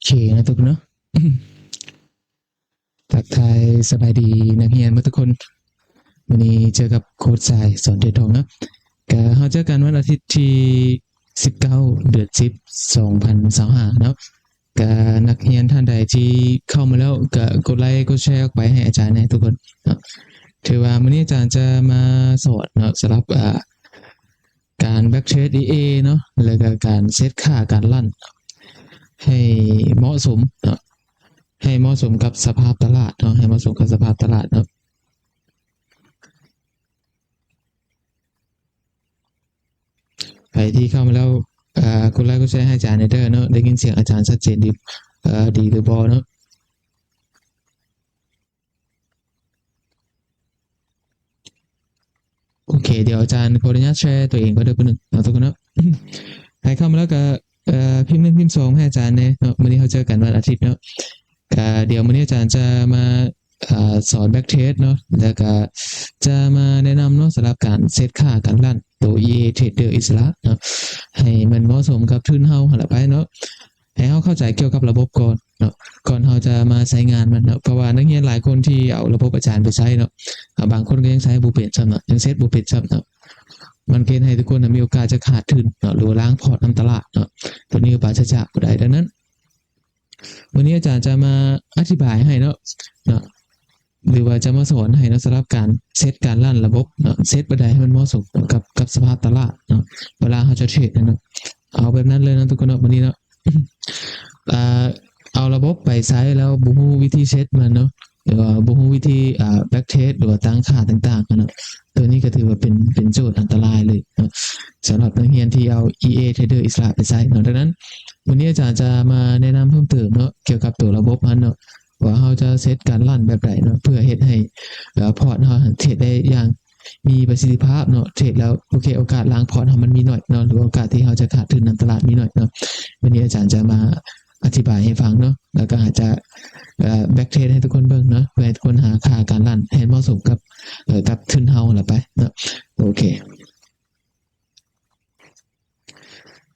ເຄເນາະທຸກຄົນເນາະ ທັກທາຍສະບາຍດີນັກຮຽນໝົດທຸກຄົນ. ມື້ນີ້ເຈີກັບໂຄດຊາຍ ສອນເທດທອງເນາະ. ກະເຮົາເຈີກັນວັນອາທິດທີສິບເກົ້າ ເດືອນສິບ ສອງພັນຊາວຫ້າເນາະ. ກະນັກຮຽນທ່ານໃດທີ່ເຂົ້າມາແລ້ວ ກະກົດໄລກົດແຊອອກໄປໃຫ້ອາຈານແດ່ທຸກຄົນເນາະ. ຖືວ່າມື້ນີ້ອາຈານຈະມາສອນເນາະ ສຳລັບ ອ່າ ການແບັກເທຣດ ອີ ເອ ເນາະ ແລ້ວກະການເຊັດຄ່າການລັນໃຫ້ເໝາະສົມເນາະ ໃຫ້ເໝາະສົມກັບສະພາບຕະຫຼາດເນາະ ໃຫ້ເໝາະສົມກັບສະພາບຕະຫຼາດເນາະ. ໃຜທີ່ເຂົ້າມາແລ້ວ ເອີ ກົດໄລກົດແຊໃຫ້ອາຈານແດ່ເດີເນາະ. ໄດ້ຍິນສຽງອາຈານຊັດເຈນດີ ເອີ ດີຫຼືບໍ່ເນາະ? ໂອເຄ ດຽວອາຈານຂໍອະນຸຍາດແຊຕົວເອງກ່ອນເດີ ແປັບໜຶ່ງເນາະທຸກຄົນເນາະ. ໃຜເຂົ້າມາແລ້ວກະ ເອີ ພິມໜຶ່ງພິມສອງໃຫ້ອາຈານແດ່ເນາະ. ມື້ນີ້ເຮົາເຈີກັນວັນອາທິດເນາະ. ກະດຽວມື້ນີ້ອາຈານຈະມາ ເອີ ສອນແບັກເທຣດເນາະ ແລ້ວກະຈະມາແນະນຳເນາະ ສຳລັບການເຊັດຄ່າການລັນໂຕ ອີ ເອ ເທຣດເດີອິດສະຫຼະເນາະ ໃຫ້ມັນເໝາະສົມກັບທຶນເຮົາຫັ້ນລະໄປເນາະ. ໃຫ້ເຮົາເຂົ້າໃຈກ່ຽວກັບລະບົບກ່ອນເນາະ ກ່ອນເຮົາຈະມາໃຊ້ງານມັນເນາະ. ເພາະວ່ານັກຮຽນຫຼາຍຄົນທີ່ເອົາລະບົບອາຈານໄປໃຊ້ເນາະ ບາງຄົນກໍຍັງໃຊ້ບໍ່ເປັນຊ້ຳເນາະ ຍັງເຊັດບໍ່ເປັນຊ້ຳເນາະ. ມັນເຮັດໃຫ້ທຸກຄົນນະມີໂອກາດຈະຂາດທຶນເນາະ ຫຼືວ່າລ້າງພອດນຳຕະຫຼາດເນາະ. ໂຕນີ້ກໍປາສະຈາກບໍ່ໄດ້. ດັ່ງນັ້ນ ມື້ນີ້ອາຈານຈະມາອະທິບາຍໃຫ້ເນາະ ເນາະ ຫຼືວ່າຈະມາສອນໃຫ້ເນາະ ສຳລັບການເຊັດການລັນລະບົບເນາະ ເຊັດແບບໃດໃຫ້ມັນເໝາະສົມກັບ ກັບສະພາບຕະຫຼາດເນາະ ເວລາເຮົາຈະເທຣດນະເນາະ. ເອົາແບບນັ້ນເລີຍເນາະທຸກຄົນເນາະ ມື້ນີ້ເນາະ. ອ່າ ເອົາລະບົບໄປໃຊ້ແລ້ວບໍ່ຮູ້ວິທີເຊັດມັນເນາະ ຫຼືວ່າບໍ່ຮູ້ວິທີ ອ່າ ແບັກເທຣດ ຫຼືວ່າຕັ້ງຄ່າຕ່າງໆຫັ້ນເນາະ. ໂຕນີ້ກໍຖືວ່າເປັນ ເປັນໂຈດອັນຕະລາຍເລີຍເນາະ ສຳລັບນັກຮຽນທີ່ເອົາ ອີ ເອ ເທຣດເດີອິດສະຫຼະໄປໃຊ້ເນາະ. ດັ່ງນັ້ນ ມື້ນີ້ອາຈານຈະມາແນະນຳເພີ່ມເຕີມເນາະ ກ່ຽວກັບໂຕລະບົບຫັ້ນເນາະ ວ່າເຮົາຈະເຊັດການລັນແບບໃດເນາະ ເພື່ອເຮັດໃຫ້ ເອີ ພອດເຮົາເທຣດໄດ້ຢ່າງມີປະສິດທິພາບເນາະ. ເທຣດແລ້ວ ໂອເຄ ໂອກາດລ້າງພອດເຮົາມັນມີໜ້ອຍເນາະ ຫຼືໂອກາດທີ່ເຮົາຈະຂາດທຶນນຳຕະຫຼາດມີໜ້ອຍເນາະ. ມື້ນີ້ອາຈານຈະມາອະທິບາຍໃຫ້ຟັງເນາະ ແລ້ວກໍອາດຈະ ເອີ ແບັກເທຣດໃຫ້ທຸກຄົນເບິ່ງເນາະ ເພື່ອໃຫ້ທຸກຄົນຫາຄ່າການລັນໃຫ້ເໝາະສົມກັບ ເອີ ກັບທຶນເຮົາລະໄປເນາະ. ໂອເຄ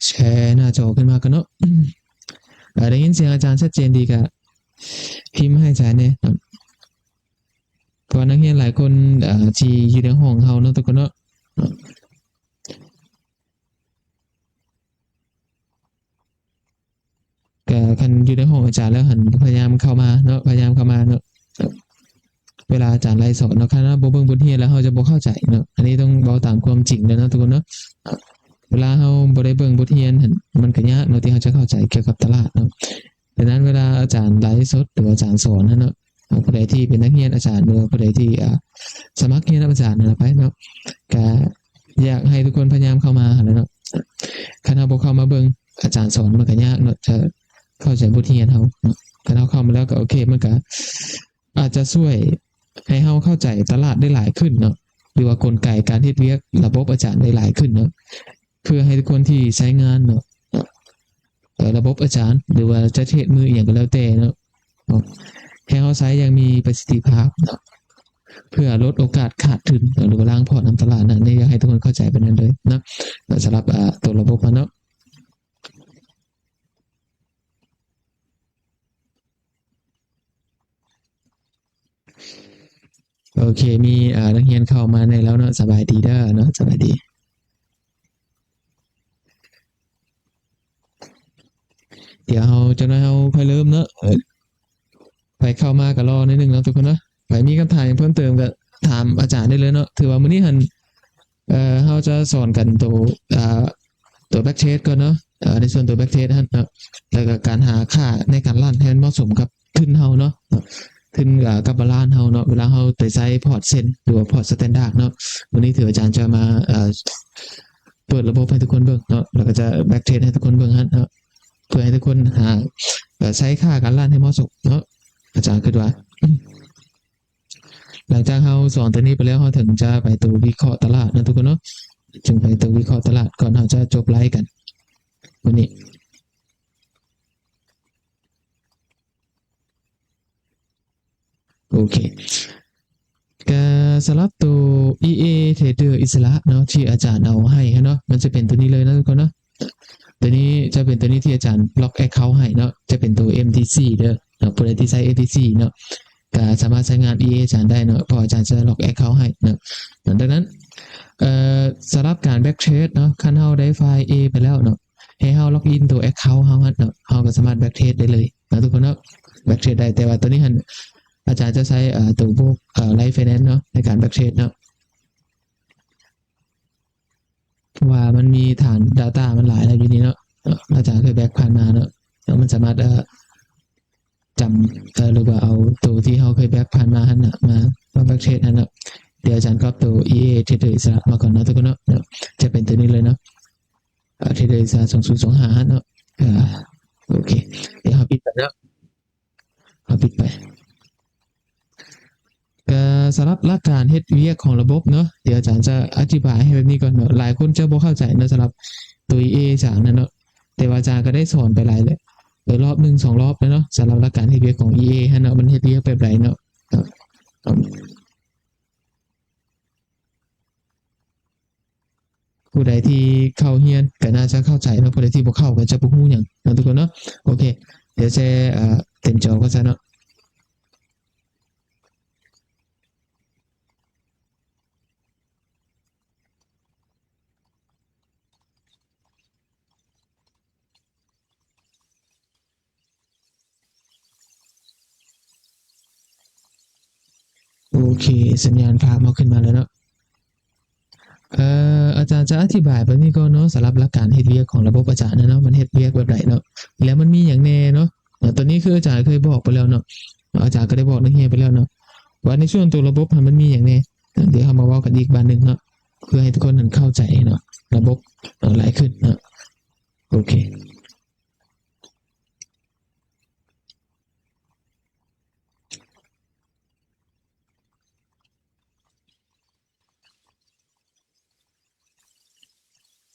ແຊໜ້າຈໍຂຶ້ນມາກ່ອນເນາະ. ເອີ ໄດ້ຍິນສຽງອາຈານຊັດເຈນດີກະພິມໃຫ້ອາຈານແດ່ເນາະ ເພາະວ່ານັກຮຽນຫຼາຍຄົນ ເອີ ທີ່ຢູ່ໃນຫ້ອງເຮົາເນາະທຸກຄົນເນາະ ກະຄັນຢູ່ໃນຫ້ອງອາຈານແລ້ວຫັ້ນ ພະຍາຍາມເຂົ້າມາເນາະ ພະຍາຍາມເຂົ້າມາເນາະ. ເວລາອາຈານໄລຟ໌ສອນເນາະ ຄັນເຮົາບໍ່ເບິ່ງບົດຮຽນແລ້ວເຮົາຈະບໍ່ເຂົ້າໃຈເນາະ. ອັນນີ້ຕ້ອງເວົ້າຕາມຄວາມຈິງເລີຍເນາະທຸກຄົນເນາະ. ເວລາເຮົາບໍ່ໄດ້ເບິ່ງບົດຮຽນຫັ້ນ ມັນກະຍາກເນາະທີ່ເຮົາຈະເຂົ້າໃຈກ່ຽວກັບຕະຫຼາດເນາະ. ດັ່ງນັ້ນເວລາອາຈານໄລຟ໌ສົດ ຫຼືອາຈານສອນຫັ້ນເນາະ ຜູ້ໃດທີ່ເປັນນັກຮຽນອາຈານ ຫຼືວ່າຜູ້ໃດທີ່ ອ່າ ສະໝັກຮຽນນຳອາຈານນັ້ນລະໄປເນາະ ກະຢາກໃຫ້ທຸກຄົນພະຍາຍາມເຂົ້າມາຫັ້ນແຫຼະເນາະ. ຄັນເຮົາບໍ່ເຂົ້າມາເບິ່ງອາຈານສອນ ມັນກະຍາກເນາະ ຈະເຂົ້າໃຈບົດຮຽນເຮົາເນາະ. ຄັນເຮົາເຂົ້າມາແລ້ວກະໂອເຄ ມັນກະອາດຈະຊ່ວຍໃຫ້ເຮົາເຂົ້າໃຈຕະຫຼາດໄດ້ຫຼາຍຂຶ້ນເນາະ ຫຼືວ່າກົນໄກການເຮັດວຽກລະບົບອາຈານໄດ້ຫຼາຍຂຶ້ນເນາະ ເພື່ອໃຫ້ທຸກຄົນທີ່ໃຊ້ງານເນາະ ເອີ ລະບົບອາຈານ ຫຼືວ່າຈະເທຣດມືອີ່ຫຍັງກໍແລ້ວແຕ່ເນາະ ໃຫ້ເຮົາໃຊ້ຢ່າງມີປະສິດທິພາບເນາະ ເພື່ອລົດໂອກາດຂາດທຶນເນາະ ຫຼືວ່າລ້າງພອດນຳຕະຫຼາດນະ. ນີ້ຢາກໃຫ້ທຸກຄົນເຂົ້າໃຈປານນັ້ນເລີຍເນາະ ສຳລັບ ອ່າ ຕົວລະບົບຫັ້ນເນາະ. ໂອເຄ ມີ ອ່າ ນັກຮຽນເຂົ້າມາໃນແລ້ວເນາະ. ສະບາຍດີເດີເນາະ ສະບາຍດີ. ດຽວເຮົາ ຈັກໜ້ອຍເຮົາຄ່ອຍເລີ່ມເນາະ. ເອີ ໃຜເຂົ້າມາກໍລໍໜ້ອຍໜຶ່ງເນາະທຸກຄົນເນາະ. ໃຜມີຄຳຖາມຫຍັງເພີ່ມເຕີມກໍຖາມອາຈານໄດ້ເລີຍເນາະ. ຖືວ່າມື້ນີ້ຫັ້ນ ເອີ ເຮົາຈະສອນກັນໂຕ ອ່າ ຕົວແບັກເທຣດກ່ອນເນາະ ເອີ ໃນສ່ວນຕົວແບັກເທຣດຫັ້ນເນາະ ແລ້ວກໍການຫາຄ່າໃນການລັນໃຫ້ມັນເໝາະສົມກັບທຶນເຮົາເນາະ ທຶນ ເອີ ກັບບາລານເຮົາເນາະ ເວລາເຮົາໄປໃຊ້ພອດເຊັນ ຫຼືວ່າພອດສະແຕນດາດເນາະ. ມື້ນີ້ຖືອາຈານຈະມາ ເອີ ເປີດລະບົບໃຫ້ທຸກຄົນເບິ່ງເນາະ ແລ້ວກໍຈະແບັກເທຣດໃຫ້ທຸກຄົນເບິ່ງຫັ້ນເນາະ ເພື່ອໃຫ້ທຸກຄົນຫາ ເອີ ໃຊ້ຄ່າການລັນໃຫ້ເໝາະສົມເນາະ ອາຈານຄິດວ່າ. ຫຼັງຈາກເຮົາສອນຕົວນີ້ໄປແລ້ວ ເຮົາເຖິງຈະໄປຕົວວິເຄາະຕະຫຼາດເນາະທຸກຄົນເນາະ ຈຶ່ງໄປຕົວວິເຄາະຕະຫຼາດ ກ່ອນເຮົາຈະຈົບໄລຟ໌ກັນມື້ນີ້. ໂອເຄ ກະສຳລັບໂຕ ອີ ເອ ເທຣດເດີອິດສະຫຼະເນາະ ທີ່ອາຈານເອົາໃຫ້ເນາະ ມັນຈະເປັນໂຕນີ້ເລີຍເນາະທຸກຄົນເນາະ. ໂຕນີ້ຈະເປັນໂຕນີ້ທີ່ອາຈານລັອກແອັກເຄົາໃຫ້ເນາະ ຈະເປັນໂຕເອັມທີສີ່ເດີເນາະ. ຜູ້ໃດທີ່ໃຊ້ເອັມທີສີ່ເນາະ ກະສາມາດໃຊ້ງານອີເອອາຈານໄດ້ເນາະ ເພາະອາຈານຈະລັອກແອັກເຄົາໃຫ້ເນາະ. ດັ່ງນັ້ນ ເອີ ສຳລັບການແບັກເທຣດເນາະ ຄັນເຮົາໄດ້ໄຟລ໌ເອໄປແລ້ວເນາະ ໃຫ້ເຮົາລັອກອິນໂຕແອັກເຄົາເຮົາຫັ້ນເນາະ ເຮົາກໍສາມາດແບັກເທຣດໄດ້ເລີຍເນາະທຸກຄົນເນາະ. ແບັກເທຣດໄດ້ ແຕ່ວ່າໂຕນີ້ຫັ້ນ ອາຈານຈະໃຊ້ ເອີ ໂຕພວກ ເອີ Lite Finance ເນາະ ໃນການແບັກເທຣດເນາະ ເພາະວ່າມັນມີຖານ Data ມັນຫຼາຍແລ້ວຢູ່ນີ້ເນາະ. ອາຈານເຄີຍແບັກຜ່ານມາເນາະ ແລ້ວມັນສາມາດ ເອີ ຈຳ ເອີ ຫຼືວ່າເອົາໂຕທີ່ເຮົາເຄີຍແບັກຜ່ານມາຫັ້ນນະ ມາ ມາແບັກເທຣດຫັ້ນເນາະ. ດຽວອາຈານກັອບໂຕ EA Trader ອິດສະຫຼະມາກ່ອນເນາະທຸກຄົນເນາະ. ຈະເປັນໂຕນີ້ເລີຍເນາະ ເອີ Trader ອິດສະຫຼະ ສອງພັນຊາວຫ້າຫັ້ນເນາະ. ເອີ ໂອເຄ ດຽວເຮົາປິດກ່ອນເນາະ ເຮົາປິດໄປ. ກະສຳລັບຫຼັກການເຮັດວຽກຂອງລະບົບເນາະ ດຽວອາຈານຈະອະທິບາຍໃຫ້ແບບນີ້ກ່ອນເນາະ. ຫຼາຍຄົນຈະບໍ່ເຂົ້າໃຈເນາະ ສຳລັບໂຕ EA ອາຈານນັ້ນເນາະ ແຕ່ວ່າອາຈານກໍໄດ້ສອນໄປຫຼາຍແລ້ວ ເອີ ລອບໜຶ່ງສອງລອບແລ້ວເນາະ ສຳລັບຫຼັກການເຮັດວຽກຂອງ EA ຫັ້ນເນາະ ມັນເຮັດວຽກແບບໃດເນາະ. ຜູ້ໃດທີ່ເຂົ້າຮຽນກໍໜ້າຈະເຂົ້າໃຈເນາະ ຜູ້ໃດທີ່ບໍ່ເຂົ້າກໍຈະບໍ່ຮູ້ຫຍັງເນາະທຸກຄົນເນາະ. ໂອເຄ ດຽວແຊ ເອີ ເຕັມຈໍກ່ອນຊະເນາະ. ໂອເຄ ສັນຍານພາບເຮົາຂຶ້ນມາແລ້ວເນາະ. ເອີ ອາຈານຈະອະທິບາຍແບບນີ້ກ່ອນເນາະ ສຳລັບຫຼັກການເຮັດວຽກຂອງລະບົບອາຈານນະເນາະ ມັນເຮັດວຽກແບບໃດເນາະ ແລ້ວມັນມີຫຍັງແດ່ເນາະ. ເອີ ໂຕນີ້ຄືອາຈານເຄີຍບອກໄປແລ້ວເນາະ ອາຈານກໍໄດ້ບອກນັກຮຽນໄປແລ້ວເນາະ ວ່າໃນສ່ວນຕົວລະບົບຫັ້ນມັນມີຫຍັງແດ່. ດຽວເຮົາມາເວົ້າກັນອີກບາດໜຶ່ງເນາະ ເພື່ອໃຫ້ທຸກຄົນຫັ້ນເຂົ້າໃຈເນາະ ລະບົບ ເອີ ຫຼາຍຂຶ້ນເນາະ. ໂອເຄ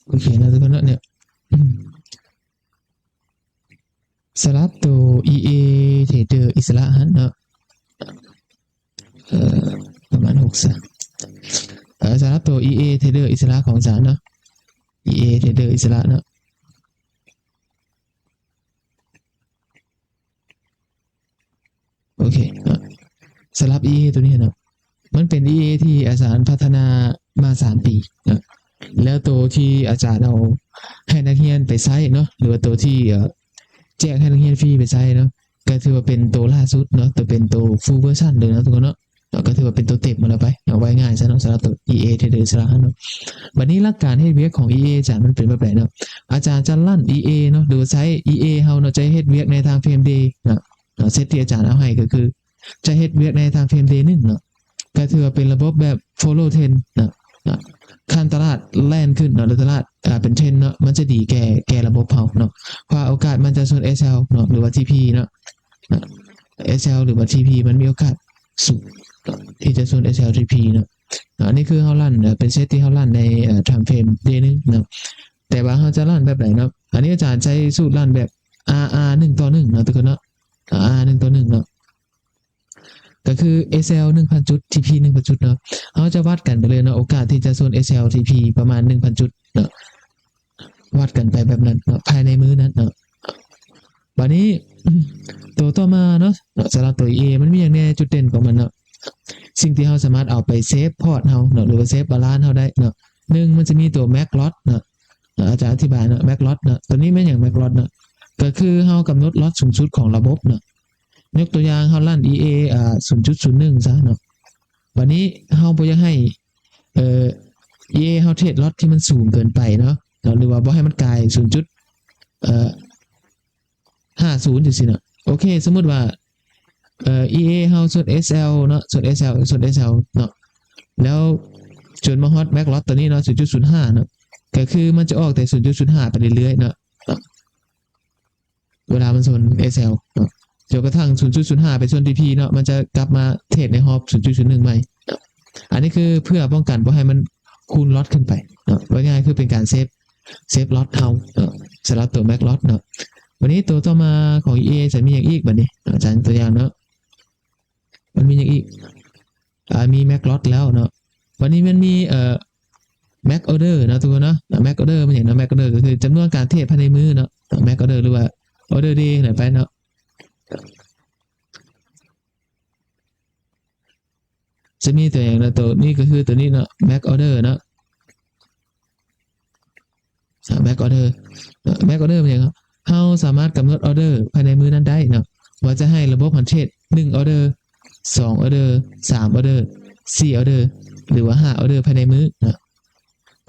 ໂອເຄເນາະທຸກຄົນເນາະ ເນຍ ອືມ ສຳລັບໂຕ EA Trader ອິດສະຫຼະຫັ້ນເນາະ ເອີ ປະມານຫົກສາມ ເອີ ສຳລັບໂຕ EA Trader ອິດສະຫຼະຂອງອາຈານເນາະ EA Trader ອິດສະຫຼະເນາະ. ໂອເຄເນາະ ສຳລັບ EA ໂຕນີ້ເນາະ ມັນເປັນ EA ທີ່ອາຈານພັດທະນາມາສາມປີເນາະ ແລ້ວໂຕທີ່ອາຈານເອົາໃຫ້ນັກຮຽນໄປໃຊ້ເນາະ ຫຼືວ່າໂຕທີ່ ເອີ ແຈກໃຫ້ນັກຮຽນຟຣີໄປໃຊ້ເນາະ ກໍຖືວ່າເປັນໂຕລ່າສຸດເນາະ ໂຕເປັນໂຕ full version ເລີຍເນາະທຸກຄົນເນາະ. ເນາະ ກໍຖືວ່າເປັນໂຕເຕັມຫັ້ນລະໄປເນາະ ເວົ້າງ່າຍຊະເນາະ ສຳລັບໂຕ EA Trader ສະຫຼະເນາະ. ບັດນີ້ຫຼັກການເຮັດວຽກຂອງ EA ອາຈານມັນເປັນແບບໃດເນາະ? ອາຈານຈະລັນ EA ເນາະ ຫຼືວ່າໃຊ້ EA ເຮົາເນາະ ຈະເຮັດວຽກໃນ time frame day ເນາະ ເນາະ set ທີ່ອາຈານເອົາໃຫ້ກໍຄືຈະເຮັດວຽກໃນ time frame day ໜຶ່ງເນາະ ກໍຖືວ່າເປັນລະບົບແບບ follow trend ເນາະ ເນາະ ຄັນຕະຫຼາດແລ່ນຂຶ້ນເນາະ ຫຼືຕະຫຼາດ ອ່າ ເປັນ trend ເນາະ ມັນຈະດີແກ່ ແກ່ລະບົບເຮົາເນາະ ເພາະວ່າໂອກາດມັນຈະຊົນ SL ເນາະ ຫຼືວ່າ TP ເນາະ ເນາະ SL ຫຼືວ່າ TP ມັນມີໂອກາດສູງທີ່ຈະຊົນ SL TP ເນາະ. ເນາະ ອັນນີ້ຄືເຮົາລັນ ເອີ ເປັນເຊດທີ່ເຮົາລັນໃນ ເອີ time frame day ໜຶ່ງເນາະ ແຕ່ວ່າເຮົາຈະລັນແບບໃດເນາະ? ອັນນີ້ອາຈານໃຊ້ສູດລັນແບບ RR ໜຶ່ງຕໍ່ໜຶ່ງເນາະ ທຸກຄົນເນາະ RR ໜຶ່ງຕໍ່ໜຶ່ງເນາະ ກໍຄື SL ໜຶ່ງພັນຈຸດ TP ໜຶ່ງພັນຈຸດເນາະ. ເຮົາຈະວັດກັນໄປເລີຍເນາະ ໂອກາດທີ່ຈະຊົນ SL TP ປະມານໜຶ່ງພັນຈຸດເນາະ ວັດກັນໄປແບບນັ້ນເນາະ ພາຍໃນມື້ນັ້ນເນາະ. ບາດນີ້ ໂຕຕໍ່ມາເນາະ ສຳລັບໂຕ EA ມັນມີຫຍັງແດ່ ຈຸດເດັ່ນຂອງມັນເນາະ ສິ່ງທີ່ເຮົາສາມາດເອົາໄປເຊຟພອດເຮົາເນາະ ຫຼືວ່າເຊຟບາລານເຮົາໄດ້ເນາະ. ໜຶ່ງ ມັນຈະມີໂຕ max loss ເນາະ ອາຈານອະທິບາຍເນາະ max loss ເນາະ. ໂຕນີ້ແມ່ນຫຍັງ max loss ເນາະ? ກໍຄືເຮົາກຳນົດ loss ສູງສຸດຂອງລະບົບເນາະ. ຍົກຕົວຢ່າງເຮົາລັນ EA ອ່າ ສູນຈຸດສູນໜຶ່ງ ຊະເນາະ. ບາດນີ້ເຮົາບໍ່ຢາກໃຫ້ ເອີ EA ເຮົາເທຣດ loss ທີ່ມັນສູງເກີນໄປເນາະ ເນາະ ຫຼືວ່າບໍ່ໃຫ້ມັນກາຍສູນຈຸດ ເອີ ຫ້າສູນ ຈັ່ງຊີ້ເນາະ. ໂອເຄ ສົມມຸດວ່າ ເອີ EA ເຮົາຊົນ SL ເນາະ ຊົນ SL ຊົນ SL ເນາະ ແລ້ວຈົນມາຮອດ max loss ຕົວນີ້ເນາະ ສູນຈຸດສູນຫ້າເນາະ ກໍຄືມັນຈະອອກແຕ່ສູນຈຸດສູນຫ້າໄປເລື້ອຍໆເນາະ ເວລາມັນຊົນ SL ເນາະ ຈົນກະທັ້ງສູນຈຸດສູນຫ້າໄປຊົນ TP ເນາະ ມັນຈະກັບມາເທຣດໃນຮອບສູນຈຸດສູນໜຶ່ງໃໝ່ເນາະ. ອັນນີ້ຄືເພື່ອປ້ອງກັນບໍ່ໃຫ້ມັນຄູນ loss ຂຶ້ນໄປເນາະ ວ່າງ່າຍຄືເປັນການເຊຟ ເຊຟ loss ເຮົາເນາະ ສຳລັບຕົວ max loss ເນາະ. ບາດນີ້ຕົວຕໍ່ມາຂອງ EA ຈະມີຫຍັງອີກບາດນີ້ ອາຈານຍົກຕົວຢ່າງເນາະ ມັນມີຫຍັງອີກ? ອ່າ ມີ max loss ແລ້ວເນາະ. ບາດນີ້ມັນມີ ເອີ max order ເນາະທຸກຄົນເນາະ. max order ແມ່ນຫຍັງເນາະ? max order ກໍຄືຈຳນວນການເທຣດພາຍໃນມື້ເນາະ max order ຫຼືວ່າ order day ຫັ້ນແຫຼະໄປເນາະ. ຈະມີຕົວຢ່າງເນາະ ຕົວນີ້ກໍຄືຕົວນີ້ເນາະ max order ເນາະ max order. max order ແມ່ນຫຍັງ? ເຮົາສາມາດກຳນົດ order ພາຍໃນມື້ນັ້ນໄດ້ເນາະ ວ່າຈະໃຫ້ລະບົບຫັ້ນເທຣດໜຶ່ງ order ສອງ order ສາມ order ສີ່ order ຫຼືວ່າຫ້າ order ພາຍໃນມື້ເນາະ.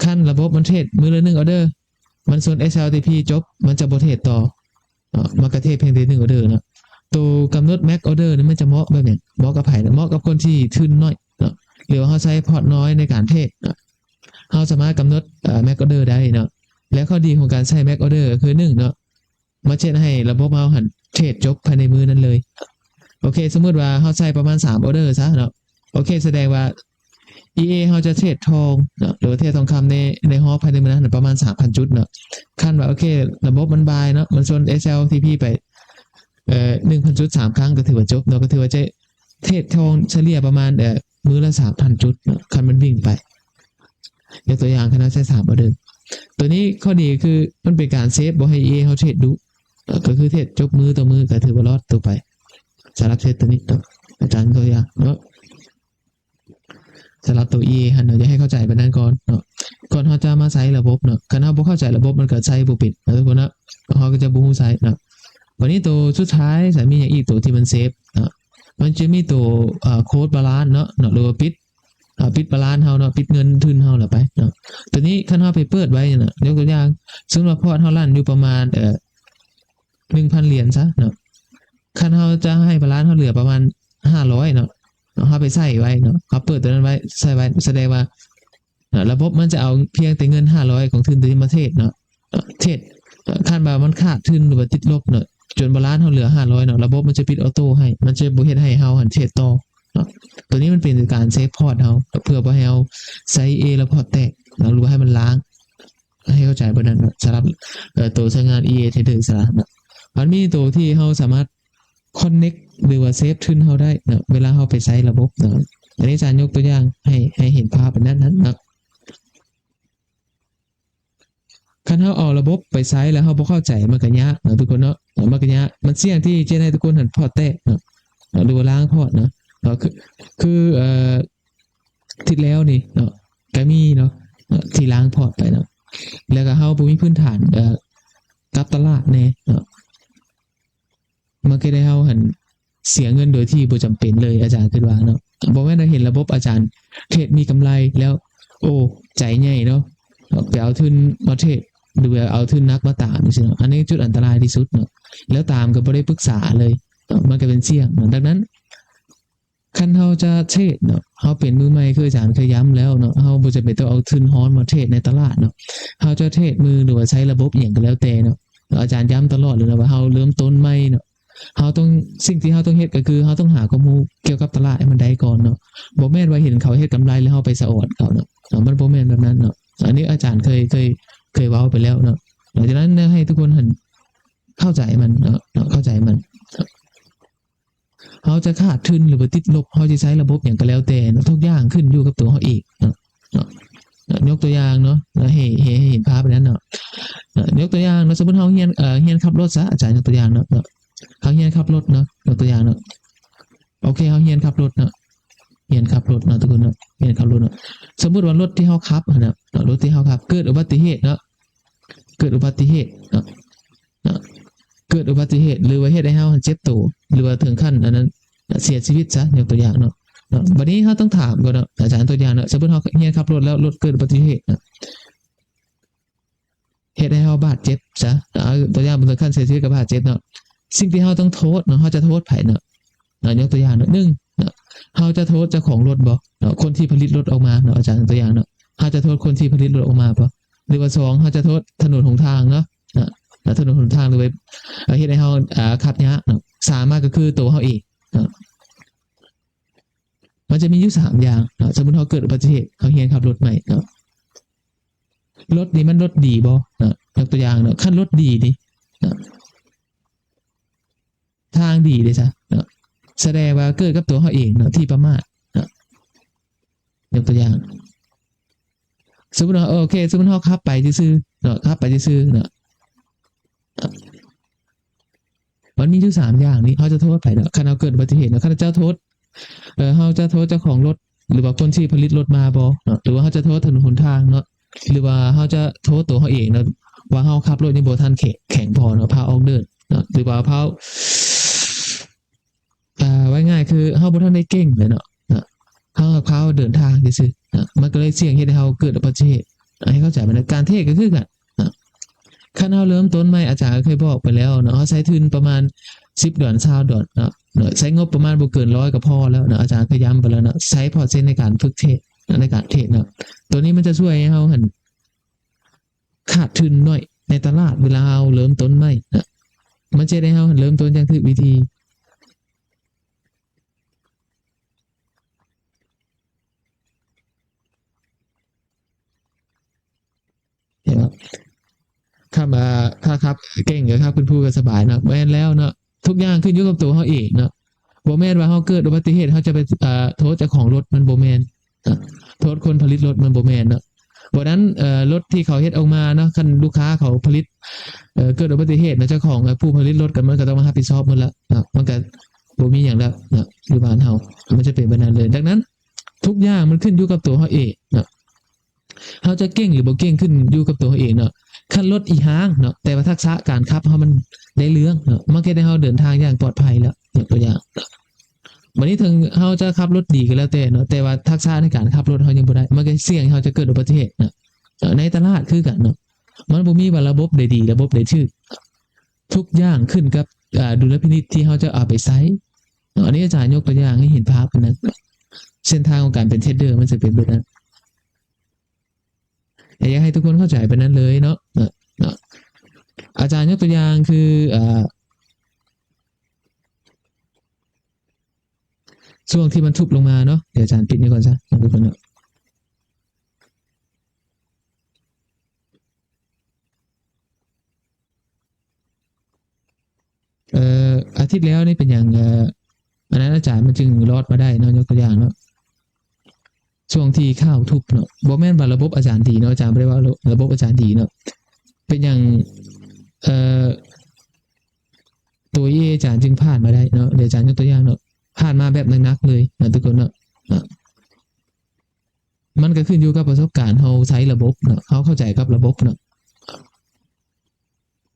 ຄັນລະບົບມັນເທຣດມື້ລະໜຶ່ງ order ມັນຊົນ SLTP ຈົບ ມັນຈະບໍ່ເທຣດຕໍ່ເນາະ ມັນກະເທຣດພຽງແຕ່ໜຶ່ງ order ເນາະ. ໂຕກຳນົດ max order ນີ້ມັນຈະເໝາະແບບຫຍັງ? ເໝາະກັບໃຜເນາະ? ເໝາະກັບຄົນທີ່ທຶນໜ້ອຍເນາະ ຫຼືວ່າເຮົາໃຊ້ພອດນ້ອຍໃນການເທຣດເນາະ. ເຮົາສາມາດກຳນົດ max order ໄດ້ເນາະ ແລະ ຂໍ້ດີຂອງການໃຊ້ max order ກໍຄື ໜຶ່ງ ເນາະ ມັນຈະເຮັດໃຫ້ລະບົບເຮົາຫັ້ນເທຣດຈົບພາຍໃນມື້ນັ້ນເລີຍ. ໂອເຄ ສົມມຸດວ່າເຮົາໃຊ້ປະມານສາມ order ຊະເນາະ ໂອເຄ ສະແດງວ່າ EA ເຮົາຈະເທຣດທອງເນາະ ຫຼືວ່າເທຣດທອງຄຳໃນ ໃນຮອບພາຍໃນມື້ນັ້ນປະມານສາມພັນຈຸດເນາະ. ຄັນວ່າ ໂອເຄ ລະບົບມັນບາຍເນາະ ມັນຊົນ SLTP ໄປ ເອີ ໜຶ່ງພັນຈຸດສາມຄັ້ງ ກໍຖືວ່າຈົບເນາະ ກໍຖືວ່າຈະເທຣດທອງສະເລ່ຍປະມານ ເອີ ມື້ລະສາມພັນຈຸດເນາະ ຄັນມັນວິ່ງໄປ. ຍົກຕົວຢ່າງ ຄັນເຮົາໃຊ້ສາມ order ຕົວນີ້ຂໍ້ດີຄືມັນເປັນການເຊຟ ບໍ່ໃຫ້ EA ເຮົາເທຣດດຸເນາະ ກໍຄືເທຣດຈົບມື້ຕໍ່ມື້ ກໍຖືວ່າລອດຕົວໄປ. ສຳລັບເຊຟຕົວນີ້ເນາະ ອາຈານຕົວຢ່າງເນາະ ສຳລັບຕົວ EA ຫັ້ນເນາະ ຢາກໃຫ້ເຂົ້າໃຈປານນັ້ນກ່ອນເນາະ ກ່ອນເຮົາຈະມາໃຊ້ລະບົບເນາະ. ຄັນເຮົາບໍ່ເຂົ້າໃຈລະບົບ ມັນກໍໃຊ້ບໍ່ເປັນເນາະ ທຸກຄົນເນາະ ເຮົາກໍຈະບໍ່ຮູ້ໃຊ້ເນາະ. ບັດນີ້ໂຕສຸດທ້າຍ ສາມີຫຍັງອີກ ໂຕທີ່ມັນເຊຟເນາະ ມັນຈະມີໂຕ ເອີ close balance ເນາະ ເນາະ ຫຼືວ່າປິດ ເອີ ປິດ balance ເຮົາເນາະ ປິດເງິນທຶນເຮົາລະໄປເນາະ. ຕົວນີ້ຄັນເຮົາໄປເປີດໄວ້ເນາະ ຍົກຕົວຢ່າງ ສົມມຸດວ່າພອດເຮົາລັນຢູ່ປະມານ ເອີ ໜຶ່ງພັນຫຼຽນຊະເນາະ ຄັນເຮົາຈະໃຫ້ balance ເຮົາເຫຼືອປະມານຫ້າຮ້ອຍເນາະ ເຮົາໄປໃສ່ໄວ້ເນາະ ເຮົາເປີດຕົວນັ້ນໄວ້ ໃສ່ໄວ້ ສະແດງວ່າ ລະບົບມັນຈະເອົາພຽງແຕ່ເງິນຫ້າຮ້ອຍຂອງທຶນຕົວນີ້ມາເທຣດເນາະ ເທຣດ ຄັນວ່າມັນຂາດທຶນ ຫຼືວ່າຕິດລົບເນາະ ຈົນ balance ເຮົາເຫຼືອຫ້າຮ້ອຍເນາະ ລະບົບມັນຈະປິດ auto ໃຫ້ ມັນຈະບໍ່ເຮັດໃຫ້ເຮົາຫັ້ນເທຣດຕໍ່ເນາະ. ຕົວນີ້ມັນເປັນການເຊຟພອດເຮົາ ເພື່ອບໍ່ໃຫ້ເຮົາໃຊ້ EA ແລ້ວພອດແຕກເນາະ ຫຼືວ່າໃຫ້ມັນລ້າງ ໃຫ້ເຂົ້າໃຈເບິດນັ້ນເນາະ ສຳລັບ ເອີ ໂຕໃຊ້ງານ EA Trader ສະເນາະ. ມັນມີໂຕທີ່ເຮົາສາມາດ connect ຫຼືວ່າເຊຟທຶນເຮົາໄດ້ເນາະ ເວລາເຮົາໄປໃຊ້ລະບົບເນາະ. ອັນນີ້ອາຈານຍົກຕົວຢ່າງໃຫ້ ໃຫ້ເຫັນພາບເປັນນັ້ນເນາະ. ຄັນເຮົາເອົາລະບົບໄປໃຊ້ແລ້ວເຮົາບໍ່ເຂົ້າໃຈ ມັນກໍຍາກເນາະທຸກຄົນເນາະ ມັນກໍຍາກ ມັນສ່ຽງທີ່ຈະເຮັດໃຫ້ທຸກຄົນຫັ້ນພອດແຕກເນາະ ຫຼືວ່າລ້າງພອດເນາະ. ເນາະ ຄື ຄື ເອີ ທິດແລ້ວນີ້ເນາະ ກໍມີເນາະ ເນາະ ທີ່ລ້າງພອດໄປເນາະ ແລ້ວກໍເຮົາບໍ່ມີພື້ນຖານ ເອີ ກັບຕະຫຼາດແນ່ເນາະ ມັນກໍເຮັດໃຫ້ເຮົາຫັ້ນເສຍເງິນໂດຍທີ່ບໍ່ຈຳເປັນເລີຍ ອາຈານຄິດວ່າເນາະ. ບໍ່ແມ່ນວ່າເຫັນລະບົບອາຈານເທຣດມີກຳໄລແລ້ວ ໂອ້ ໃຈໃຫຍ່ເນາະ ໄປເອົາທຶນມາເທຣດ ຫຼືວ່າເອົາທຶນໜັກມາຕາມຈັ່ງຊີ້ເນາະ ອັນນີ້ຈຸດອັນຕະລາຍທີ່ສຸດເນາະ ແລ້ວຕາມກໍບໍ່ໄດ້ປຶກສາເລີຍເນາະ ມັນກໍເປັນສ່ຽງເນາະ. ດັ່ງນັ້ນ ຄັນເຮົາຈະເທຣດເນາະ ເຮົາເປັນມືໃໝ່ ຄືອາຈານເຄີຍຢ້ຳແລ້ວເນາະ ເຮົາບໍ່ຈຳເປັນຕ້ອງເອົາທຶນຮ້ອນມາເທຣດໃນຕະຫຼາດເນາະ ເຮົາຈະເທຣດມື ຫຼືວ່າໃຊ້ລະບົບອີ່ຫຍັງກໍແລ້ວແຕ່ເນາະ ອາຈານຢ້ຳຕະຫຼອດເລີຍນະວ່າເຮົາເລີ່ມຕົ້ນໃໝ່ເນາະ ເຮົາຕ້ອງ ສິ່ງທີ່ເຮົາຕ້ອງເຮັດກໍຄືເຮົາຕ້ອງຫາຄວາມຮູ້ກ່ຽວກັບຕະຫຼາດໃຫ້ມັນໄດ້ກ່ອນເນາະ ບໍ່ແມ່ນວ່າເຫັນເຂົາເຮັດກຳໄລແລ້ວເຮົາໄປສະອອນເຂົາເນາະ ເນາະ ມັນບໍ່ແມ່ນແບບນັ້ນເນາະ. ອັນນີ້ອາຈານເຄີຍ ເຄີຍ ເຄີຍເວົ້າໄປແລ້ວເນາະ ຫຼັງຈາກນັ້ນໃຫ້ທຸກຄົນຫັ້ນເຂົ້າໃຈມັນເນາະ ເນາະ ເຂົ້າໃຈມັນ ເຮົາຈະຂາດທຶນ ຫຼືວ່າຕິດລົບ ເຮົາຈະໃຊ້ລະບົບຫຍັງກໍແລ້ວແຕ່ເນາະ ທຸກຢ່າງຂຶ້ນຢູ່ກັບຕົວເຮົາເອງເນາະ ເນາະ ຍົກຕົວຢ່າງເນາະ ໃຫ້ ໃຫ້ ໃຫ້ເຫັນພາບອັນນັ້ນເນາະ ເນາະ ຍົກຕົວຢ່າງເນາະ ສົມມຸດເຮົາຮຽນ ເອີ ຮຽນຂັບລົດຊະ ອາຈານຍົກຕົວຢ່າງເນາະ ເນາະ ເຮົາຮຽນຂັບລົດເນາະ ຍົກຕົວຢ່າງເນາະ ໂອເຄ ເຮົາຮຽນຂັບລົດເນາະ ຮຽນຂັບລົດເນາະ ທຸກຄົນເນາະ ຮຽນຂັບລົດເນາະ. ສົມມຸດວ່າລົດທີ່ເຮົາຂັບຫັ້ນນະ ເນາະ ລົດທີ່ເຮົາຂັບເກີດອຸບັດຕິເຫດເນາະ ເກີດອຸບັດຕິເຫດເນາະ ເນາະ ເກີດອຸບັດຕິເຫດ ຫຼືວ່າເຮັດໃຫ້ເຮົາເຈັບໂຕ ຫຼືວ່າເຖິງຂັ້ນອັນນັ້ນ ເສຍຊີວິດຊະ ຍົກຕົວຢ່າງເນາະ ເນາະ. ບັດນີ້ເຮົາຕ້ອງຖາມກ່ອນເນາະ ອາຈານ ຕົວຢ່າງເນາະ ສົມມຸດເຮົາຮຽນຂັບລົດແລ້ວ ລົດເກີດອຸບັດຕິເຫດເນາະ ເຮັດໃຫ້ເຮົາບາດເຈັບຊະ ເອົາຕົວຢ່າງເປັນເຖິງຂັ້ນເສຍຊີວິດກັບບາດເຈັບເນາະ ສິ່ງທີ່ເຮົາຕ້ອງໂທດເນາະ ເຮົາຈະໂທດໃຜເນາະ ເນາະ ຍົກຕົວຢ່າງເນາະ ໜຶ່ງເນາະ ເຮົາຈະໂທດເຈົ້າຂອງລົດບໍ່ເນາະ ຄົນທີ່ຜະລິດລົດອອກມາເນາະ ອາຈານຍົກຕົວຢ່າງເນາະ ເຮົາຈະໂທດຄົນທີ່ຜະລິດລົດອອກມາບໍ່ ຫຼືວ່າສອງ ເຮົາຈະໂທດຖະໜົນຫົນທາງເນາະ ເນາະ ຖະໜົນຫົນທາງ ຫຼືວ່າເຮັດໃຫ້ເຮົາ ອ່າ ຂັບຍາກເນາະ. ສາມມາກໍຄືໂຕເຮົາເອງເນາະ ມັນຈະມີຢູ່ສາມຢ່າງເນາະ. ສົມມຸດເຮົາເກີດອຸບັດຕິເຫດ ເຮົາຮຽນຂັບລົດໃໝ່ເນາະ ລົດນີ້ມັນລົດດີບໍ່ເນາະ ຍົກຕົວຢ່າງເນາະ ຄັນລົດດີນີ້ເນາະ ທາງດີເດ້ຊະເນາະ ສະແດງວ່າເກີດກັບຕົວເຮົາເອງເນາະ ທີ່ປະໝາດເນາະ ຍົກຕົວຢ່າງ. ສົມມຸດວ່າ ໂອເຄ ສົມມຸດເຮົາຂັບໄປຊື່ໆເນາະ ຂັບໄປຊື່ໆເນາະ ມັນມີຢູ່ສາມຢ່າງນີ້ ເຮົາຈະໂທດໃຜເນາະ? ຄັນເຮົາເກີດອຸບັດຕິເຫດເນາະ ຄັນເຈົ້າໂທດ ເອີ ເຮົາຈະໂທດເຈົ້າຂອງລົດ ຫຼືວ່າຄົນທີ່ຜະລິດລົດມາບໍເນາະ ຫຼືວ່າເຮົາຈະໂທດຖະໜົນຫົນທາງເນາະ ຫຼືວ່າເຮົາຈະໂທດຕົວເຮົາເອງເນາະ ວ່າເຮົາຂັບລົດຍັງບໍ່ທັນແຂ- ແຂງພໍເນາະ ພາອອກເດີດເນາະ ຫຼືວ່າພາ ອ່າ ເວົ້າງ່າຍໆ ຄືເຮົາບໍ່ທັນໄດ້ເກັ່ງເລີຍເນາະ ເຮົາພາເດີນທາງຊື່ໆເນາະ ມັນກໍເລີຍສ່ຽງເຮັດໃຫ້ເຮົາເກີດອຸບັດຕິເຫດ ໃຫ້ເຂົ້າໃຈມັນ ການເທຣດກໍຄືກັນເນາະ ຄັນເຮົາເລີ່ມຕົ້ນໃໝ່ ອາຈານກໍເຄີຍບອກໄປແລ້ວເນາະ ເຮົາໃຊ້ທຶນປະມານສິບດອນ ຊາວດອນເນາະ ເນາະ ໃຊ້ງົບປະມານບໍ່ເກີນຮ້ອຍກໍພໍແລ້ວເນາະ ອາຈານເຄີຍຢ້ຳໄປແລ້ວເນາະ ໃຊ້ເປີເຊັນໃນການຝຶກເທຣດເນາະ ໃນການເທຣດເນາະ ໂຕນີ້ມັນຈະຊ່ວຍໃຫ້ເຮົາຫັ້ນ ຂາດທຶນໜ້ອຍໃນຕະຫຼາດເວລາເຮົາເລີ່ມຕົ້ນໃໝ່ນະ ມັນຈະເຮັດໃຫ້ເຮົາເລີ່ມຕົ້ນຢ່າງຖືກວິທີ ເຫັນບໍ່? ຄັນວ່າ ຖ້າຂັບເກັ່ງກໍຂັບຂຶ້ນພູກໍສະບາຍເນາະ ແມ່ນແລ້ວເນາະ ທຸກຢ່າງຂຶ້ນຢູ່ກັບຕົວເຮົາເອງເນາະ ບໍ່ແມ່ນວ່າເຮົາເກີດອຸບັດຕິເຫດ ເຮົາຈະໄປ ເອີ ໂທດເຈົ້າຂອງລົດ ມັນບໍ່ແມ່ນ ໂທດຄົນຜະລິດລົດ ມັນບໍ່ແມ່ນເນາະ ບໍ່ນັ້ນ ເອີ ລົດທີ່ເຂົາເຮັດອອກມາເນາະ ຄັນລູກຄ້າເຂົາຜະລິດ ເກີດອຸບັດຕິເຫດເນາະ ເຈົ້າຂອງ ເອີ ຜູ້ຜະລິດລົດກໍ ມັນກໍຕ້ອງມາຮັບຜິດຊອບໝົດລະເນາະ ມັນກໍບໍ່ມີຫຍັງແລ້ວເນາະ ຢູ່ບ້ານເຮົາ ມັນຈະເປັນແບບນັ້ນເລີຍ ດັ່ງນັ້ນ ທຸກຢ່າງມັນຂຶ້ນຢູ່ກັບຕົວເຮົາເອງເນາະ ເຮົາຈະເກັ່ງ ຫຼື ບໍ່ເກັ່ງ ຂຶ້ນຢູ່ກັບຕົວເຮົາເອງເນາະ ຄັນລົດອີ່ຫຍັງເນາະ ແຕ່ວ່າທັກສະການຂັບເຮົາມັນໄດ້ເລື່ອງເນາະ ມັນເຮັດໃຫ້ເຮົາເດີນທາງຢ່າງປອດໄພແລ້ວ ຍົກຕົວຢ່າງ ບາດນີ້ເຖິງເຮົາຈະຂັບລົດດີກໍແລ້ວແຕ່ເນາະ ແຕ່ວ່າທັກສະໃນການຂັບລົດເຮົາຍັງບໍ່ໄດ້ ມັນກໍສ່ຽງໃຫ້ເຮົາຈະເກີດອຸບັດຕິເຫດເນາະ ເອີ ໃນຕະຫຼາດຄືກັນເນາະ ມັນບໍ່ມີວ່າລະບົບໃດດີ ລະບົບໃດຖືກ ທຸກຢ່າງຂຶ້ນກັບ ອ່າ ດຸນລະພິນິດທີ່ເຮົາຈະເອົາໄປໃຊ້ເນາະ ອັນນີ້ອາຈານຍົກຕົວຢ່າງໃຫ້ເຫັນພາບນະ ເສັ້ນທາງຂອງການເປັນເທຣດເດີມັນຈະເປັນແບບນັ້ນ ແລະ ຢາກໃຫ້ທຸກຄົນເຂົ້າໃຈປານນັ້ນເລີຍເນາະ ເນາະ ເນາະ ອາຈານຍົກຕົວຢ່າງຄື ເອີ ຊ່ວງທີ່ມັນທຸບລົງມາເນາະ ດຽວອາຈານປິດນີ້ກ່ອນຊະເນາະ ທຸກຄົນເນາະ. ເອີ ອາທິດແລ້ວນີ້ເປັນຫຍັງ ເອີ ອັນນັ້ນອາຈານມັນຈຶ່ງລອດມາໄດ້ເນາະ ຍົກຕົວຢ່າງເນາະ ຊ່ວງທີ່ຂ່າວທຸບເນາະ ບໍ່ແມ່ນວ່າລະບົບອາຈານດີເນາະ ອາຈານບໍ່ໄດ້ວ່າລະບົບອາຈານດີເນາະ ເປັນຫຍັງ ເອີ ໂຕເອອາຈານຈຶ່ງຜ່ານມາໄດ້ເນາະ ດຽວອາຈານຍົກຕົວຢ່າງເນາະ ຜ່ານມາແບບໜັກໆເລີຍເນາະ ທຸກຄົນເນາະ ເນາະ ມັນກໍຂຶ້ນຢູ່ກັບປະສົບການ ເຮົາໃຊ້ລະບົບເນາະ ເຮົາເຂົ້າໃຈກັບລະບົບເນາະ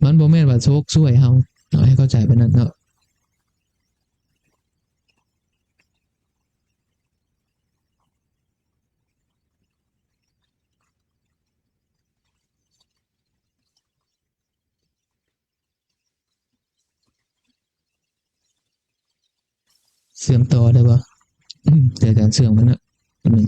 ມັນບໍ່ແມ່ນວ່າໂຊກຊ່ວຍເຮົາເນາະ ໃຫ້ເຂົ້າໃຈປານນັ້ນເນາະ. ເຊື່ອມຕໍ່ໄດ້ບໍ່? ອືມ ແຕ່ການເຊື່ອມມັນນະ ແປັບໜຶ່ງ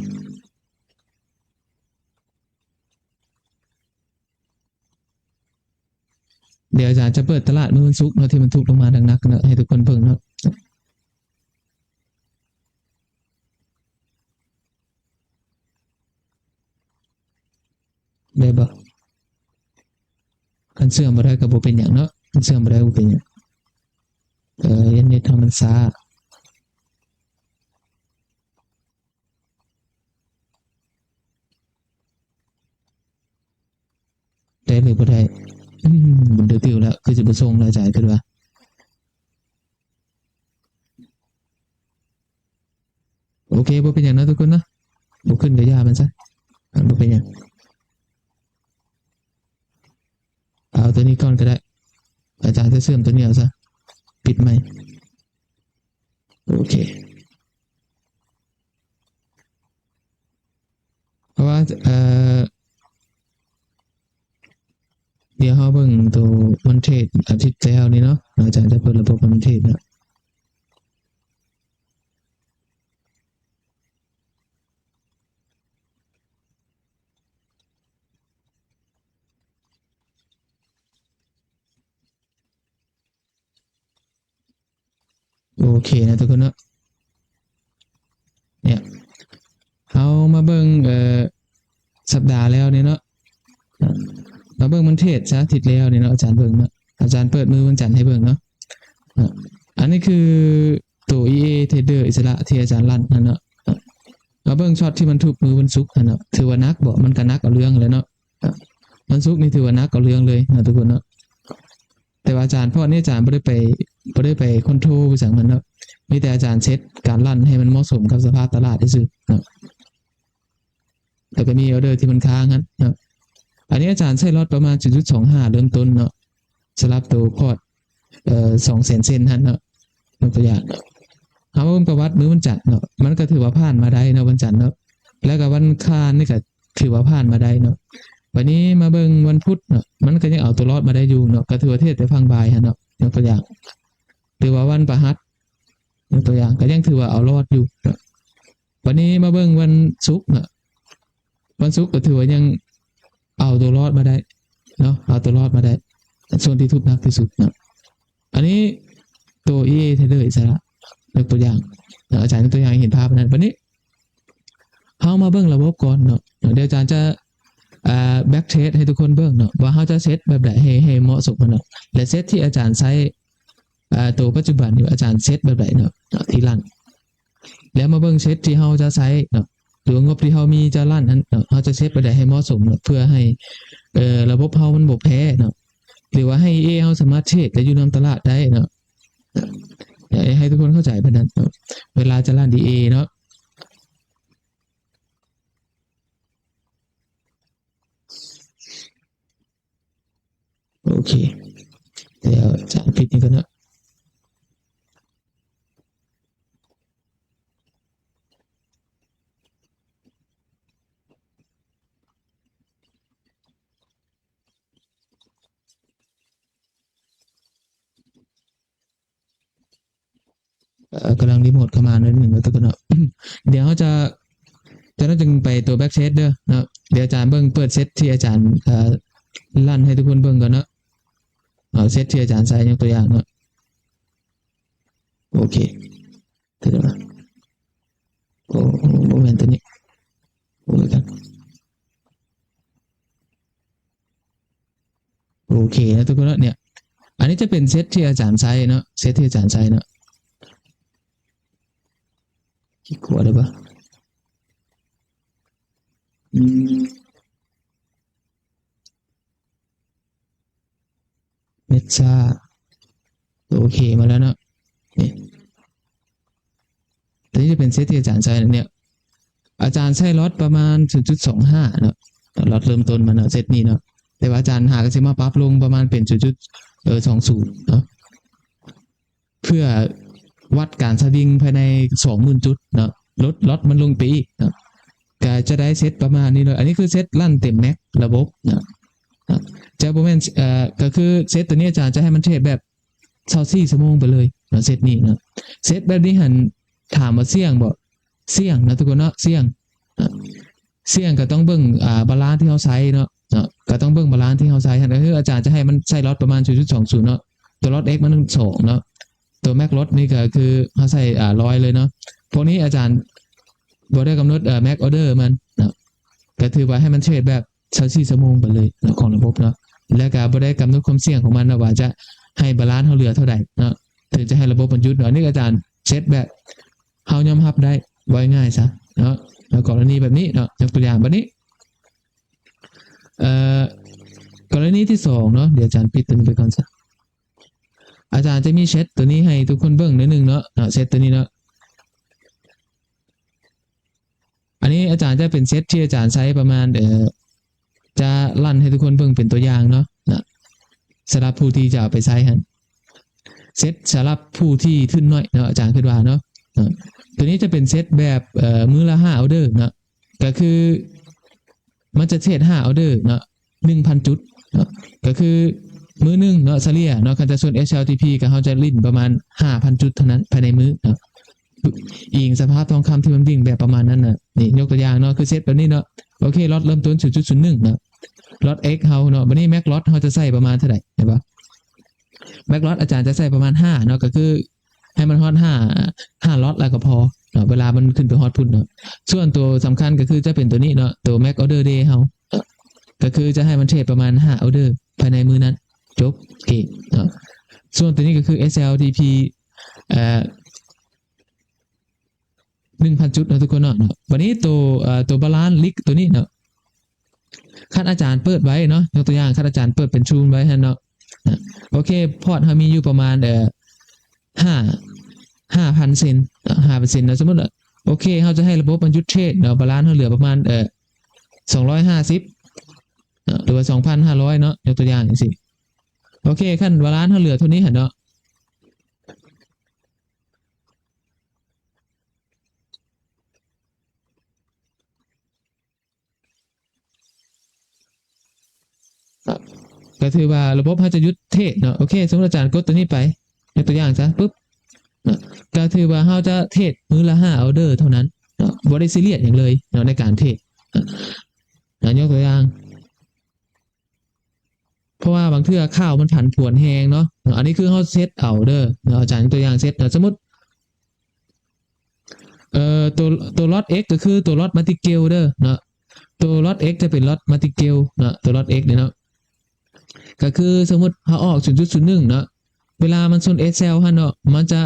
ດຽວອາຈານຈະເປີດຕະຫຼາດມື້ວັນສຸກເນາະ ທີ່ມັນທຸບລົງມາໜັກໆເນາະ ໃຫ້ທຸກຄົນເບິ່ງເນາະ. ໄດ້ບໍ່? ຄັນເຊື່ອມບໍ່ໄດ້ກໍບໍ່ເປັນຫຍັງເນາະ ຄັນເຊື່ອມບໍ່ໄດ້ບໍ່ເປັນຫຍັງ ເອີ ຢ້ານເນັດເຮົາມັນຊ້າ ໄດ້ຫຼືບໍ່ໄດ້? ອືມ ບຸນເຕີຕິວແລ້ວ ຄືຊິບໍ່ສົ່ງແລ້ວ ອາຈານຄິດວ່າ. ໂອເຄ ບໍ່ເປັນຫຍັງເນາະທຸກຄົນເນາະ ບໍ່ຂຶ້ນກໍຢ່າມັນຊະ ມັນບໍ່ເປັນຫຍັງ ເອົາຕົວນີ້ກ່ອນກໍໄດ້ ອາຈານຈະເຊື່ອມຕົວນີ້ເອົາຊະ ປິດໃໝ່ ໂອເຄ ເພາະວ່າ ເອີ ດຽວເຮົາເບິ່ງໂຕມັນເທຣດອາທິດແລ້ວນີ້ເນາະ ອາຈານຈະເປີດລະບົບມັນເທຣດເນາະ ໂອເຄນະທຸກຄົນເນາະ ເນຍ ເຮົາມາເບິ່ງ ເອີ ສັບດາແລ້ວນີ້ເນາະ ມາເບິ່ງມັນເທຣດຊະ ອາທິດແລ້ວນີ້ເນາະ ອາຈານເບິ່ງເນາະ ອາຈານເປີດມື້ວັນຈັນໃຫ້ເບິ່ງເນາະ ເນາະ ອັນນີ້ຄືໂຕ ອີ ເອ ເທຣດເດີອິດສະຫຼະທີ່ອາຈານລັນຫັ້ນເນາະ ມາເບິ່ງຊັອດທີ່ມັນທຸບມື້ວັນສຸກຫັ້ນເນາະ ຖືວ່າໜັກບໍ່? ມັນກໍໜັກເອົາເລື່ອງແຫຼະເນາະ. ວັນສຸກນີ້ຖືວ່າໜັກເອົາເລື່ອງເລີຍເນາະທຸກຄົນເນາະ. ແຕ່ວ່າອາຈານ ພອດນີ້ອາຈານບໍ່ໄດ້ໄປ ບໍ່ໄດ້ໄປຄອນໂທຣໄປຫຍັງມັນເນາະ. ມີແຕ່ອາຈານເຊັດການລັນໃຫ້ມັນເໝາະສົມກັບສະພາບຕະຫຼາດຊື່ໆເນາະ. ແລ້ວກໍມີອໍເດີທີ່ມັນຄ້າງຫັ້ນເນາະ. ອັນນີ້ອາຈານໃຊ້ລັອດປະມານສູນຈຸດສອງຫ້າເລີ່ມຕົ້ນເນາະ ສຳລັບໂຕພອດ ເອີ ສອງແສນເຊັນຫັ້ນເນາະ. ຍົກຕົວຢ່າງເນາະ ເຮົາມາເບິ່ງປະຫວັດມື້ວັນຈັນເນາະ ມັນກໍຖືວ່າຜ່ານມາໄດ້ເນາະ ວັນຈັນເນາະ. ແລ້ວກໍວັນອັງຄານນີ້ກໍຖືວ່າຜ່ານມາໄດ້ເນາະ. ບັດນີ້ມາເບິ່ງວັນພຸດເນາະ ມັນກໍຍັງເອົາຕົວລອດມາໄດ້ຢູ່ເນາະ ກໍຖືວ່າເທຣດແຕ່ຝັ່ງບາຍຫັ້ນເນາະ. ຍົກຕົວຢ່າງ ຫຼືວ່າວັນພະຫັດ ຍົກຕົວຢ່າງ ກໍຍັງຖືວ່າເອົາລອດຢູ່ເນາະ. ບັດນີ້ມາເບິ່ງວັນສຸກເນາະ ວັນສຸກກໍຖືວ່າຍັງເອົາຕົວລອດມາໄດ້ເນາະ ເອົາຕົວລອດມາໄດ້ ຊ່ວງທີ່ທຸບໜັກທີ່ສຸດເນາະ. ອັນນີ້ໂຕ ອີ ເອ ເທຣດເດີອິດສະຫຼະ ຍົກຕົວຢ່າງເນາະ ອາຈານຍົກຕົວຢ່າງໃຫ້ເຫັນພາບອັນນັ້ນ. ບັດນີ້ເຮົາມາເບິ່ງລະບົບກ່ອນເນາະ ດຽວອາຈານຈະ ອ່າ ແບັກເທຣດໃຫ້ທຸກຄົນເບິ່ງເນາະ ວ່າເຮົາຈະເຊັດແບບໃດໃຫ້ ໃຫ້ເໝາະສົມເນາະ. ແລະ ເຊັດທີ່ອາຈານໃຊ້ ອ່າ ໂຕປັດຈຸບັນຢູ່ ອາຈານເຊັດແບບໃດເນາະ ເນາະ ທີ່ລັນ ແລ້ວມາເບິ່ງເຊັດທີ່ເຮົາຈະໃຊ້ເນາະ ຫຼືວ່າງົບທີ່ເຮົາມີຈະລັນຫັ້ນເນາະ ເຮົາຈະເຊັດແບບໃດໃຫ້ເໝາະສົມເນາະ ເພື່ອໃຫ້ ເອີ ລະບົບເຮົາມັນບໍ່ແພ້ເນາະ ຫຼືວ່າໃຫ້ ເອ ເຮົາສາມາດເທຣດໄດ້ຢູ່ນຳຕະຫຼາດໄດ້ເນາະ. ຢາກໃຫ້ທຸກຄົນເຂົ້າໃຈປານນັ້ນເນາະ ເວລາຈະລັນ ເອ ເນາະ. ໂອເຄ ດຽວຈະປິດນີ້ກ່ອນເນາະ. ເອີ ກຳລັງຣີໂມດເຂົ້າມາໜ້ອຍໜຶ່ງເນາະທຸກຄົນເນາະ. ດຽວເຮົາຈະ ຈາກນັ້ນຈຶ່ງໄປຕົວແບັກເທຣດເດີເນາະ. ດຽວອາຈານເບິ່ງ ເປີດເຊັດທີ່ອາຈານ ເອີ ລັນໃຫ້ທຸກຄົນເບິ່ງກ່ອນເນາະ. ເອົາເຊັດທີ່ອາຈານໃຊ້ ຍົກຕົວຢ່າງເນາະ. ໂອເຄ ໂອ້ ບໍ່ແມ່ນຕົວນີ້ ໂອ້ ໂອເຄນະທຸກຄົນເນາະ. ເນຍ ອັນນີ້ຈະເປັນເຊັດທີ່ອາຈານໃຊ້ເນາະ ເຊັດທີ່ອາຈານໃຊ້ເນາະ. ຄລິກຂວາໄດ້ບໍ່? ອືມ ເນັດຊ້າ. ໂອເຄ ມາແລ້ວເນາະ. ນີ້ ຕົວນີ້ຈະເປັນເຊັດທີ່ອາຈານໃຊ້ເນາະ. ອາຈານໃຊ້ລັອດປະມານສູນຈຸດສອງຫ້າເນາະ ລັອດເລີ່ມຕົ້ນມັນເນາະ ເຊັດນີ້ເນາະ. ແຕ່ວ່າອາຈານຫາກໍຊິມາປັບລົງປະມານເປັນສູນຈຸດສອງສູນເນາະ ເພື່ອວັດການສະວິງພາຍໃນສອງໝື່ນຈຸດເນາະ ລົດລັອດມັນລົງໄປອີກເນາະ. ກໍຈະໄດ້ເຊັດປະມານນີ້ເນາະ. ອັນນີ້ຄືເຊັດລັນເຕັມແມັກລະບົບເນາະ ຈະບໍ່ແມ່ນ ເອີ ກໍຄືເຊັດຕົວນີ້ອາຈານຈະໃຫ້ມັນເທຣດແບບຊາວສີ່ຊົ່ວໂມງໄປເລີຍເນາະ ເຊັດນີ້ເນາະ. ເຊັດແບບນີ້ຫັ້ນ ຖາມວ່າສ່ຽງບໍ່? ສ່ຽງນະທຸກຄົນເນາະ ສ່ຽງ ສ່ຽງກໍຕ້ອງເບິ່ງ ອ່າ ບາລານທີ່ເຮົາໃຊ້ເນາະ ເນາະ ກໍຕ້ອງເບິ່ງບາລານທີ່ເຮົາໃຊ້ຫັ້ນ. ກໍຄືອາຈານຈະໃຫ້ມັນໃຊ້ລັອດປະມານສູນຈຸດສອງສູນເນາະ ຕົວລັອດເອັກມັນສອງເນາະ ຕົວແມັກລັອດນີ້ກໍຄືເຮົາໃສ່ ອ່າ ຮ້ອຍເລີຍເນາະ. ພວກນີ້ອາຈານບໍ່ໄດ້ກຳນົດ ເອີ ແມັກອໍເດີມັນເນາະ ກໍຖືວ່າໃຫ້ມັນເທຣດແບບຊາວສີ່ຊົ່ວໂມງໄປເລີຍເນາະ ຂອງລະບົບເນາະ. ແລ້ວກໍບໍ່ໄດ້ກຳນົດຄວາມສ່ຽງຂອງມັນເນາະ ວ່າຈະໃຫ້ບາລານເຮົາເຫຼືອເທົ່າໃດເນາະ ເຖິງຈະໃຫ້ລະບົບມັນຢຸດເນາະ. ອັນນີ້ອາຈານເຊັດແບບເຮົາຍອມຮັບໄດ້ ເວົ້າງ່າຍໆຊະເນາະ. ແລ້ວກໍລະນີແບບນີ້ເນາະ ຍົກຕົວຢ່າງແບບນີ້ ເອີ ກໍລະນີທີສອງເນາະ ດຽວອາຈານປິດຕົວນີ້ໄປກ່ອນຊະ. ອາຈານຈະມີເຊັດຕົວນີ້ໃຫ້ທຸກຄົນເບິ່ງໜ້ອຍໜຶ່ງເນາະ ເຊັດຕົວນີ້ເນາະ. ອັນນີ້ອາຈານຈະເປັນເຊັດທີ່ອາຈານໃຊ້ປະມານ ເອີ ຈະລັນໃຫ້ທຸກຄົນເບິ່ງເປັນຕົວຢ່າງເນາະ ນະ ສຳລັບຜູ້ທີ່ຈະເອົາໄປໃຊ້ຫັ້ນ ເຊັດສຳລັບຜູ້ທີ່ທຶນໜ້ອຍເນາະ ອາຈານຄິດວ່າເນາະ. ນະ ຕົວນີ້ຈະເປັນເຊັດແບບ ເອີ ມື້ລະຫ້າອໍເດີເນາະ ກໍຄືມັນຈະເທຣດຫ້າອໍເດີເນາະ ໜຶ່ງພັນຈຸດເນາະ ກໍຄືມື້ໜຶ່ງເນາະ ສະເລ່ຍເນາະ ຄັນຈະຊົນ ເອັສແອລທີພີ ກໍເຮົາຈະຫຼິ້ນປະມານຫ້າພັນຈຸດເທົ່ານັ້ນພາຍໃນມື້ເນາະ ອີງສະພາບທອງຄຳທີ່ມັນວິ່ງແບບປະມານນັ້ນນະ. ນີ້ຍົກຕົວຢ່າງເນາະ ຄືເຊັດແບບນີ້ເນາະ. ໂອເຄ ລັອດເລີ່ມຕົ້ນສູນຈຸດສູນໜຶ່ງເນາະ ລັອດເອັກເຮົາເນາະ. ບັດນີ້ແມັກລັອດເຮົາຈະໃສ່ປະມານເທົ່າໃດ ເຫັນບໍ່? ແມັກລັອດອາຈານຈະໃສ່ປະມານຫ້າເນາະ ກໍຄືໃຫ້ມັນຮອດຫ້າ ຫ້າລັອດແລ້ວກໍພໍເນາະ ເວລາມັນຂຶ້ນໄປຮອດພຸ້ນເນາະ. ສ່ວນຕົວສຳຄັນກໍຄືຈະເປັນຕົວນີ້ເນາະ ຕົວແມັກອໍເດີເດເຮົາ ກໍຄືຈະໃຫ້ມັນເທຣດປະມານຫ້າອໍເດີພາຍໃນມື້ນັ້ນ ຈົບເກມເນາະ. ສ່ວນຕົວນີ້ກໍຄື ເອັສແອລທີພີ ເອີ ໜຶ່ງພັນຈຸດເນາະທຸກຄົນເນາະ. ບັດນີ້ໂຕ ເອີ ໂຕບາລານລິກໂຕນີ້ເນາະ ຄັນອາຈານເປີດໄວ້ເນາະ ຍົກຕົວຢ່າງ ຄັນອາຈານເປີດເປັນຊູມໄວ້ຫັ້ນເນາະ ໂອເຄ ພອດເຮົາມີຢູ່ປະມານ ເອີ ຫ້າ ຫ້າພັນເຊັນເນາະ ຫ້າພັນເຊັນເນາະ. ສົມມຸດວ່າ ໂອເຄ ເຮົາຈະໃຫ້ລະບົບມັນຢຸດເທຣດເນາະ ບາລານເຮົາເຫຼືອປະມານ ເອີ ສອງຮ້ອຍຫ້າສິບເນາະ ຫຼືວ່າສອງພັນຫ້າຮ້ອຍເນາະ ຍົກຕົວຢ່າງຈັ່ງຊີ້. ໂອເຄ ຄັນບາລານເຮົາເຫຼືອເທົ່ານີ້ຫັ້ນເນາະ ກໍຖືວ່າລະບົບເຮົາຈະຢຸດເທຣດເນາະ. ໂອເຄ ສົມມຸດອາຈານກົດຕົວນີ້ໄປ ຍົກຕົວຢ່າງຊະ ປຶບ ເນາະ ກໍຖືວ່າເຮົາຈະເທຣດມື້ລະຫ້າອໍເດີເທົ່ານັ້ນເນາະ ບໍ່ໄດ້ຊີຣຽສຫຍັງເລີຍເນາະ ໃນການເທຣດເນາະ. ຍົກຕົວຢ່າງ ເພາະວ່າບາງເທື່ອຂ່າວມັນຜັນຜວນແຮງເນາະ ເນາະ ອັນນີ້ຄືເຮົາເຊັດເອົາເດີເນາະ ອາຈານຍົກຕົວຢ່າງເຊັດເນາະ ສົມມຸດ ເອີ ໂຕ ໂຕລອດ X ກໍຄືໂຕລອດມັນຕິເກວເດີເນາະ ໂຕລອດ X ຈະເປັນລອດມັນຕິເກວເນາະ ໂຕລອດ X ນີ້ເນາະ ກໍຄືສົມມຸດເຮົາອອກສູນຈຸດສູນໜຶ່ງເນາະ ເວລາມັນຊົນ H L ຫັ້ນເນາະ ມັນຈະ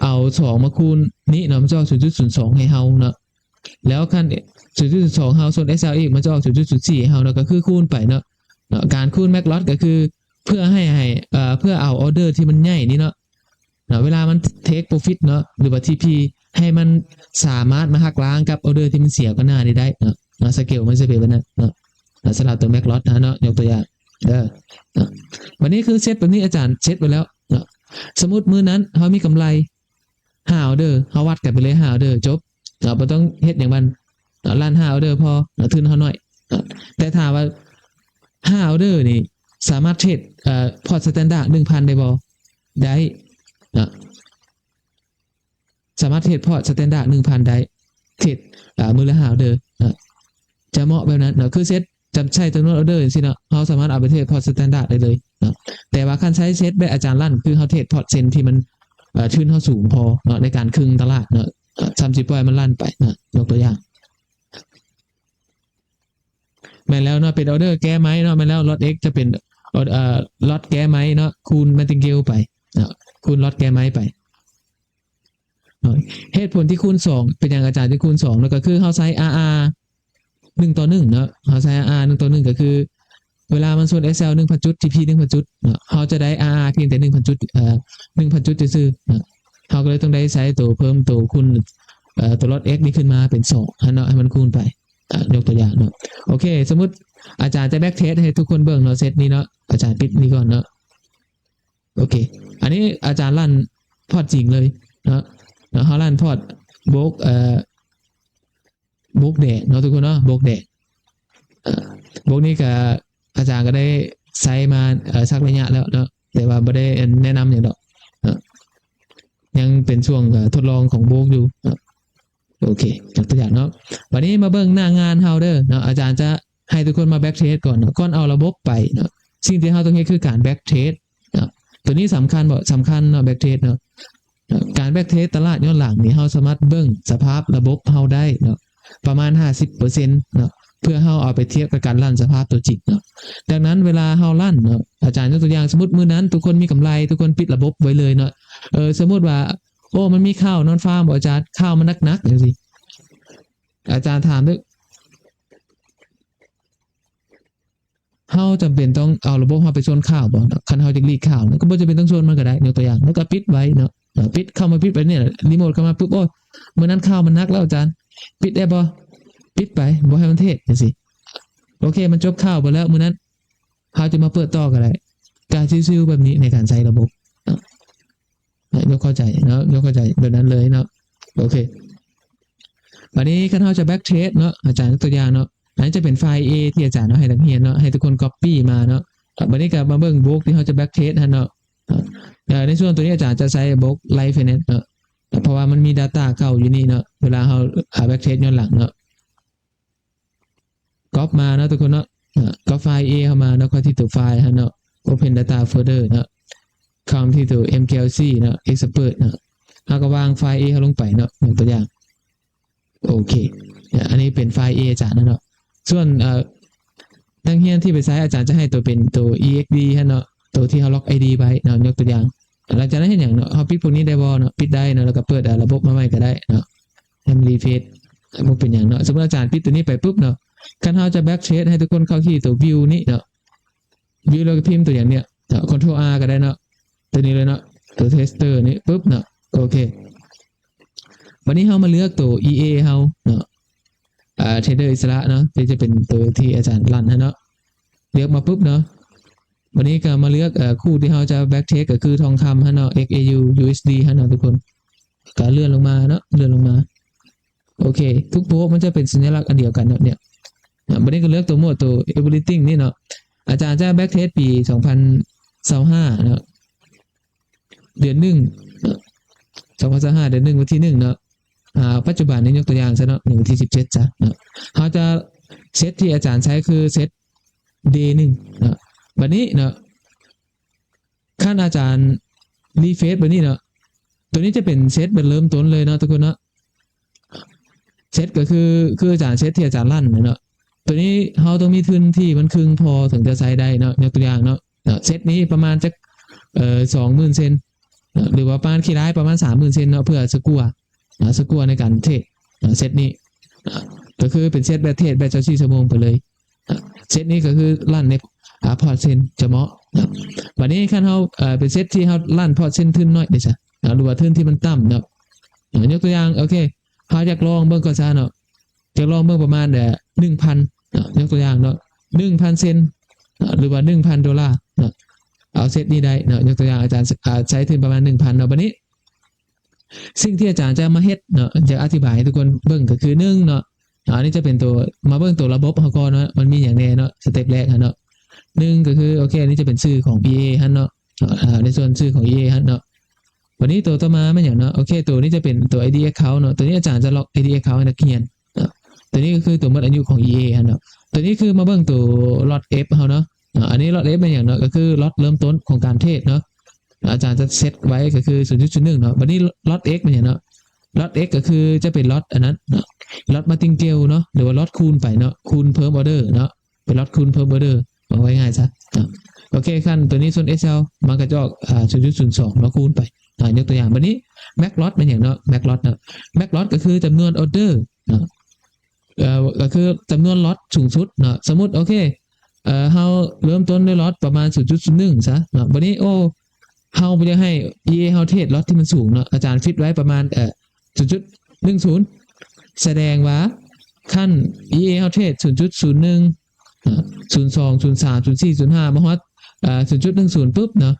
ເອົາສອງມາຄູນນີ້ເນາະ ມັນຈະອອກສູນຈຸດສູນສອງໃຫ້ເຮົາເນາະ ແລ້ວຄັນສູນຈຸດສູນສອງເຮົາຊົນ H L ອີກ ມັນຈະອອກສູນຈຸດສູນສີ່ໃຫ້ເຮົາເນາະ ກໍຄືຄູນໄປເນາະ ເນາະ ການຄູນ max loss ກໍຄືເພື່ອໃຫ້ ໃຫ້ ເອີ ເພື່ອເອົາອໍເດີທີ່ມັນໃຫຍ່ນີ້ເນາະ ເນາະ ເວລາມັນ take profit ເນາະ ຫຼືວ່າ TP ໃຫ້ມັນສາມາດມາຫັກລ້າງກັບອໍເດີທີ່ມັນເສຍກ່ອນໜ້ານີ້ໄດ້ເນາະ ເນາະ scale ມັນຈະເປັນແບບນັ້ນເນາະ ເນາະ ສຳລັບຕົວ max loss ນະເນາະ ຍົກຕົວຢ່າງເດີເນາະ. ບັດນີ້ຄືເຊັດແບບນີ້ ອາຈານເຊັດໄວ້ແລ້ວເນາະ ສົມມຸດມື້ນັ້ນເຮົາມີກຳໄລຫ້າອໍເດີ ເຮົາວັດກັນໄປເລີຍຫ້າອໍເດີ ຈົບເນາະ ບໍ່ຕ້ອງເຮັດຫຍັງມັນເນາະ ລັນຫ້າອໍເດີພໍເນາະ ທຶນເຮົາໜ້ອຍເນາະ. ແຕ່ຖ້າວ່າຫ້າອໍເດີນີ້ສາມາດເທຣດ ເອີ ພອດສະແຕນດາດໜຶ່ງພັນໄດ້ບໍ່? ໄດ້ເນາະ ສາມາດເທຣດພອດສະແຕນດາດໜຶ່ງພັນໄດ້ ເທຣດ ເອີ ມື້ລະຫ້າອໍເດີເນາະ ຈະເໝາະແບບນັ້ນເນາະ ຄືເຊັດຈຳ ໃຊ້ຈຳນວນອໍເດີຈັ່ງຊີ້ເນາະ ເຮົາສາມາດເອົາໄປເທຣດພອດສະແຕນດາດໄດ້ເລີຍເນາະ. ແຕ່ວ່າຄັນໃຊ້ເຊັດແບບອາຈານລັນ ຄືເຮົາເທຣດພອດເຊັນທີ່ມັນ ເອີ ທຶນເຮົາສູງພໍເນາະ ໃນການຄຶ່ງຕະຫຼາດເນາະ ເອີ ຊ່ຳຊິປ່ອຍມັນລັນໄປເນາະ ຍົກຕົວຢ່າງ ແມ່ນແລ້ວເນາະ ເປັນອໍເດີແກ້ໄມ້ເນາະ ແມ່ນແລ້ວ ລອດ X ຈະເປັນ ເອີ ລອດແກ້ໄມ້ເນາະ ຄູນ Martingale ໄປເນາະ ຄູນລອດແກ້ໄມ້ໄປເນາະ. ເຫດຜົນທີ່ຄູນສອງ ເປັນຫຍັງອາຈານຈຶ່ງຄູນສອງເນາະ ກໍຄືເຮົາໃຊ້ RR ໜຶ່ງຕໍ່ໜຶ່ງເນາະ ເຮົາໃຊ້ RR ໜຶ່ງຕໍ່ໜຶ່ງ ກໍຄືເວລາມັນຊົນ H L ໜຶ່ງພັນຈຸດ TP ໜຶ່ງພັນຈຸດເນາະ ເຮົາຈະໄດ້ RR ພຽງແຕ່ໜຶ່ງພັນຈຸດ ເອີ ໜຶ່ງພັນຈຸດຊື່ໆເນາະ ເຮົາກໍເລີຍຕ້ອງໄດ້ໃຊ້ໂຕເພີ່ມໂຕຄູນ ເອີ ໂຕລອດ X ນີ້ຂຶ້ນມາເປັນສອງຫັ້ນເນາະ ໃຫ້ມັນຄູນໄປ ອ່າ ຍົກຕົວຢ່າງເນາະ ໂອເຄ ສົມມຸດອາຈານຈະ back test ໃຫ້ທຸກຄົນເບິ່ງເນາະ ເຊັດນີ້ເນາະ ອາຈານປິດນີ້ກ່ອນເນາະ ໂອເຄ ອັນນີ້ອາຈານລັນພອດຈິງເລີຍເນາະ ເນາະ ເຮົາລັນພອດໂບກ ເອີ ໂບກແດງເນາະທຸກຄົນເນາະ ໂບກແດງ ເອີ ໂບກນີ້ກະອາຈານກໍໄດ້ໃຊ້ມາ ເອີ ສັກໄລຍະແລ້ວເນາະ ແຕ່ວ່າບໍ່ໄດ້ແນະນຳຫຍັງດອກເນາະ ຍັງເປັນຊ່ວງ ເອີ ທົດລອງຂອງໂບກຢູ່ເນາະ ໂອເຄ ຍົກຕົວຢ່າງເນາະ ບັດນີ້ມາເບິ່ງໜ້າງານເຮົາເດີເນາະ ອາຈານຈະໃຫ້ທຸກຄົນມາ back test ກ່ອນເນາະ ກ່ອນເອົາລະບົບໄປເນາະ ສິ່ງທີ່ເຮົາຕ້ອງເຮັດຄືການ back test ເນາະ ໂຕນີ້ສຳຄັນບໍ່? ສຳຄັນເນາະ back test ເນາະ ເນາະ ການ back test ຕະຫຼາດຍ້ອນຫຼັງນີ້ ເຮົາສາມາດເບິ່ງສະພາບລະບົບເຮົາໄດ້ເນາະ ປະມານຫ້າສິບເປີເຊັນເນາະ ເພື່ອເຮົາເອົາໄປທຽບກັບການລັນສະພາບຕົວຈິງເນາະ ດັ່ງນັ້ນເວລາເຮົາລັນເນາະ ອາຈານຍົກຕົວຢ່າງ ສົມມຸດມື້ນັ້ນທຸກຄົນມີກຳໄລ ທຸກຄົນປິດລະບົບໄວ້ເລີຍເນາະ ເອີ ສົມມຸດວ່າ ໂອ້ ມັນມີຂ່າວນອນຟ້າບໍ່ອາຈານ? ຂ່າວມັນໜັກໆ ຈັ່ງຊີ້ ອາຈານຖາມເດີ ເຮົາຈຳເປັນຕ້ອງເອົາລະບົບເຮົາໄປຊົນຂ່າວບໍ່? ຄັນເຮົາຢາກຫຼີກຂ່າວ ມັນກໍບໍ່ຈຳເປັນຕ້ອງຊົນມັນກໍໄດ້ ຍົກຕົວຢ່າງ ມັນກໍປິດໄວ້ເນາະ ເອີ ປິດ ເຂົ້າມາປິດໄວ້ນີ້ ຣີໂມດເຂົ້າມາປຶບ ໂອ້ຍ ມື້ນັ້ນຂ່າວມັນໜັກແລ້ວອາຈານ ປິດໄດ້ບໍ່? ປິດໄປ ບໍ່ໃຫ້ມັນເທດ ຈັ່ງຊີ້ ໂອເຄ ມັນຈົບຂ່າວໄປແລ້ວມື້ນັ້ນ ເຮົາຈະມາເປີດຕໍ່ກໍໄດ້ ກະຊິວໆແບບນີ້ໃນການໃຊ້ລະບົບເນາະ ຍົກເຂົ້າໃຈເນາະ ຍົກເຂົ້າໃຈແບບນັ້ນເລີຍເນາະ ໂອເຄ ບັດນີ້ຄັນເຮົາຈະ back test ເນາະ ອາຈານຍົກຕົວຢ່າງເນາະ ອັນນີ້ຈະເປັນໄຟລ໌ A ທີ່ອາຈານເອົາໃຫ້ນັກຮຽນເນາະ ໃຫ້ທຸກຄົນ copy ມາເນາະ ບັດນີ້ກໍມາເບິ່ງໂບກທີ່ເຮົາຈະ back test ຫັ້ນເນາະ ເອີ ໃນສ່ວນຕົວນີ້ອາຈານຈະໃຊ້ໂບກ Light Finance ເນາະ ເພາະວ່າມັນມີ data ເກົ່າຢູ່ນີ້ເນາະ ເວລາເຮົາ back test ຍ້ອນຫຼັງເນາະ ກັອບມາເນາະທຸກຄົນເນາະ ເອີ ກັອບໄຟລ໌ A ເຮົາມາເນາະ ເຂົ້າທີ່ຕົວໄຟລ໌ຫັ້ນເນາະ Open Data Folder ເນາະ ເຂົ້າທີ່ຕົວ MKLC ເນາະ Expert ເນາະ ເຮົາກໍວາງໄຟລ໌ A ເຮົາລົງໄປເນາະ ຍົກຕົວຢ່າງ ໂອເຄ ອັນນີ້ເປັນໄຟລ໌ A ອາຈານເນາະ ສ່ວນ ເອີ ນັກຮຽນທີ່ໄປໃຊ້ ອາຈານຈະໃຫ້ຕົວເປັນຕົວ EXD ຫັ້ນເນາະ ຕົວທີ່ເຮົາລັອກ ID ໄວ້ເນາະ ຍົກຕົວຢ່າງ ຫຼັງຈາກນັ້ນເຮັດຫຍັງເນາະ ເຮົາປິດພວກນີ້ໄດ້ບໍ່ເນາະ ປິດໄດ້ເນາະ ແລ້ວກໍເປີດ ເອີ ລະບົບມາໃໝ່ກໍໄດ້ເນາະ ໃຫ້ມັນຣີເຟຣຊ ບໍ່ເປັນຫຍັງເນາະ. ສົມມຸດອາຈານປິດຕົວນີ້ໄປປຶບເນາະ, ຄັນເຮົາຈະ back trace ໃຫ້ທຸກຄົນເຂົ້າທີ່ຕົວ view ນີ້ເນາະ, view ແລ້ວກໍພິມຕົວຫຍັງເນຍ control R ກໍໄດ້ເນາະ, ຕົວນີ້ເລີຍເນາະ, ຕົວ tester ນີ້ປຶບເນາະ. ໂອເຄ ບັດນີ້ເຮົາມາເລືອກຕົວ EA ເຮົາເນາະ, ເອີ Trader ອິດສະຫຼະເນາະ ທີ່ຈະເປັນຕົວທີ່ອາຈານລັນຫັ້ນເນາະ. ເລືອກມາປຶບເນາະ, ບັດນີ້ກໍມາເລືອກ ເອີ ຄູ່ທີ່ເຮົາຈະ back trace ກໍຄືທອງຄຳຫັ້ນເນາະ, XAU USD ຫັ້ນເນາະທຸກຄົນ. ກໍເລື່ອນລົງມາເນາະ, ເລື່ອນລົງມາ. ໂອເຄ ທຸກໂບມັນຈະເປັນສັນຍະລັກອັນດຽວກັນເນາະ ເນຍ. ບັດນີ້ກໍເລືອກຕົວໂໝດຕົວ Everything ນີ້ເນາະ, ອາຈານຈະ back trace ປີສອງພັນຊາວຫ້າເນາະ, ເດືອນໜຶ່ງເນາະ, ສອງພັນຊາວຫ້າ ເດືອນໜຶ່ງ ວັນທີໜຶ່ງເນາະ, ຫາປັດຈຸບັນນີ້ ຍົກຕົວຢ່າງຊະເນາະ, ວັນທີສິບເຈັດຊະເນາະ. ເຮົາຈະ set ທີ່ອາຈານໃຊ້ຄືເຊັດ day ໜຶ່ງເນາະ. ບັດນີ້ເນາະ ຄັນອາຈານ refresh ແບບນີ້ເນາະ, ຕົວນີ້ຈະເປັນເຊັດແບບເລີ່ມຕົ້ນເລີຍເນາະທຸກຄົນເນາະ. ເຊັດກໍຄື ຄືອາຈານເຊັດທີ່ອາຈານລັນເນາະ. ຕົວນີ້ເຮົາຕ້ອງມີທຶນທີ່ມັນຄຶ່ງພໍເຖິງຈະໃຊ້ໄດ້ເນາະ. ຍົກຕົວຢ່າງເນາະ, ເຊັດນີ້ປະມານຈັກ ເອີ ສອງໝື່ນເຊັນ ເນາະ ຫຼືວ່າປະມານ ຂີ້ຮ້າຍປະມານສາມໝື່ນເຊັນເນາະ, ເພື່ອສະກົວ ນະ ສະກົວໃນການເທຣດ ນະ ເຊັດນີ້ ນະ ກໍຄືເປັນເຊັດແບບເທຣດແບບຊາວສີ່ຊົ່ວໂມງໄປເລີຍ ນະ. ເຊັດນີ້ກໍຄືລັນໃນ ອາ ພອດເຊັນຈະເໝາະ ນະ. ບັດນີ້ຄັນເຮົາ ເອີ ເປັນເຊັດທີ່ເຮົາລັນພອດເຊັນທຶນໜ້ອຍເດຊະ ນະ ຫຼືວ່າທຶນທີ່ມັນຕ່ຳເນາະ. ນະ ຍົກຕົວຢ່າງ ໂອເຄ ເຮົາຢາກລອງເບິ່ງກ່ອນຊະເນາະ, ຢາກລອງເບິ່ງປະມານ ເອີ ໜຶ່ງພັນ ເນາະ, ຍົກຕົວຢ່າງເນາະ ໜຶ່ງພັນເຊັນ ເນາະ ຫຼືວ່າໜຶ່ງພັນໂດລາ ເນາະ. ເອົາເຊັດນີ້ໄດ້ເນາະ, ຍົກຕົວຢ່າງອາຈານ ອາ ໃຊ້ທຶນປະມານໜຶ່ງພັນເນາະ. ບັດນີ້ ສິ່ງທີ່ອາຈານຈະມາເຮັດເນາະ ຈະອະທິບາຍໃຫ້ທຸກຄົນເບິ່ງກໍຄື ໜຶ່ງເນາະ ອາ ອັນນີ້ຈະເປັນຕົວ ມາເບິ່ງຕົວລະບົບເຮົາກ່ອນເນາະ ມັນມີຫຍັງແດ່ເນາະ. ສະເຕັບແລກຫັ້ນເນາະ ໜຶ່ງກໍຄື ໂອເຄ ອັນນີ້ຈະເປັນຊື່ຂອງ EA ຫັ້ນເນາະ ອາ ໃນສ່ວນຊື່ຂອງ EA ຫັ້ນເນາະ. ບັດນີ້ຕົວຕໍ່ມາແມ່ນຫຍັງເນາະ? ໂອເຄ ຕົວນີ້ຈະເປັນຕົວ ID account ເນາະ, ຕົວນີ້ອາຈານຈະລັອກ ID account ໃຫ້ນັກຮຽນເນາະ. ຕົວນີ້ກໍຄືຕົວໝົດອາຍຸຂອງ EA ຫັ້ນເນາະ. ຕົວນີ້ຄືມາເບິ່ງຕົວ lot F ເຮົາເນາະ. ອາ ອັນນີ້ lot F ແມ່ນຫຍັງເນາະ? ກໍຄື lot ເລີ່ມຕົ້ນຂອງການເທຣດເນາະ. ອາຈານຈະເຊັດໄວ້ກໍຄື ສູນຈຸດສູນໜຶ່ງເນາະ. ບັດນີ້ lot X ແມ່ນຫຍັງເນາະ? lot X ກໍຄືຈະເປັນ lot ອັນນັ້ນເນາະ, lot martingale ເນາະ ຫຼືວ່າ lot ຄູນໄປເນາະ, ຄູນເພີ່ມ order ເນາະ, ເປັນ lot ຄູນເພີ່ມ order ເວົ້າງ່າຍໆຊະເນາະ. ໂອເຄ ຄັນຕົວນີ້ຊົນ SL ມັນກໍຈະອອກ ອາ ສູນຈຸດສູນສອງເນາະ ຄູນໄປ. ອາ ຍົກຕົວຢ່າງ ບັດນີ້ max lot ແມ່ນຫຍັງເນາະ? max lot ເນາະ max lot ກໍຄືຈຳນວນ order ເນາະ. ເອີ ກໍຄືຈຳນວນລັອດສູງສຸດເນາະ. ສົມມຸດ ໂອເຄ ເອີ ເຮົາເລີ່ມຕົ້ນດ້ວຍລັອດປະມານ ສູນຈຸດສູນໜຶ່ງ ຊະເນາະ. ບັດນີ້ ໂອ້ ເຮົາບໍ່ຢາກໃຫ້ EA ເຮົາເທຣດລັອດທີ່ມັນສູງເນາະ, ອາຈານຟິກໄວ້ປະມານ ເອີ ສູນຈຸດໜຶ່ງສູນ ສະແດງວ່າ ຄັນ EA ເຮົາເທຣດ ສູນຈຸດສູນໜຶ່ງ ເນາະ ສູນສອງ ສູນສາມ ສູນສີ່ ສູນຫ້າ ມາຮອດ ເອີ ສູນຈຸດໜຶ່ງສູນ ປຶບເນາະ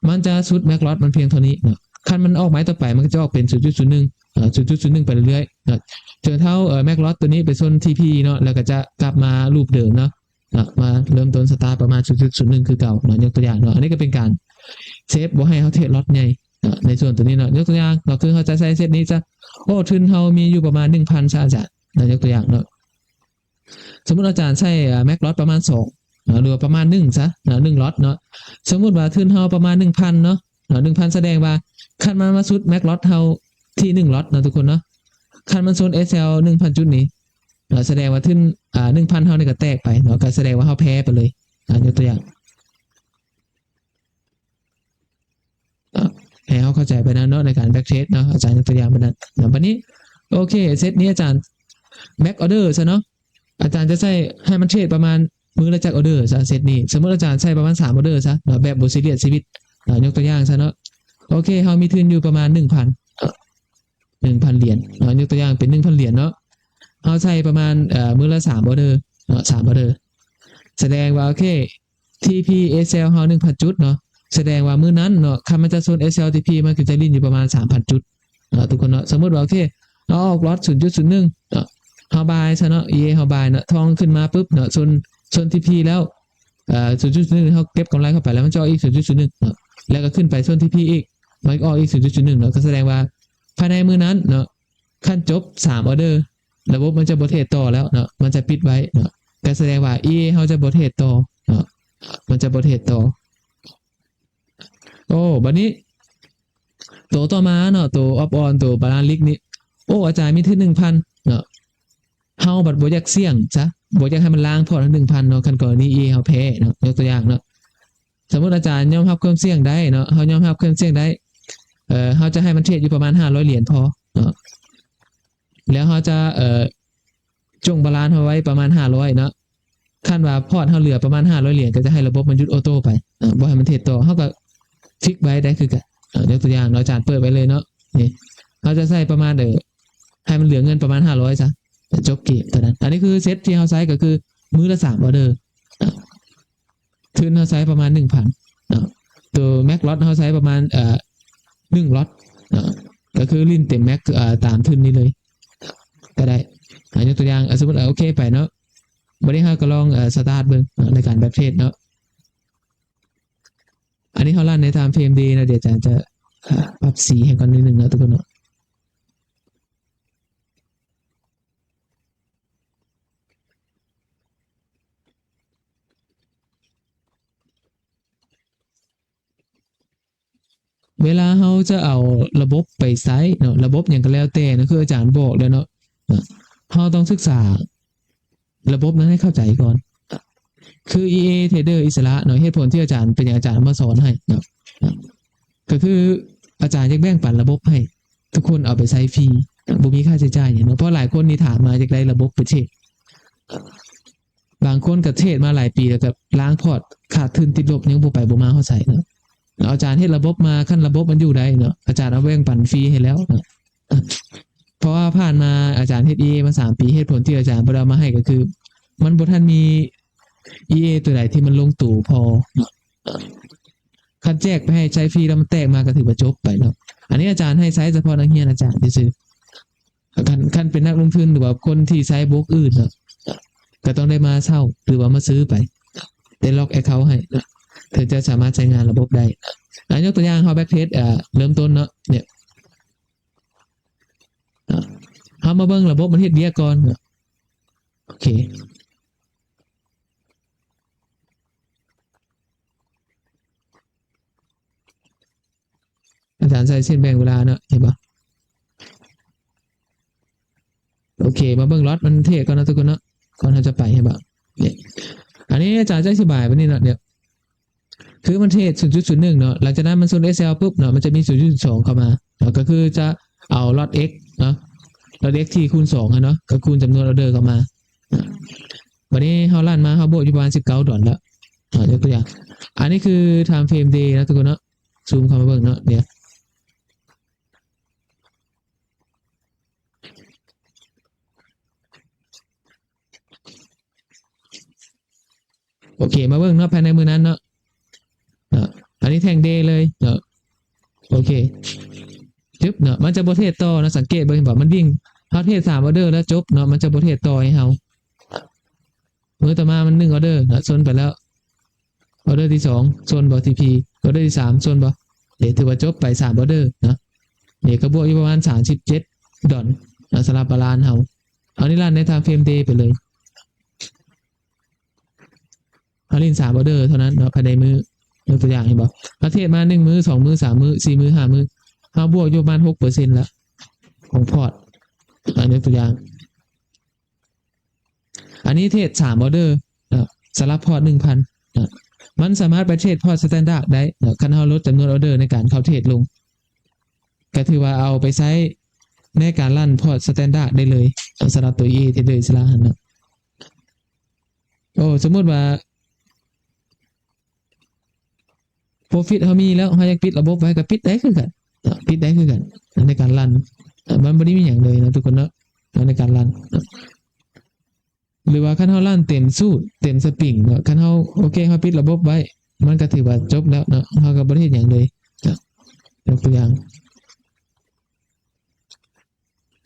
ມັນຈະສຸດ max lot ມັນພຽງເທົ່ານີ້ເນາະ. ຄັນມັນອອກໄມ້ຕໍ່ໄປ ມັນກໍຈະອອກເປັນ ສູນຈຸດສູນໜຶ່ງ ເອີ ສູນຈຸດສູນໜຶ່ງໄປເລື້ອຍໆເນາະ ຈົນເທົ່າ ເອີ max lot ຕົວນີ້ໄປຊົນ TP ເນາະ ແລ້ວກໍຈະກັບມາ loop ເດີມເນາະ ເນາະ ມາເລີ່ມຕົ້ນ start ປະມານ ສູນຈຸດສູນໜຶ່ງຄືເກົ່າເນາະ. ຍົກຕົວຢ່າງເນາະ ອັນນີ້ກໍເປັນການເຊຟບໍ່ໃຫ້ເຮົາເທຣດລັອດໃຫຍ່ເນາະ ໃນສ່ວນຕົວນີ້ເນາະ. ຍົກຕົວຢ່າງເນາະ ຄືເຮົາຈະໃຊ້ເຊັດນີ້ຊະ ໂອ້ ທຶນເຮົາມີຢູ່ປະມານ ໜຶ່ງພັນ ຊະອາຈານເນາະ. ຍົກຕົວຢ່າງເນາະ ສົມມຸດອາຈານໃຊ້ ເອີ max lot ປະມານສອງເນາະ ຫຼືວ່າປະມານໜຶ່ງຊະເນາະ ໜຶ່ງລັອດເນາະ. ສົມມຸດວ່າທຶນເຮົາປະມານໜຶ່ງພັນເນາະ ເນາະ ໜຶ່ງພັນ ສະແດງວ່າຄັນມັນມາສຸດ max lot ເຮົາທີ່ໜຶ່ງລັອດເນາະທຸກຄົນເນາະ, ຄັນມັນຊົນ SL ໜຶ່ງພັນຈຸດນີ້ເນາະ ສະແດງວ່າທຶນ ອາ ໜຶ່ງພັນເຮົານີ້ກໍແຕກໄປເນາະ, ກໍສະແດງວ່າເຮົາແພ້ໄປເລີຍ. ອາ ຍົກຕົວຢ່າງ ເນາະ ໃຫ້ເຮົາເຂົ້າໃຈໄປນຳເນາະ ໃນການ back trace ເນາະ ອາຈານຍົກຕົວຢ່າງໄປນັ້ນເນາະ. ບັດນີ້ ໂອເຄ ເຊັດນີ້ອາຈານ max order ຊະເນາະ, ອາຈານຈະໃຊ້ໃຫ້ມັນເທຣດປະມານມື້ລະຈັກ order ຊະ ເຊັດນີ້. ສົມມຸດອາຈານໃຊ້ປະມານສາມ order ຊະເນາະ ແບບບໍ່ຊີຣຽສຊີວິດເນາະ. ຍົກຕົວຢ່າງຊະເນາະ ໂອເຄ ເຮົາມີທຶນຢູ່ປະມານໜຶ່ງພັນເນາະ ໜຶ່ງພັນຫຼຽນເນາະ, ຍົກຕົວຢ່າງເປັນໜຶ່ງພັນຫຼຽນເນາະ, ເຮົາໃຊ້ປະມານ ເອີ ມື້ລະສາມ order ເນາະ ສາມ order ສະແດງວ່າ ໂອເຄ TP A sell ເຮົາໜຶ່ງພັນຈຸດເນາະ, ສະແດງວ່າມື້ນັ້ນເນາະ ຄັນມັນຈະຊົນ A sell TP ມັນກໍຈະຫຼິ້ນຢູ່ປະມານສາມພັນຈຸດເນາະ ທຸກຄົນເນາະ. ສົມມຸດວ່າ ໂອເຄ ເຮົາອອກລັອດສູນຈຸດສູນໜຶ່ງເນາະ, ເຮົາບາຍຊະເນາະ, EA ເຮົາບາຍເນາະ, ທອງຂຶ້ນມາປຶບເນາະ ຊົນ ຊົນ TP ແລ້ວ ເອີ ສູນຈຸດສູນໜຶ່ງ ເຮົາເກັບກຳໄລເຂົ້າໄປແລ້ວ ມັນຈະອອກອີກສູນຈຸດສູນໜຶ່ງເນາະ, ແລ້ວກໍຂຶ້ນໄປຊົນ TP ອີກ ມັນອອກອີກສູນຈຸດສູນໜຶ່ງເນາະ, ກໍສະແດງວ່າພາຍໃນມື້ນັ້ນເນາະ ຄັນຈົບສາມ order ລະບົບມັນຈະບໍ່ເທຣດຕໍ່ແລ້ວເນາະ, ມັນຈະປິດໄວ້ເນາະ, ກໍສະແດງວ່າ EA ເຮົາຈະບໍ່ເທຣດຕໍ່ເນາະ, ມັນຈະບໍ່ເທຣດຕໍ່. ໂອ້ ບັດນີ້ໂຕຕໍ່ມາເນາະ, ໂຕ Op on ໂຕ Balance Risk ນີ້, ໂອ້ ອາຈານມີທຶນໜຶ່ງພັນເນາະ, ເຮົາບັດບໍ່ຢາກສ່ຽງຊະ, ບໍ່ຢາກໃຫ້ມັນລ້າງພອດເຮົາໜຶ່ງພັນເນາະ, ຄັນກໍລະນີ EA ເຮົາແພ້ເນາະ, ຍົກຕົວຢ່າງເນາະ. ສົມມຸດອາຈານຍອມຮັບຄວາມສ່ຽງໄດ້ເນາະ, ເຮົາຍອມຮັບຄວາມສ່ຽງໄດ້, ເອີ ເຮົາຈະໃຫ້ມັນເທຣດຢູ່ປະມານຫ້າຮ້ອຍຫຼຽນພໍເນາະ. ແລ້ວເຮົາຈະ ເອີ ຈົ່ງບາລານເຮົາໄວ້ປະມານຫ້າຮ້ອຍເນາະ. ຄັນວ່າພອດເຮົາເຫຼືອປະມານຫ້າຮ້ອຍຫຼຽນ ກໍຈະໃຫ້ລະບົບມັນຢຸດໂອໂຕ້ໄປ ເອີ ບໍ່ໃຫ້ມັນເທຣດຕໍ່. ເຮົາກໍຟິກໄວ້ໄດ້ຄືກັນ. ເອີ ຍົກຕົວຢ່າງເນາະ ອາຈານເປີດໄວ້ເລີຍເນາະ ນີ້ ເຮົາຈະໃສ່ປະມານ ເອີ ໃຫ້ມັນເຫຼືອເງິນປະມານຫ້າຮ້ອຍຊະ ຈົບເກມເທົ່ານັ້ນ. ອັນນີ້ຄືເຊັດທີ່ເຮົາໃຊ້ກໍຄືມື້ລະສາມອໍເດີ ເອີ ທຶນເຮົາໃຊ້ປະມານໜຶ່ງພັນເນາະ. ໂຕແມັກລັອດເຮົາໃຊ້ປະມານ ເອີ ໜຶ່ງລັອດເນາະ ກໍຄືຫຼິ້ນເຕັມແມັກ ເອີ ຕາມທຶນນີ້ເລີຍກໍໄດ້. ອາ ຍົກຕົວຢ່າງ ອາ ສົມມຸດ ເອີ ໂອເຄໄປເນາະ. ບັດນີ້ເຮົາກໍລອງ ເອີ ສະຕາດເບິ່ງເນາະ ໃນການແບັກເທຣດເນາະ. ອັນນີ້ເຮົາລັນໃນທາມເຟຣມເດເນາະ. ດຽວອາຈານຈະ ເອີ ປັບສີໃຫ້ກ່ອນນິດໜຶ່ງເນາະທຸກຄົນເນາະ. ເວລາເຮົາຈະເອົາລະບົບໄປໃຊ້ເນາະ ລະບົບຫຍັງກໍແລ້ວແຕ່ເນາະ ຄືອາຈານບອກແລ້ວເນາະ ເຮົາຕ້ອງສຶກສາລະບົບນັ້ນໃຫ້ເຂົ້າໃຈກ່ອນ. ຄື ອີ ເອ ເທຣດເດີອິດສະຫຼະເນາະ ເຫດຜົນທີ່ອາຈານ ເປັນຫຍັງອາຈານເອົາມາສອນໃຫ້ເນາະ ກໍຄືອາຈານຢາກແບ່ງປັນລະບົບໃຫ້ທຸກຄົນເອົາໄປໃຊ້ຟຣີ ບໍ່ມີຄ່າໃຊ້ຈ່າຍຫຍັງເນາະ. ເພາະຫຼາຍຄົນນີ້ຖາມມາຢາກໄດ້ລະບົບໄປເທຣດ ບາງຄົນກໍເທຣດມາຫຼາຍປີແລ້ວກໍລ້າງພອດ ຂາດທຶນຕິດລົບ ຍັງບໍ່ໄປບໍ່ມາຮອດໃສເນາະ. ອາຈານເຮັດລະບົບມາ ຄັນລະບົບມັນຢູ່ໄດ້ເນາະ ອາຈານເອົາແບ່ງປັນຟຣີໃຫ້ແລ້ວເນາະ. ເພາະວ່າຜ່ານມາອາຈານເຮັດ ອີ ເອ ມາສາມປີ ເຫດຜົນທີ່ອາຈານບໍ່ໄດ້ເອົາມາໃຫ້ກໍຄື ມັນບໍ່ທັນມີ ອີ ເອ ຕົວໃດທີ່ມັນລົງໂຕພໍເນາະ. ຄັນແຈກໄປໃຫ້ໃຊ້ຟຣີແລ້ວມັນແຕກມາກໍຖືວ່າຈົບໄປເນາະ. ອັນນີ້ອາຈານໃຫ້ໃຊ້ສະເພາະນັກຮຽນອາຈານຊື່ໆ. ຄັນ ຄັນເປັນນັກລົງທຶນ ຫຼືວ່າຄົນທີ່ໃຊ້ໂບຣກອື່ນເນາະ ກໍຕ້ອງໄດ້ມາເຊົ່າ ຫຼືວ່າມາຊື້ໄປ ໄດ້ລັອກແອັກເຄົາໃຫ້ເນາະ ເຖິງຈະສາມາດໃຊ້ງານລະບົບໄດ້. ອາ ຍົກຕົວຢ່າງເຮົາແບັກເທຣດ ເອີ ເລີ່ມຕົ້ນເນາະ ເນຍ ເຮົາມາເບິ່ງລະບົບມັນເຮັດວຽກກ່ອນເນາະ. ໂອເຄ ອາຈານໃສ່ເສັ້ນແບ່ງເວລາເນາະ ເຫັນບໍ່? ໂອເຄ ມາເບິ່ງລັອດມັນເທຣດກ່ອນເນາະທຸກຄົນເນາະ ກ່ອນເຮົາຈະໄປ ເຫັນບໍ່? ນີ້ ອັນນີ້ອາຈານຈະອະທິບາຍແບບນີ້ເນາະ ດຽວ ຄືມັນເທຣດສູນຈຸດສູນໜຶ່ງເນາະ ຫຼັງຈາກນັ້ນມັນຊົນ ເອສແອລ ປຸບເນາະ ມັນຈະມີສູນຈຸດສອງເຂົ້າມາເນາະ ກໍຄືຈະເອົາລັອດ X ເນາະ ລັອດ X ທີ່ຄູນສອງຫັ້ນເນາະ ກໍຄູນຈຳນວນອໍເດີເຂົ້າມາ. ບັດນີ້ເຮົາລັນມາ ເຮົາບວກຢູ່ປະມານສິບເກົ້າດອນແລ້ວ ອາ ຍົກຕົວຢ່າງ ອັນນີ້ຄື time frame day ເນາະທຸກຄົນເນາະ. ຊູມເຂົ້າມາເບິ່ງເນາະ ດຽວ ໂອເຄ ມາເບິ່ງເນາະ ພາຍໃນມື້ນັ້ນເນາະ ເນາະ ອັນນີ້ແທ່ງເດເລີຍເນາະ. ໂອເຄ ຈຶບເນາະ ມັນຈະບໍ່ເທຣດຕໍ່ເນາະ. ສັງເກດເບິ່ງ ເຫັນບໍ່ ມັນວິ່ງ ເຮົາເທຣດສາມອໍເດີແລ້ວຈົບເນາະ ມັນຈະບໍ່ເທຣດຕໍ່ໃຫ້ເຮົາ. ມື້ຕໍ່ມາມັນໜຶ່ງອໍເດີເນາະ ຊົນໄປແລ້ວ. ອໍເດີທີສອງຊົນບໍ່ ທີພີ ອໍເດີທີສາມຊົນບໍ່ ເດ ຖືວ່າຈົບໄປສາມອໍເດີເນາະ. ເດ ກໍບວກຢູ່ປະມານສາມສິບເຈັດດອນເນາະ ສຳລັບບາລານເຮົາ. ເຮົານີ້ລັນໃນ time frame day ໄປເລີຍ ເຮົາຫຼິ້ນສາມອໍເດີເທົ່ານັ້ນເນາະ ພາຍໃນມື້. ຍົກຕົວຢ່າງ ເຫັນບໍ່ ເຮົາເທຣດມາໜຶ່ງມື້ ສອງມື້ ສາມມື້ ສີ່ມື້ ຫ້າມື້ ເຮົາບວກຢູ່ປະມານຫົກເປີເຊັນແລ້ວຂອງພອດ. ອາ ຍົກຕົວຢ່າງ ອັນນີ້ເທຣດສາມອໍເດີເນາະ ສຳລັບພອດໜຶ່ງພັນເນາະ. ມັນສາມາດໄປເທຣດພອດສະແຕນດາດໄດ້ເນາະ ຄັນເຮົາລົດຈຳນວນອໍເດີໃນການເຂົ້າເທຣດລົງ ກໍຖືວ່າເອົາໄປໃຊ້ໃນການລັນພອດສະແຕນດາດໄດ້ເລີຍ ສຳລັບໂຕ ເອ ເທຣດເດີອິດສະຫຼະຫັ້ນເນາະ. ໂອ້ ສົມມຸດວ່າ ໂປຣຟິດເຮົາມີແລ້ວ ເຮົາຢາກປິດລະບົບໄວ້ກໍປິດໄດ້ຄືກັນເນາະ ປິດໄດ້ຄືກັນໃນການລັນ. ເອີ ມັນບໍ່ໄດ້ມີຫຍັງເລີຍເນາະທຸກຄົນເນາະ ໃນການລັນເນາະ. ຫຼືວ່າຄັນເຮົາລັນເຕັມສູດ ເຕັມສະປຣິງເນາະ ຄັນເຮົາ ໂອເຄ ເຮົາປິດລະບົບໄວ້ ມັນກໍຖືວ່າຈົບແລ້ວເນາະ ເຮົາກໍບໍ່ໄດ້ເຮັດຫຍັງເລີຍເນາະ. ຍົກຕົວຢ່າງ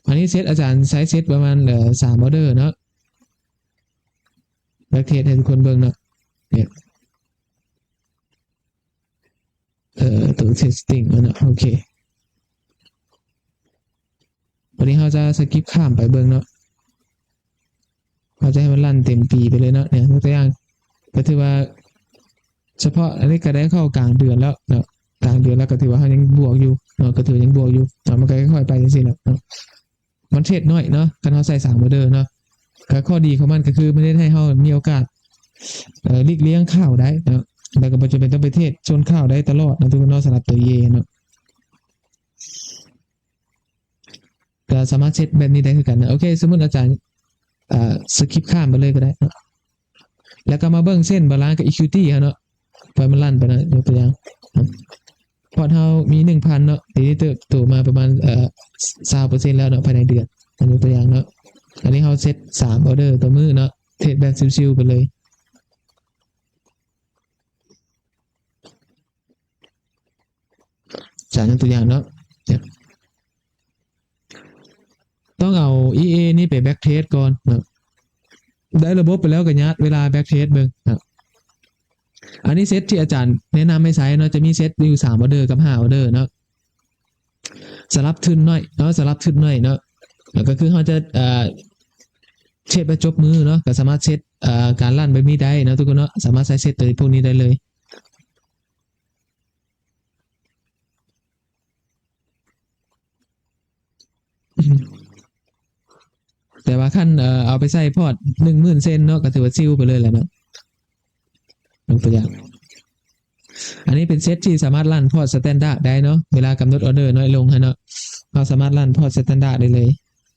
ອັນນີ້ເຊັດ ອາຈານໃຊ້ເຊັດປະມານ ເອີ ສາມອໍເດີເນາະ ແບັກເທສໃຫ້ທຸກຄົນເບິ່ງເນາະ ເນຍ ເອີ ໂຕເທສຕິງເນາະ. ໂອເຄ ວັນນີ້ເຮົາຈະສະກິບຂ້າມໄປເບິ່ງເນາະ ເຮົາຈະໃຫ້ມັນລັນເຕັມປີໄປເລີຍເນາະ. ເນຍ ຍົກຕົວຢ່າງ ກໍຖືວ່າສະເພາະອັນນີ້ກໍໄດ້ເຂົ້າກາງເດືອນແລ້ວເນາະ ກາງເດືອນແລ້ວກໍຖືວ່າເຮົາຍັງບວກຢູ່ເນາະ ກໍຖືວ່າຍັງບວກຢູ່ເນາະ ມັນກໍຄ່ອຍໆໄປຈັ່ງຊີ້ແຫຼະເນາະ. ມັນເທຣດໜ້ອຍເນາະ ຄັນເຮົາໃສ່ສາມອໍເດີເນາະ. ກໍຂໍ້ດີຂອງມັນກໍຄືມັນເຮັດໃຫ້ເຮົາມີໂອກາດ ເອີ ຫຼີກລ່ຽງຂາວໄດ້ເນາະ ແລ້ວກໍບໍ່ຈຳເປັນຕ້ອງໄປເທຣດຊົນຂາວໄດ້ຕະຫຼອດເນາະ ທຸກຄົນເນາະ ສຳລັບໂຕເອເນາະ. ແ ກໍສາມາດເຊັດແບບນີ້ໄດ້ຄືກັນນະ. ໂອເຄ ສົມມຸດອາຈານ ອ່າ ສະກິບຂ້າມໄປເລີຍກໍໄດ້ເນາະ ແລ້ວກໍມາເບິ່ງເສັ້ນບາລານກັບອີຄວິວຕີ້ເຮົາເນາະ ປ່ອຍມັນລັນໄປເນາະ. ຍົກຕົວຢ່າງ ພອດເຮົາມີໜຶ່ງພັນເນາະ ທີນີ້ເຕີບໂຕມາປະມານ ເອີ ຊາວເປີເຊັນແລ້ວເນາະ ພາຍໃນເດືອນ. ຍົກຕົວຢ່າງເນາະ ອັນນີ້ເຮົາເຊັດສາມອໍເດີຕໍ່ມື້ເນາະ ເທຣດແບບຊິວໆໄປເລີຍ. ອາຈານຍົກຕົວຢ່າງເນາະ ຕ້ອງເອົາອີເອນີ້ໄປແບັກເທສກ່ອນເນາະ ໄດ້ລະບົບໄປແລ້ວກໍຍາດເວລາແບັກເທສເບິ່ງເນາະ. ອັນນີ້ເຊັດທີ່ອາຈານແນະນຳໃຫ້ໃຊ້ເນາະ ຈະມີເຊັດຢູ່ສາມອໍເດີກັບຫ້າອໍເດີເນາະ ສຳລັບທຶນໜ້ອຍເນາະ ສຳລັບທຶນໜ້ອຍເນາະ ກໍຄືເຮົາຈະ ເອີ ເຊັດແບບຈົບມືເນາະ ກໍສາມາດເຊັດ ເອີ ການລັນແບບນີ້ໄດ້ເນາະທຸກຄົນເນາະ ສາມາດໃຊ້ເຊັດໂຕພວກນີ້ໄດ້ເລີຍ. ແຕ່ວ່າຄັນ ເອີ ເອົາໄປໃສ່ພອດໜຶ່ງໝື່ນເຊັນເນາະ ກໍຖືວ່າຊິວໄປເລີຍແຫຼະເນາະ. ຍົກຕົວຢ່າງ ອັນນີ້ເປັນເຊັດທີ່ສາມາດລັນພອດສະແຕນດາດໄດ້ເນາະ ເວລາກຳນົດອໍເດີນ້ອຍລົງຫັ້ນເນາະ ເຮົາສາມາດລັນພອດສະແຕນດາດໄດ້ເລີຍ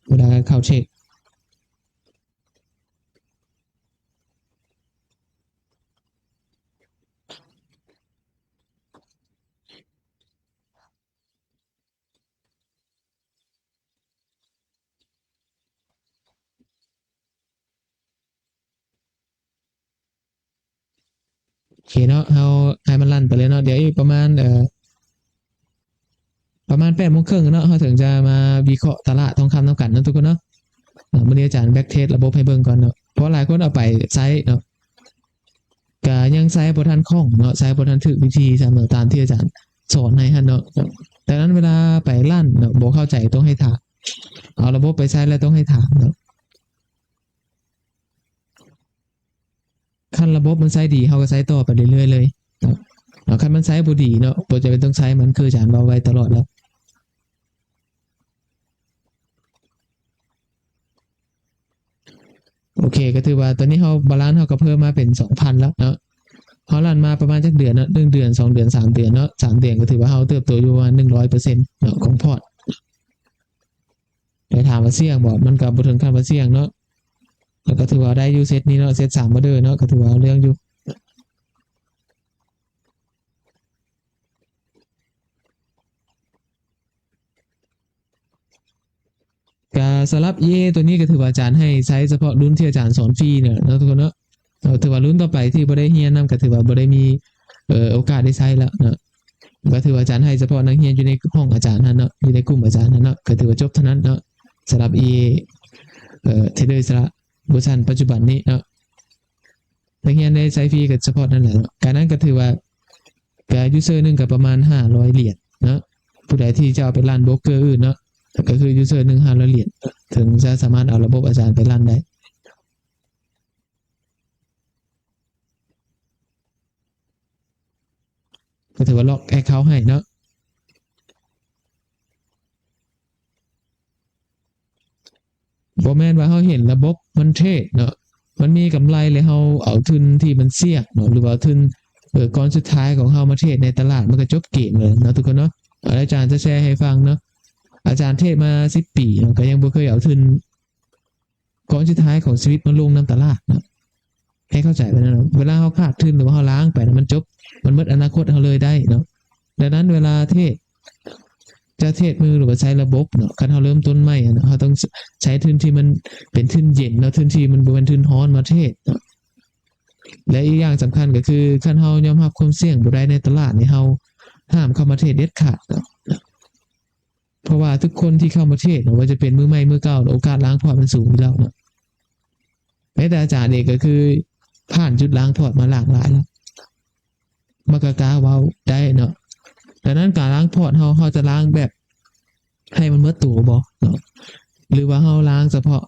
ເວລາເຂົ້າເທຣດ. ໂອເຄເນາະ ເຮົາໃຫ້ມັນລັນໄປເລີຍເນາະ ດຽວອີກປະມານ ເອີ ປະມານແປດໂມງເຄິ່ງເນາະ ເຮົາເຖິງຈະມາວິເຄາະຕະຫຼາດທອງຄຳນຳກັນເນາະທຸກຄົນເນາະ. ເອີ ມື້ນີ້ອາຈານແບັກເທສລະບົບໃຫ້ເບິ່ງກ່ອນເນາະ ເພາະຫຼາຍຄົນເອົາໄປໃຊ້ເນາະ ກະຍັງໃຊ້ບໍ່ທັນຄ່ອງເນາະ ໃຊ້ບໍ່ທັນຖືກວິທີຊ້ຳເນາະ ຕາມທີ່ອາຈານສອນໃຫ້ຫັ້ນເນາະ. ດັ່ງນັ້ນເວລາໄປລັນເນາະ ບໍ່ເຂົ້າໃຈຕ້ອງໃຫ້ຖາມ ເອົາລະບົບໄປໃຊ້ແລ້ວຕ້ອງໃຫ້ຖາມເນາະ. ຄັນລະບົບມັນໃຊ້ດີ ເຮົາກໍໃຊ້ຕໍ່ໄປເລື້ອຍໆເລີຍເນາະ ຄັນມັນໃຊ້ບໍ່ດີເນາະ ບໍ່ຈຳເປັນຕ້ອງໃຊ້ມັນ ຄືອາຈານເວົ້າໄວ້ຕະຫຼອດແລ້ວ. ໂອເຄ ກໍຖືວ່າຕອນນີ້ເຮົາ ບາລານເຮົາກໍເພີ່ມມາເປັນສອງພັນແລ້ວເນາະ ເຮົາລັນມາປະມານຈັກເດືອນເນາະ ໜຶ່ງເດືອນ ສອງເດືອນ ສາມເດືອນເນາະ ສາມເດືອນກໍຖືວ່າເຮົາເຕີບໂຕຢູ່ປະມານໜຶ່ງຮ້ອຍເປີເຊັນເນາະ ຂອງພອດ ແຕ່ຖາມວ່າສ່ຽງບໍ່ ມັນກໍບໍ່ເຖິງຂັ້ນວ່າສ່ຽງເນາະ ແຕ່ກໍຖືວ່າໄດ້ຢູ່ເຊັດນີ້ເນາະ ເຊັດສາມອໍເດີເນາະ ກໍຖືວ່າເອົາເລື່ອງຢູ່. ກະສຳລັບອີເອໂຕນີ້ກໍຖືວ່າອາຈານໃຫ້ໃຊ້ສະເພາະລຸ້ນທີ່ອາຈານສອນຟຣີເນາະ ເນາະທຸກຄົນເນາະ. ເອີ ຖືວ່າລຸ້ນຕໍ່ໄປທີ່ບໍ່ໄດ້ຮຽນນຳ ກໍຖືວ່າບໍ່ໄດ້ມີ ເອີ ໂອກາດໄດ້ໃຊ້ແລ້ວເນາະ. ກໍຖືວ່າອາຈານໃຫ້ສະເພາະນັກຮຽນຢູ່ໃນຫ້ອງອາຈານຫັ້ນເນາະ ຢູ່ໃນກຸ່ມອາຈານຫັ້ນເນາະ ກໍຖືວ່າຈົບເທົ່ານັ້ນເນາະ ສຳລັບອີເອ ເອີ ເທຣດເດີອິດສະຫຼະເວີຊັນປັດຈຸບັນນີ້ເນາະ. ນັກຮຽນໄດ້ໃຊ້ຟຣີກໍສະເພາະນັ້ນແຫຼະເນາະ. ການນັ້ນກໍຖືວ່າ ກະຢູເຊີໜຶ່ງກໍປະມານຫ້າຮ້ອຍຫຼຽນເນາະ. ຜູ້ໃດທີ່ຈະເອົາໄປລັນໂບຣກເກີອື່ນເນາະ ກໍຄືຢູເຊີໜຶ່ງຫ້າຮ້ອຍຫຼຽນ ເຖິງຈະສາມາດເອົາລະບົບອາຈານໄປລັນໄດ້. ກໍຖືວ່າລັອກແອັກເຄົາໃຫ້ເນາະ. ບໍ່ແມ່ນວ່າເຮົາເຫັນລະບົບມັນເທຣດເນາະ ມັນມີກຳໄລ ແລ້ວເຮົາເອົາທຶນທີ່ມັນສ່ຽງເນາະ ຫຼືວ່າເອົາທຶນ ເອີ ກ້ອນສຸດທ້າຍຂອງເຮົາມາເທຣດໃນຕະຫຼາດ ມັນກໍຈົບເກມເລີຍເນາະທຸກຄົນເນາະ. ອາຈານຈະແຊໃຫ້ຟັງເນາະ ອາຈານເທຣດມາສິບປີເນາະ ກໍຍັງບໍ່ເຄີຍເອົາທຶນ ກ້ອນສຸດທ້າຍຂອງຊີວິດມາລົງນຳຕະຫຼາດເນາະ ໃຫ້ເຂົ້າໃຈໄວ້ນຳ. ເວລາເຮົາຂາດທຶນ ຫຼືວ່າເຮົາລ້າງໄປນະ ມັນຈົບ ມັນໝົດອະນາຄົດເຮົາເລີຍໄດ້ເນາະ. ດັ່ງນັ້ນເວລາເທຣດ ຈະເທຣດມື ຫຼືວ່າໃຊ້ລະບົບເນາະ ຄັນເຮົາເລີ່ມຕົ້ນໃໝ່ຫັ້ນນະ ເຮົາຕ້ອງໃຊ້ທຶນທີ່ມັນເປັນທຶນເຢັນເນາະ ທຶນທີ່ມັນບໍ່ແມ່ນທຶນຮ້ອນມາເທຣດເນາະ. ແລະ ອີກຢ່າງສຳຄັນກໍຄື ຄັນເຮົາຍອມຮັບຄວາມສ່ຽງບໍ່ໄດ້ໃນຕະຫຼາດນີ້ ເຮົາຫ້າມເຂົ້າມາເທຣດເດັດຂາດເນາະ. ເພາະວ່າທຸກຄົນທີ່ເຂົ້າມາເທຣດ ບໍ່ວ່າຈະເປັນມືໃໝ່ມືເກົ່າ ໂອກາດລ້າງພອດມັນສູງຢູ່ແລ້ວເນາະ. ແມ້ແຕ່ອາຈານເອງກໍຄືຜ່ານຈຸດລ້າງພອດມາຫຼາກຫຼາຍແລ້ວ ມັນກໍກ້າເວົ້າໄດ້ເນາະ. ດັ່ງນັ້ນການລ້າງພອດເຮົາ ເຮົາຈະລ້າງແບບໃຫ້ມັນໝົດໂຕບໍ່ເນາະ ຫຼືວ່າເຮົາລ້າງສະເພາະ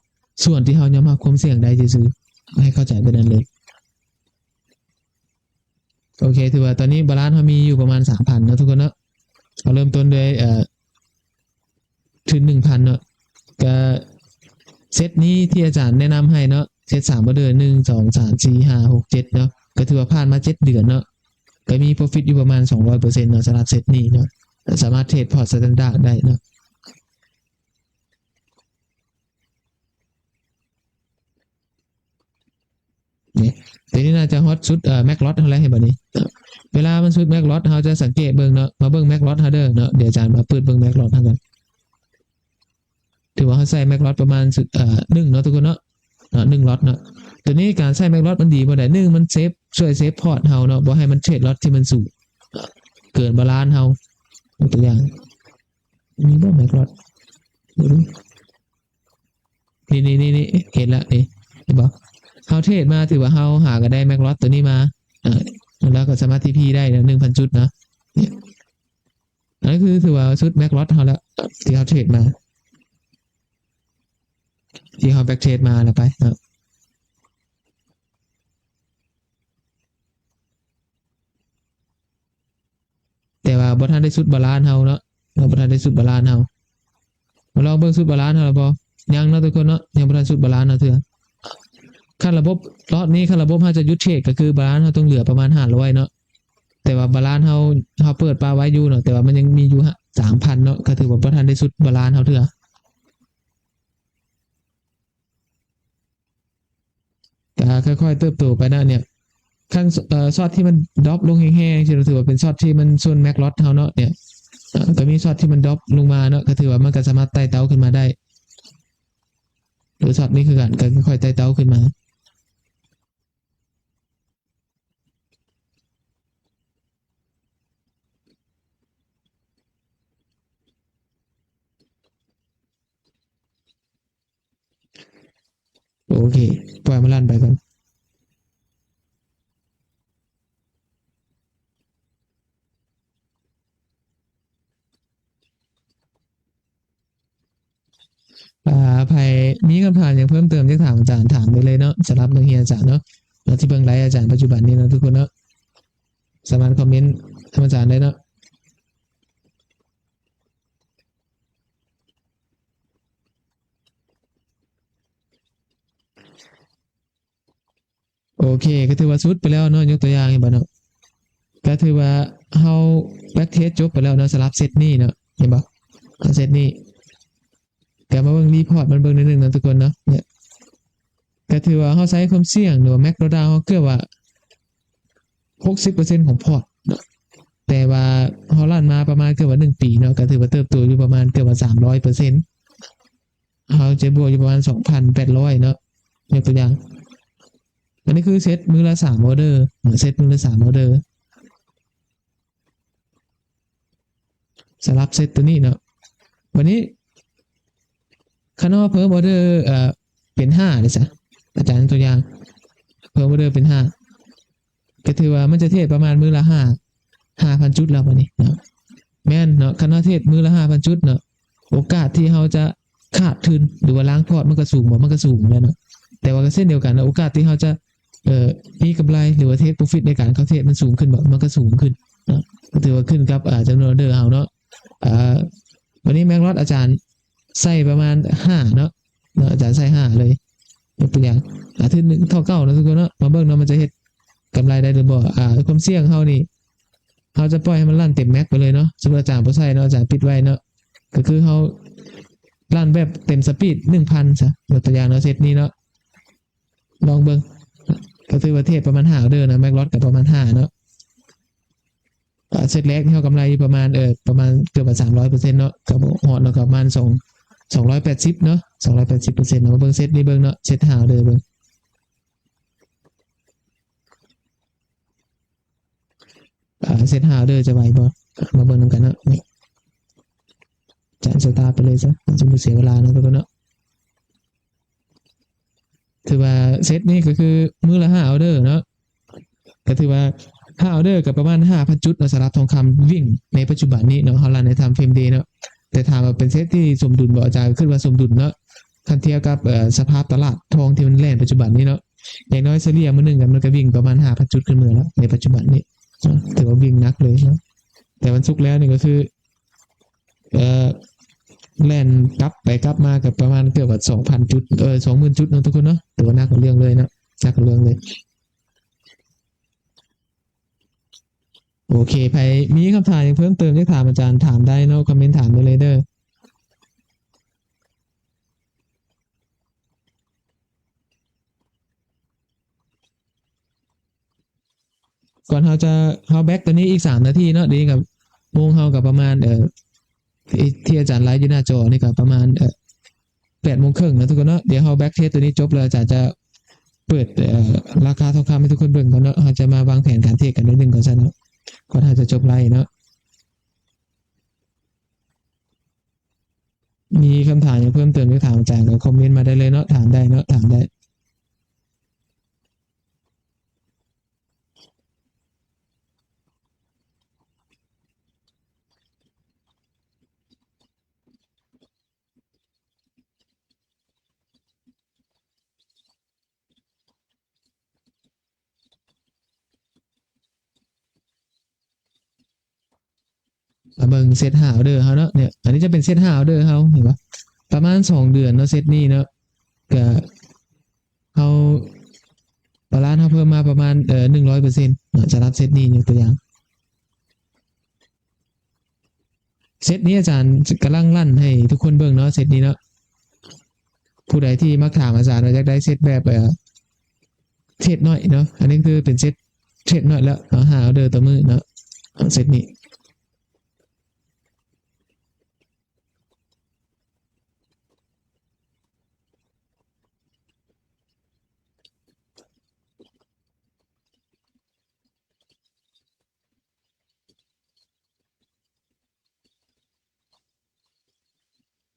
ສ່ວນທີ່ເຮົາຍອມຮັບຄວາມສ່ຽງໄດ້ຊື່ໆ ໃຫ້ເຂົ້າໃຈແບບນັ້ນເລີຍ. ໂອເຄ ຖືວ່າຕອນນີ້ບາລານເຮົາມີຢູ່ປະມານສາມພັນເນາະທຸກຄົນເນາະ. ເຮົາເລີ່ມຕົ້ນດ້ວຍ ເອີ ທຶນໜຶ່ງພັນເນາະ. ກະເຊັດນີ້ທີ່ອາຈານແນະນຳໃຫ້ເນາະ ເຊັດສາມອໍເດີ ໜຶ່ງ ສອງ ສາມ ສີ່ ຫ້າ ຫົກ ເຈັດເນາະ ກໍຖືວ່າຜ່ານມາເຈັດເດືອນເນາະ ກໍມີໂປຣຟິດຢູ່ປະມານສອງຮ້ອຍເປີເຊັນເນາະ ສຳລັບເຊັດນີ້ເນາະ. ສາມາດເທຣດພອດສະແຕນດາດໄດ້ເນາະ. ນີ້ ຕົວນີ້ໜ້າຈະຮອດສຸດ ເອີ max loss ເຮົາແລ້ວ ເຫັນບໍ່ນີ້? ເວລາມັນສຸດ max loss ເຮົາຈະສັງເກດເບິ່ງເນາະ ມາເບິ່ງ max loss ເຮົາເດີເນາະ. ດຽວອາຈານມາເປີດເບິ່ງ max loss ເຮົາກ່ອນ. ຖືວ່າເຮົາໃສ່ max loss ປະມານ ເອີ ໜຶ່ງເນາະທຸກຄົນເນາະ ເນາະ ໜຶ່ງ loss ເນາະ. ຕົວນີ້ການໃສ່ max loss ມັນດີບໍ່ໄດ້ ໜຶ່ງ ມັນເຊບ ຊ່ວຍ save port ເຮົາເນາະ ບໍ່ໃຫ້ມັນເທຣດ loss ທີ່ມັນສູງ ເກີນ balance ເຮົາ. ຍົກຕົວຢ່າງ ມີບໍ່ max loss ເບິ່ງດູ ນີ້ໆໆ ເຫັນລະນີ້ ເຫັນບໍ່? ເຮົາເທຣດມາ ຖືວ່າເຮົາຫາກໍໄດ້ max loss ຕົວນີ້ມາ ເອີ ແລ້ວກໍສາມາດ TP ໄດ້ນະ ໜຶ່ງພັນຈຸດນະ. ນີ້ ອັນນີ້ຄືຖືວ່າສຸດ max loss ເຮົາແລ້ວ ທີ່ເຮົາເທຣດມາ ທີ່ເຮົາ back trade ມາແລ້ວໄປເນາະ. ແຕ່ວ່າບໍ່ທັນໄດ້ສຸດ balance ເຮົາເນາະ ເຮົາບໍ່ທັນໄດ້ສຸດ balance ເຮົາ. ມາລອງເບິ່ງສຸດ balance ເຮົາແລ້ວບໍ່? ຍັງເນາະທຸກຄົນເນາະ ຍັງບໍ່ທັນສຸດ balance ເຮົາເທື່ອ. ຄັນລະບົບ ລອດນີ້ ຄັນລະບົບເຮົາຈະຢຸດເທຣດ ກໍຄື balance ເຮົາຕ້ອງເຫຼືອປະມານຫ້າຮ້ອຍເນາະ. ແຕ່ວ່າ balance ເຮົາ ເຮົາເປີດປະໄວ້ຢູ່ເນາະ ແຕ່ວ່າມັນຍັງມີຢູ່ ສາມພັນເນາະ ກໍຖືວ່າບໍ່ທັນໄດ້ສຸດ balance ເຮົາເທື່ອ. ກໍຄ່ອຍໆເຕີບໂຕໄປນະ ເນ່ຍ ຄັນ ເອີ ຊັອດທີ່ມັນດຣອບລົງແຮງໆ ຊິຖືວ່າເປັນຊັອດທີ່ມັນຊົນ max loss ເຮົາເນາະ ເນ່ຍ ເອີ ກໍມີຊັອດທີ່ມັນດຣອບລົງມາເນາະ ກໍຖືວ່າມັນກໍສາມາດໄຕ່ເຕົ້າຂຶ້ນມາໄດ້ ຫຼືຊັອດນີ້ຄືກັນ ກໍຄ່ອຍໆໄຕ່ເຕົ້າຂຶ້ນມາ. ໂອເຄ ປ່ອຍມັນລັນໄປກ່ອນ. ອ່າ ໃຜມີຄຳຖາມຫຍັງເພີ່ມເຕີມ ຢາກຖາມອາຈານ ຖາມໄດ້ເລີຍເນາະ ສຳລັບນັກຮຽນອາຈານເນາະ ທີ່ເບິ່ງໄລຟ໌ອາຈານປັດຈຸບັນນີ້ເນາະ ທຸກຄົນເນາະ ສາມາດຄອມເມັນນຳອາຈານໄດ້ເນາະ. ໂອເຄ ກໍຖືວ່າສຸດໄປແລ້ວເນາະ ຍົກຕົວຢ່າງເຫັນບໍ່ເນາະ ກໍຖືວ່າເຮົາ back trade ຈົບໄປແລ້ວເນາະ ສຳລັບເຊັດນີ້ເນາະ ເຫັນບໍ່ ເຊັດນີ້. ກໍມາເບິ່ງ report ມັນເບິ່ງໜ້ອຍໜຶ່ງເນາະ ທຸກຄົນເນາະ ເນ່ຍ ກໍຖືວ່າເຮົາໃຊ້ຄວາມສ່ຽງ ຫຼືວ່າ max drawdown ເຮົາເກືອບວ່າຫົກສິບເປີເຊັນຂອງພອດເນາະ ແຕ່ວ່າເຮົາລັນມາປະມານເກືອບວ່າໜຶ່ງປີເນາະ ກໍຖືວ່າເຕີບໂຕຢູ່ປະມານເກືອບວ່າສາມຮ້ອຍເປີເຊັນ ເຮົາຈະບວກຢູ່ປະມານສອງພັນແປດຮ້ອຍເນາະ. ຍົກຕົວຢ່າງ ອັນນີ້ຄືເຊັດມື້ລະສາມອໍເດີ ເຊັດມື້ລະສາມອໍເດີ ສຳລັບເຊັດຕົວນີ້ເນາະ. ບັດນີ້ ຄັນເຮົາເພີ່ມອໍເດີ ເອີ ເປັນຫ້າເດ້ຊະ ອາຈານຍົກຕົວຢ່າງ ເພີ່ມອໍເດີເປັນຫ້າ ກໍຖືວ່າມັນຈະເທຣດປະມານມື້ລະຫ້າ ຫ້າພັນຈຸດແລ້ວບັດນີ້ເນາະ. ແມ່ນເນາະ ຄັນເຮົາເທຣດມື້ລະຫ້າພັນຈຸດເນາະ ໂອກາດທີ່ເຮົາຈະຂາດທຶນ ຫຼືວ່າລ້າງພອດ ມັນກໍສູງບໍ່ ມັນກໍສູງແລ້ວເນາະ. ແຕ່ວ່າກໍເຊັ່ນດຽວກັນເນາະ ໂອກາດທີ່ເຮົາຈະ ເອີ ມີກຳໄລ ຫຼືວ່າ take profit ໃນການເຂົ້າເທຣດມັນສູງຂຶ້ນບໍ່ ມັນກໍສູງຂຶ້ນເນາະ. ກໍຖືວ່າຂຶ້ນກັບ ເອີ ຈຳນວນອໍເດີເຮົາເນາະ. ເອີ ບັດນີ້ max loss ອາຈານໃສ່ປະມານຫ້າເນາະ ເນາະ ອາຈານໃສ່ຫ້າເລີຍ ຍົກຕົວຢ່າງ ອາ ທິດໜຶ່ງເທົ່າເກົ່າເນາະ ທຸກຄົນເນາະ. ມາເບິ່ງເນາະ ມັນຈະເຮັດກຳໄລໄດ້ຫຼືບໍ່. ອາ ຄວາມສ່ຽງເຮົານີ້ ເຮົາຈະປ່ອຍໃຫ້ມັນລັນເຕັມ max ໄປເລີຍເນາະ. ສົມມຸດອາຈານບໍ່ໃສ່ເນາະ ອາຈານປິດໄວ້ເນາະ ກໍຄືເຮົາລັນແບບເຕັມສະປີດໜຶ່ງພັນຊະ ຍົກຕົວຢ່າງເນາະ ເຊັດນີ້ເນາະ. ລອງເບິ່ງ ກໍຖືວ່າເທຣດປະມານຫ້າເດີນະ max loss ກໍປະມານຫ້າເນາະ. ເຊັດແລກນີ້ເຮົາກຳໄລຢູ່ປະມານ ເອີ ປະມານເກືອບວ່າສາມຮ້ອຍເປີເຊັນເນາະ ກໍບໍ່ຮອດເນາະ ກໍປະມານສອງ ສອງຮ້ອຍແປດສິບເນາະ ສອງຮ້ອຍແປດສິບເປີເຊັນເນາະ. ມາເບິ່ງເຊັດນີ້ເບິ່ງເນາະ ເຊັດຫ້າເດີເບິ່ງ ອາ ເຊັດຫ້າເດີຈະໄຫວບໍ່ ມາເບິ່ງນຳກັນເນາະ. ນີ້ ອາຈານສະຕາບໄປເລີຍຊະ ມັນຈະບໍ່ເສຍເວລາເນາະ ທຸກຄົນເນາະ. ຖືວ່າເຊັດນີ້ກໍຄືມື້ລະຫ້າອໍເດີເນາະ ກໍຖືວ່າຫ້າອໍເດີກໍປະມານຫ້າພັນຈຸດເນາະ ສຳລັບທອງຄຳວິ່ງໃນປັດຈຸບັນນີ້ເນາະ ເຮົາລັນໃນ time frame day ເນາະ. ແຕ່ຖາມວ່າເປັນເຊັດທີ່ສົມດຸນບໍ່ ອາຈານກໍຄິດວ່າສົມດຸນເນາະ ຄັນທຽບກັບ ເອີ ສະພາບຕະຫຼາດທອງທີ່ມັນແລ່ນປັດຈຸບັນນີ້ເນາະ. ຢ່າງໜ້ອຍສະເລ່ຍມື້ໜຶ່ງມັນກໍວິ່ງປະມານຫ້າພັນຈຸດຂຶ້ນເມືອແລ້ວໃນປັດຈຸບັນນີ້ເນາະ ຖືວ່າວິ່ງໜັກເລີຍເນາະ. ແຕ່ວັນສຸກແລ້ວນີ້ກໍຄື ເອີ ແລ່ນກັບໄປກັບມາກໍປະມານເກືອບວ່າສອງພັນຈຸດ ເອີ ສອງໝື່ນຈຸດເນາະ ທຸກຄົນເນາະ. ຖືວ່າໜັກເລື່ອງເລີຍເນາະ ໜັກເລື່ອງເລີຍ. ໂອເຄ ໃຜມີຄຳຖາມຫຍັງເພີ່ມເຕີມ ຢາກຖາມອາຈານ ຖາມໄດ້ເນາະ ຄອມເມັນຖາມໄດ້ເລີຍເດີ. ໂ ກ່ອນເຮົາຈະ ເຮົາແບັກຕົວນີ້ອີກສາມນາທີເນາະ. ດຽວນີ້ກໍໂມງເຮົາກໍປະມານ ເອີ ທີ່ ທີ່ອາຈານໄລຟ໌ຢູ່ໜ້າຈໍນີ້ກໍປະມານ ເອີ ແປດໂມງເຄິ່ງເນາະທຸກຄົນເນາະ. ດຽວເຮົາແບັກເທຣດຕົວນີ້ຈົບແລ້ວ ອາຈານຈະເປີດ ເອີ ລາຄາທອງຄຳໃຫ້ທຸກຄົນເບິ່ງກ່ອນເນາະ. ເຮົາຈະມາວາງແຜນການເທຣດກັນໜ້ອຍໜຶ່ງກ່ອນຊະເນາະ ກ່ອນເຮົາຈະຈົບໄລຟ໌ເນາະ. ມີຄຳຖາມຫຍັງເພີ່ມເຕີມ ຢາກຖາມອາຈານກໍຄອມເມັນມາໄດ້ເລີຍເນາະ, ຖາມໄດ້ເນາະ, ຖາມໄດ້. ມາເບິ່ງເຊັດຫ້າອໍເດີເຮົາເນາະ. ເນຍ ອັນນີ້ຈະເປັນເຊັດຫ້າອໍເດີເຮົາ ເຫັນບໍ່? ປະມານສອງເດືອນເນາະ ເຊັດນີ້ເນາະ. ກະເຮົາ ບາລານເຮົາເພີ່ມມາປະມານ ເອີ ໜຶ່ງຮ້ອຍເປີເຊັນເນາະ ສຳລັບເຊັດນີ້ ຍົກຕົວຢ່າງ. ເຊັດນີ້ອາຈານກຳລັງລັນໃຫ້ທຸກຄົນເບິ່ງເນາະ ເຊັດນີ້ເນາະ. ຜູ້ໃດທີ່ມັກຖາມອາຈານວ່າຢາກໄດ້ເຊັດແບບ ເອີ ເທຣດໜ້ອຍເນາະ, ອັນນີ້ຄືເປັນເຊັດເທຣດໜ້ອຍແລ້ວເນາະ, ຫ້າອໍເດີຕໍ່ມື້ເນາະ ເຊັດນີ້.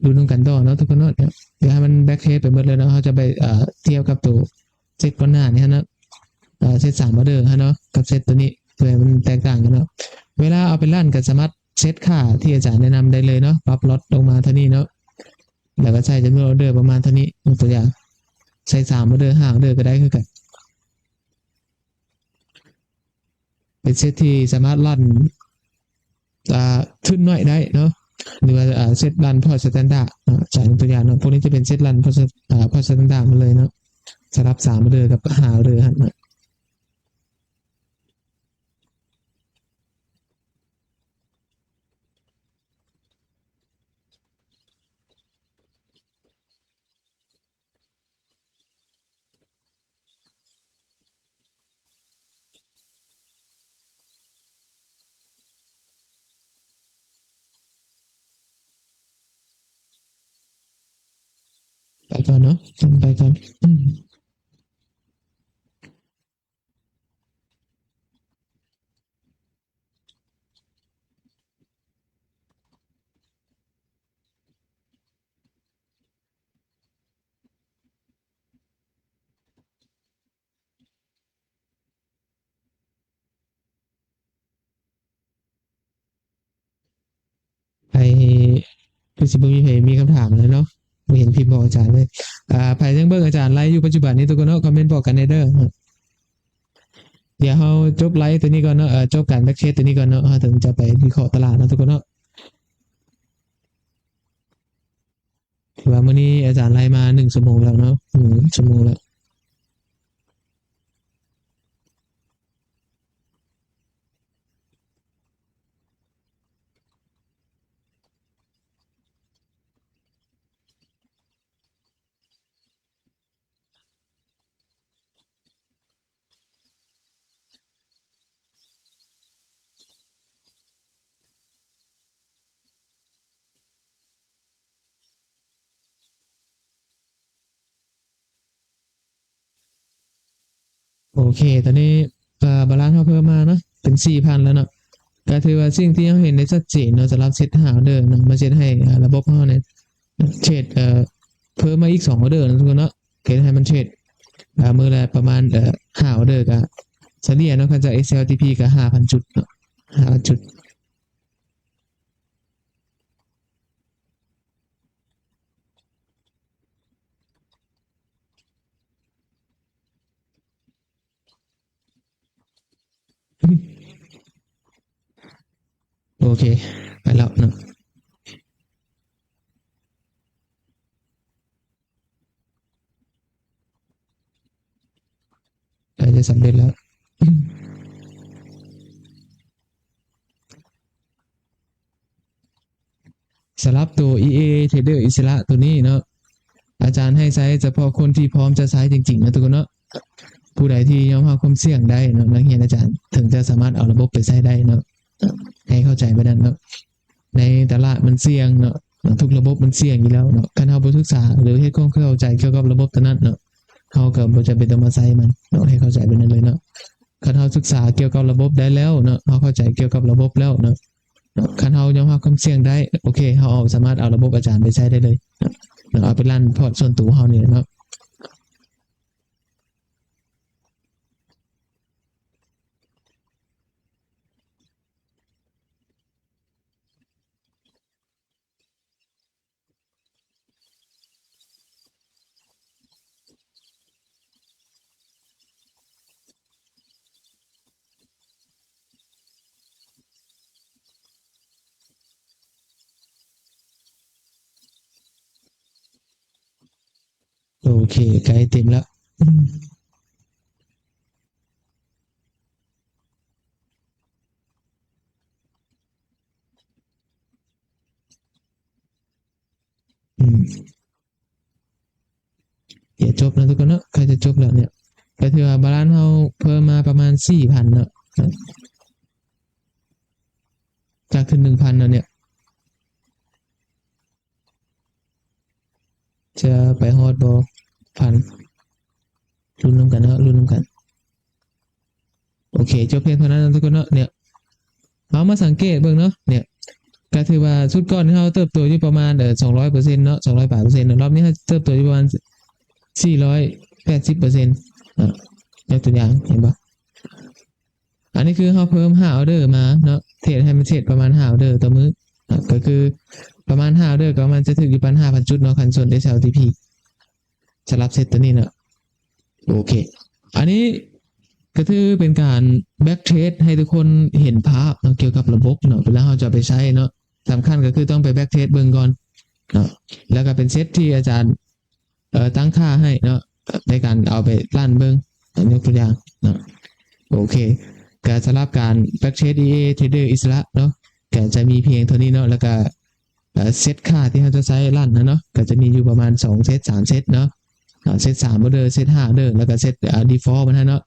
ລຸ້ນນຳກັນຕໍ່ເນາະທຸກຄົນເນາະ. ດຽວໃຫ້ມັນແບັກເທຣດໄປໝົດເລີຍເນາະ, ເຮົາຈະໄປ ເອີ ທຽບກັບໂຕເຊັດກ່ອນໜ້ານີ້ຫັ້ນເນາະ, ເຊັດສາມອໍເດີຫັ້ນເນາະ ກັບເຊັດໂຕນີ້ ເພື່ອໃຫ້ມັນແຕກຕ່າງກັນເນາະ. ເວລາເອົາໄປລັນກໍສາມາດເຊັດຄ່າທີ່ອາຈານແນະນຳໄດ້ເລີຍເນາະ, ປັບລັອດລົງມາເທົ່ານີ້ເນາະ ແລ້ວກໍໃສ່ຈຳນວນອໍເດີປະມານເທົ່ານີ້. ຍົກຕົວຢ່າງ ໃສ່ສາມອໍເດີ ຫ້າອໍເດີກໍໄດ້ຄືກັນ. ເປັນເຊັດທີ່ສາມາດລັນ ອ່າ ທຶນໜ້ອຍໄດ້ເນາະ ຫຼືວ່າ ອ່າ ເຊັດລັນພອດສະແຕນດາເນາະ. ຈາກຕົວຢ່າງເນາະ ພວກນີ້ຈະເປັນເຊັດລັນພອດ ອ່າ ພອດສະແຕນດາໝົດເລີຍເນາະ ສຳລັບສາມອໍເດີກັບຫ້າອໍເດີຫັ້ນເນາະ. ໄປກ່ອນເນາະ ໄປກ່ອນ. ໃຜ ຄືຊິບໍ່ມີໃຜມີຄຳຖາມແລ້ວເນາະ, ບໍ່ເຫັນພິມບອກອາຈານເລີຍ. ອ່າ ໃຜຍັງເບິ່ງອາຈານໄລຟ໌ຢູ່ປັດຈຸບັນນີ້ທຸກຄົນເນາະ, ຄອມເມັນບອກກັນແດ່ເດີ. ດຽວເຮົາຈົບໄລຟ໌ຕົວນີ້ກ່ອນເນາະ, ເອີ ຈົບການແບັກເທຣດຕົວນີ້ກ່ອນເນາະ, ເຮົາເຖິງຈະໄປວິເຄາະຕະຫຼາດເນາະທຸກຄົນເນາະ. ຖືວ່າມື້ນີ້ອາຈານໄລຟ໌ມາໜຶ່ງຊົ່ວໂມງແລ້ວເນາະ, ໜຶ່ງຊົ່ວໂມງແລ້ວ. ໂອເຄ ຕອນນີ້ ອ່າ ບາລານເຮົາເພີ່ມມາເນາະ ເປັນສີ່ພັນແລ້ວເນາະ. ກໍຖືວ່າສິ່ງທີ່ເຮົາເຫັນໄດ້ຊັດເຈນເນາະ ສຳລັບເຊັດຫ້າອໍເດີເນາະ ມາເຊັດໃຫ້ ອ່າ ລະບົບເຮົານີ້ເທຣດ ເອີ ເພີ່ມມາອີກສອງອໍເດີເນາະທຸກຄົນເນາະ, ເຮັດໃຫ້ມັນເທຣດ ອ່າ ມື້ລະປະມານ ເອີ ຫ້າອໍເດີ ກໍສະເລ່ຍເນາະ ຄັນຈາກ ເອັກແອລ ທີ ພີ ກໍຫ້າພັນຈຸດເນາະ ຫ້າພັນຈຸດ. ໂອເຄ ໄປແລ້ວເນາະ. ໃກ້ຈະສຳເລັດແລ້ວ. ສຳລັບໂຕ ອີ ເອ ເທຣດເດີ ອິດສະຫຼະໂຕນີ້ເນາະ ອາຈານໃຫ້ໃຊ້ສະເພາະຄົນທີ່ພ້ອມຈະໃຊ້ຈິງໆ ເນາະທຸກຄົນເນາະ. ຜູ້ໃດທີ່ຍອມຮັບຄວາມສ່ຽງໄດ້ເນາະ ນັກຮຽນອາຈານເຖິງຈະ ສາມາດເອົາລະບົບໄປໃຊ້ໄດ້ເນາະ. ໃຫ້ເຂົ້າໃຈແບບນັ້ນເນາະ. ໃນຕະຫຼາດມັນສ່ຽງເນາະ, ທຸກລະບົບມັນສ່ຽງຢູ່ແລ້ວເນາະ. ຄັນເຮົາບໍ່ສຶກສາ ຫຼື ເຮັດຄວາມເຂົ້າໃຈກ່ຽວກັບລະບົບຕົວນັ້ນເນາະ, ເຮົາກໍບໍ່ຈຳເປັນຕ້ອງມາໃຊ້ມັນເນາະ. ໃຫ້ເຂົ້າໃຈແບບນັ້ນເລີຍເນາະ. ຄັນເຮົາສຶກສາກ່ຽວກັບລະບົບໄດ້ແລ້ວເນາະ, ເຮົາເຂົ້າໃຈກ່ຽວກັບລະບົບແລ້ວເນາະ, ເນາະ ຄັນເຮົາຍອມຮັບຄວາມສ່ຽງໄດ້ ໂອເຄ ເຮົາເອົາ ສາມາດເອົາລະບົບອາຈານໄປໃຊ້ໄດ້ເລີຍເນາະ, ເອົາໄປລັນພອດສ່ວນໂຕເຮົານີ້ເນາະ. ໂອເຄ ໃກ້ເຕັມແລ້ວ. ອືມ ດຽວຈົບແລ້ວທຸກຄົນເນາະ, ໃກ້ຈະຈົບແລ້ວເນຍ. ກໍຖືວ່າບາລານເຮົາເພີ່ມມາປະມານສີ່ພັນເນາະ, ຈາກຂຶ້ນໜຶ່ງພັນເນາະເນຍ. ຈະໄປຮອດບໍ່ ພັນ ລຸ້ນນຳກັນເນາະ, ລຸ້ນນຳກັນ. ໂອເຄ ຈົບພຽງເທົ່ານັ້ນເນາະທຸກຄົນເນາະ. ເນຍ ເຮົາມາສັງເກດເບິ່ງເນາະ, ເນຍ ກໍຖືວ່າຊຸດກ່ອນເຮົາເຕີບໂຕຢູ່ປະມານ ເອີ ສອງຮ້ອຍເປີເຊັນເນາະ, ສອງຮ້ອຍປາຍເປີເຊັນເນາະ. ລອບນີ້ເຮົາເຕີບໂຕຢູ່ປະມານສີ່ຮ້ອຍແປດສິບເປີເຊັນເນາະ. ຍົກຕົວຢ່າງ ເຫັນບໍ່? ອັນນີ້ຄືເຮົາເພີ່ມຫ້າອໍເດີມາເນາະ, ເທຣດໃຫ້ມັນເທຣດປະມານຫ້າອໍເດີຕໍ່ມື້ເນາະ, ກໍຄືປະມານຫ້າອໍເດີ ກໍປະມານຈະຖືກຢູ່ປະມານຫ້າພັນຈຸດເນາະ, ຄັນສ່ວນ ເອສ ແອລ ທີ ພີ ສຳລັບເຊັດຕົວນີ້ເນາະ. ໂອເຄ ອັນນີ້ກໍຖືເປັນການແບັກເທຣດໃຫ້ທຸກຄົນເຫັນພາບເນາະ ກ່ຽວກັບລະບົບເນາະ, ເວລາເຮົາຈະເອົາໄປໃຊ້ເນາະ. ສຳຄັນກໍຄືຕ້ອງໄປແບັກເທຣດເບິ່ງກ່ອນເນາະ, ແລ້ວກໍເປັນເຊັດທີ່ອາຈານ ເອີ ຕັ້ງຄ່າໃຫ້ເນາະ ໃນການເອົາໄປລັນເບິ່ງ ຍົກຕົວຢ່າງເນາະ. ໂອເຄ ກໍສຳລັບການແບັກເທຣດ ອີ ເອ ເທຣດເດີອິດສະຫຼະເນາະ ກໍຈະມີພຽງເທົ່ານີ້ເນາະ, ແລ້ວກໍ ເອີ ເຊັດຄ່າທີ່ເຮົາຈະໃຊ້ລັນຫັ້ນເນາະ ກໍຈະມີຢູ່ປະມານສອງເຊັດ ສາມເຊັດເນາະ, ເຊັດສາມອໍເດີ ເຊັດຫ້າອໍເດີ ແລ້ວກໍເຊັດ ເອີ ດີຟອລມັນຫັ້ນເນາະ,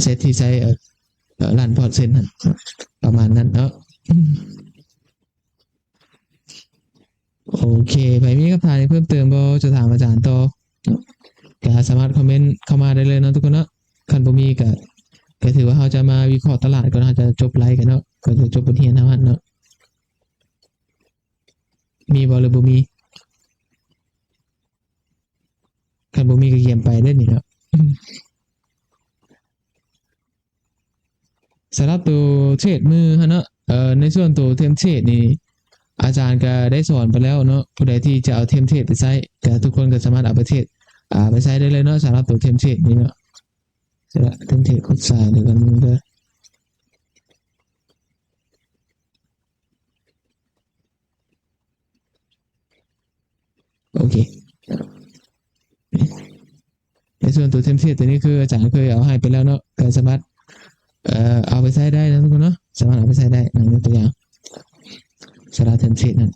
ເຊັດທີ່ໃຊ້ ເອີ ລັນພອດເຊັນຫັ້ນ ປະມານນັ້ນເນາະ. ໂອເຄ ໃຜມີຄຳຖາມຫຍັງເພີ່ມເຕີມບໍ່ ຈະຖາມອາຈານຕໍ່ ກໍສາມາດຄອມເມັນເຂົ້າມາໄດ້ເລີຍເນາະທຸກຄົນເນາະ. ຄັນບໍ່ມີກໍ ກໍຖືວ່າເຮົາຈະມາວິເຄາະຕະຫຼາດກ່ອນ, ເຮົາຈະຈົບໄລຟ໌ກັນເນາະ, ກໍຈະຈົບບົດຮຽນເຮົາຫັ້ນເນາະ. ມີບໍ່ ຫຼື ບໍ່ມີ? ຄັນບໍ່ມີກໍຢ້ຽມໄປເດີ້ນີ້ເນາະ. ສຳລັບໂຕເທຣດມືຫັ້ນເນາະ, ເອີ ໃນສ່ວນໂຕເທມເທຣດນີ້ ອາຈານກໍໄດ້ສອນໄປແລ້ວເນາະ. ຜູ້ໃດທີ່ຈະເອົາເທມເທຣດໄປໃຊ້ ກໍທຸກຄົນກໍສາມາດເອົາໄປເທຣດ ອ່າ ໄປໃຊ້ໄດ້ເລີຍເນາະ, ສຳລັບໂຕເທມເທຣດນີ້ເນາະ. ສຳລັບເທມເທຣດໂຄດສາຍ ດຽວກັນເດີ. ໂອເຄ ໃນສ່ວນຕົວເທມເພລດຕົວນີ້ ຄືອາຈານເຄີຍເອົາໃຫ້ໄປແລ້ວເນາະ, ກໍສາມາດ ເອີ່ ເອົາໄປໃຊ້ໄດ້ນະທຸກຄົນເນາະ, ສາມາດເອົາໄປໃຊ້ໄດ້ນະ. ຍົກຕົວຢ່າງ ສາລາເທມເພລດນັ້ນ.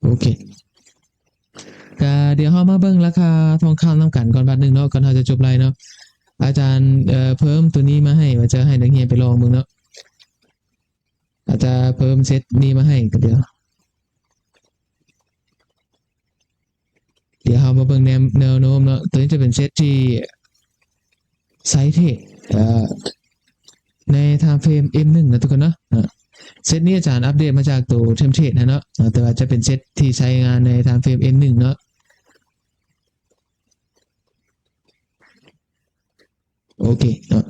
ໂອເຄ ກະດຽວເຮົາມາເບິ່ງລາຄາທອງຄຳນຳກັນກ່ອນບາດໜຶ່ງເນາະ, ກ່ອນເຮົາຈະຈົບໄລຟ໌ເນາະ. ອາຈານ ເອີ່ ເພີ່ມຕົວນີ້ມາໃຫ້ ວ່າຈະໃຫ້ນັກຮຽນໄປລອງເບິ່ງເນາະ. ອາດຈະເພີ່ມເຊັດນີ້ມາໃຫ້ກໍດຽວ. ດຽວເຮົາມາເບິ່ງແນວ ແນວໂນ້ມເນາະ. ຕົວນີ້ຈະເປັນເຊັດທີ່ໃຊ້ເທຣດ ເອີ່ ໃນທາມເຟຣມເອັມໜຶ່ງນະທຸກຄົນເນາະ. ເຊັດນີ້ອາຈານອັບເດດມາຈາກໂຕເທມເພລດຫັ້ນເນາະ, ແຕ່ວ່າຈະເປັນເຊັດທີ່ໃຊ້ງານໃນທາມເຟຣມເອັມໜຶ່ງເນາະ. ໂອເຄເນາະ,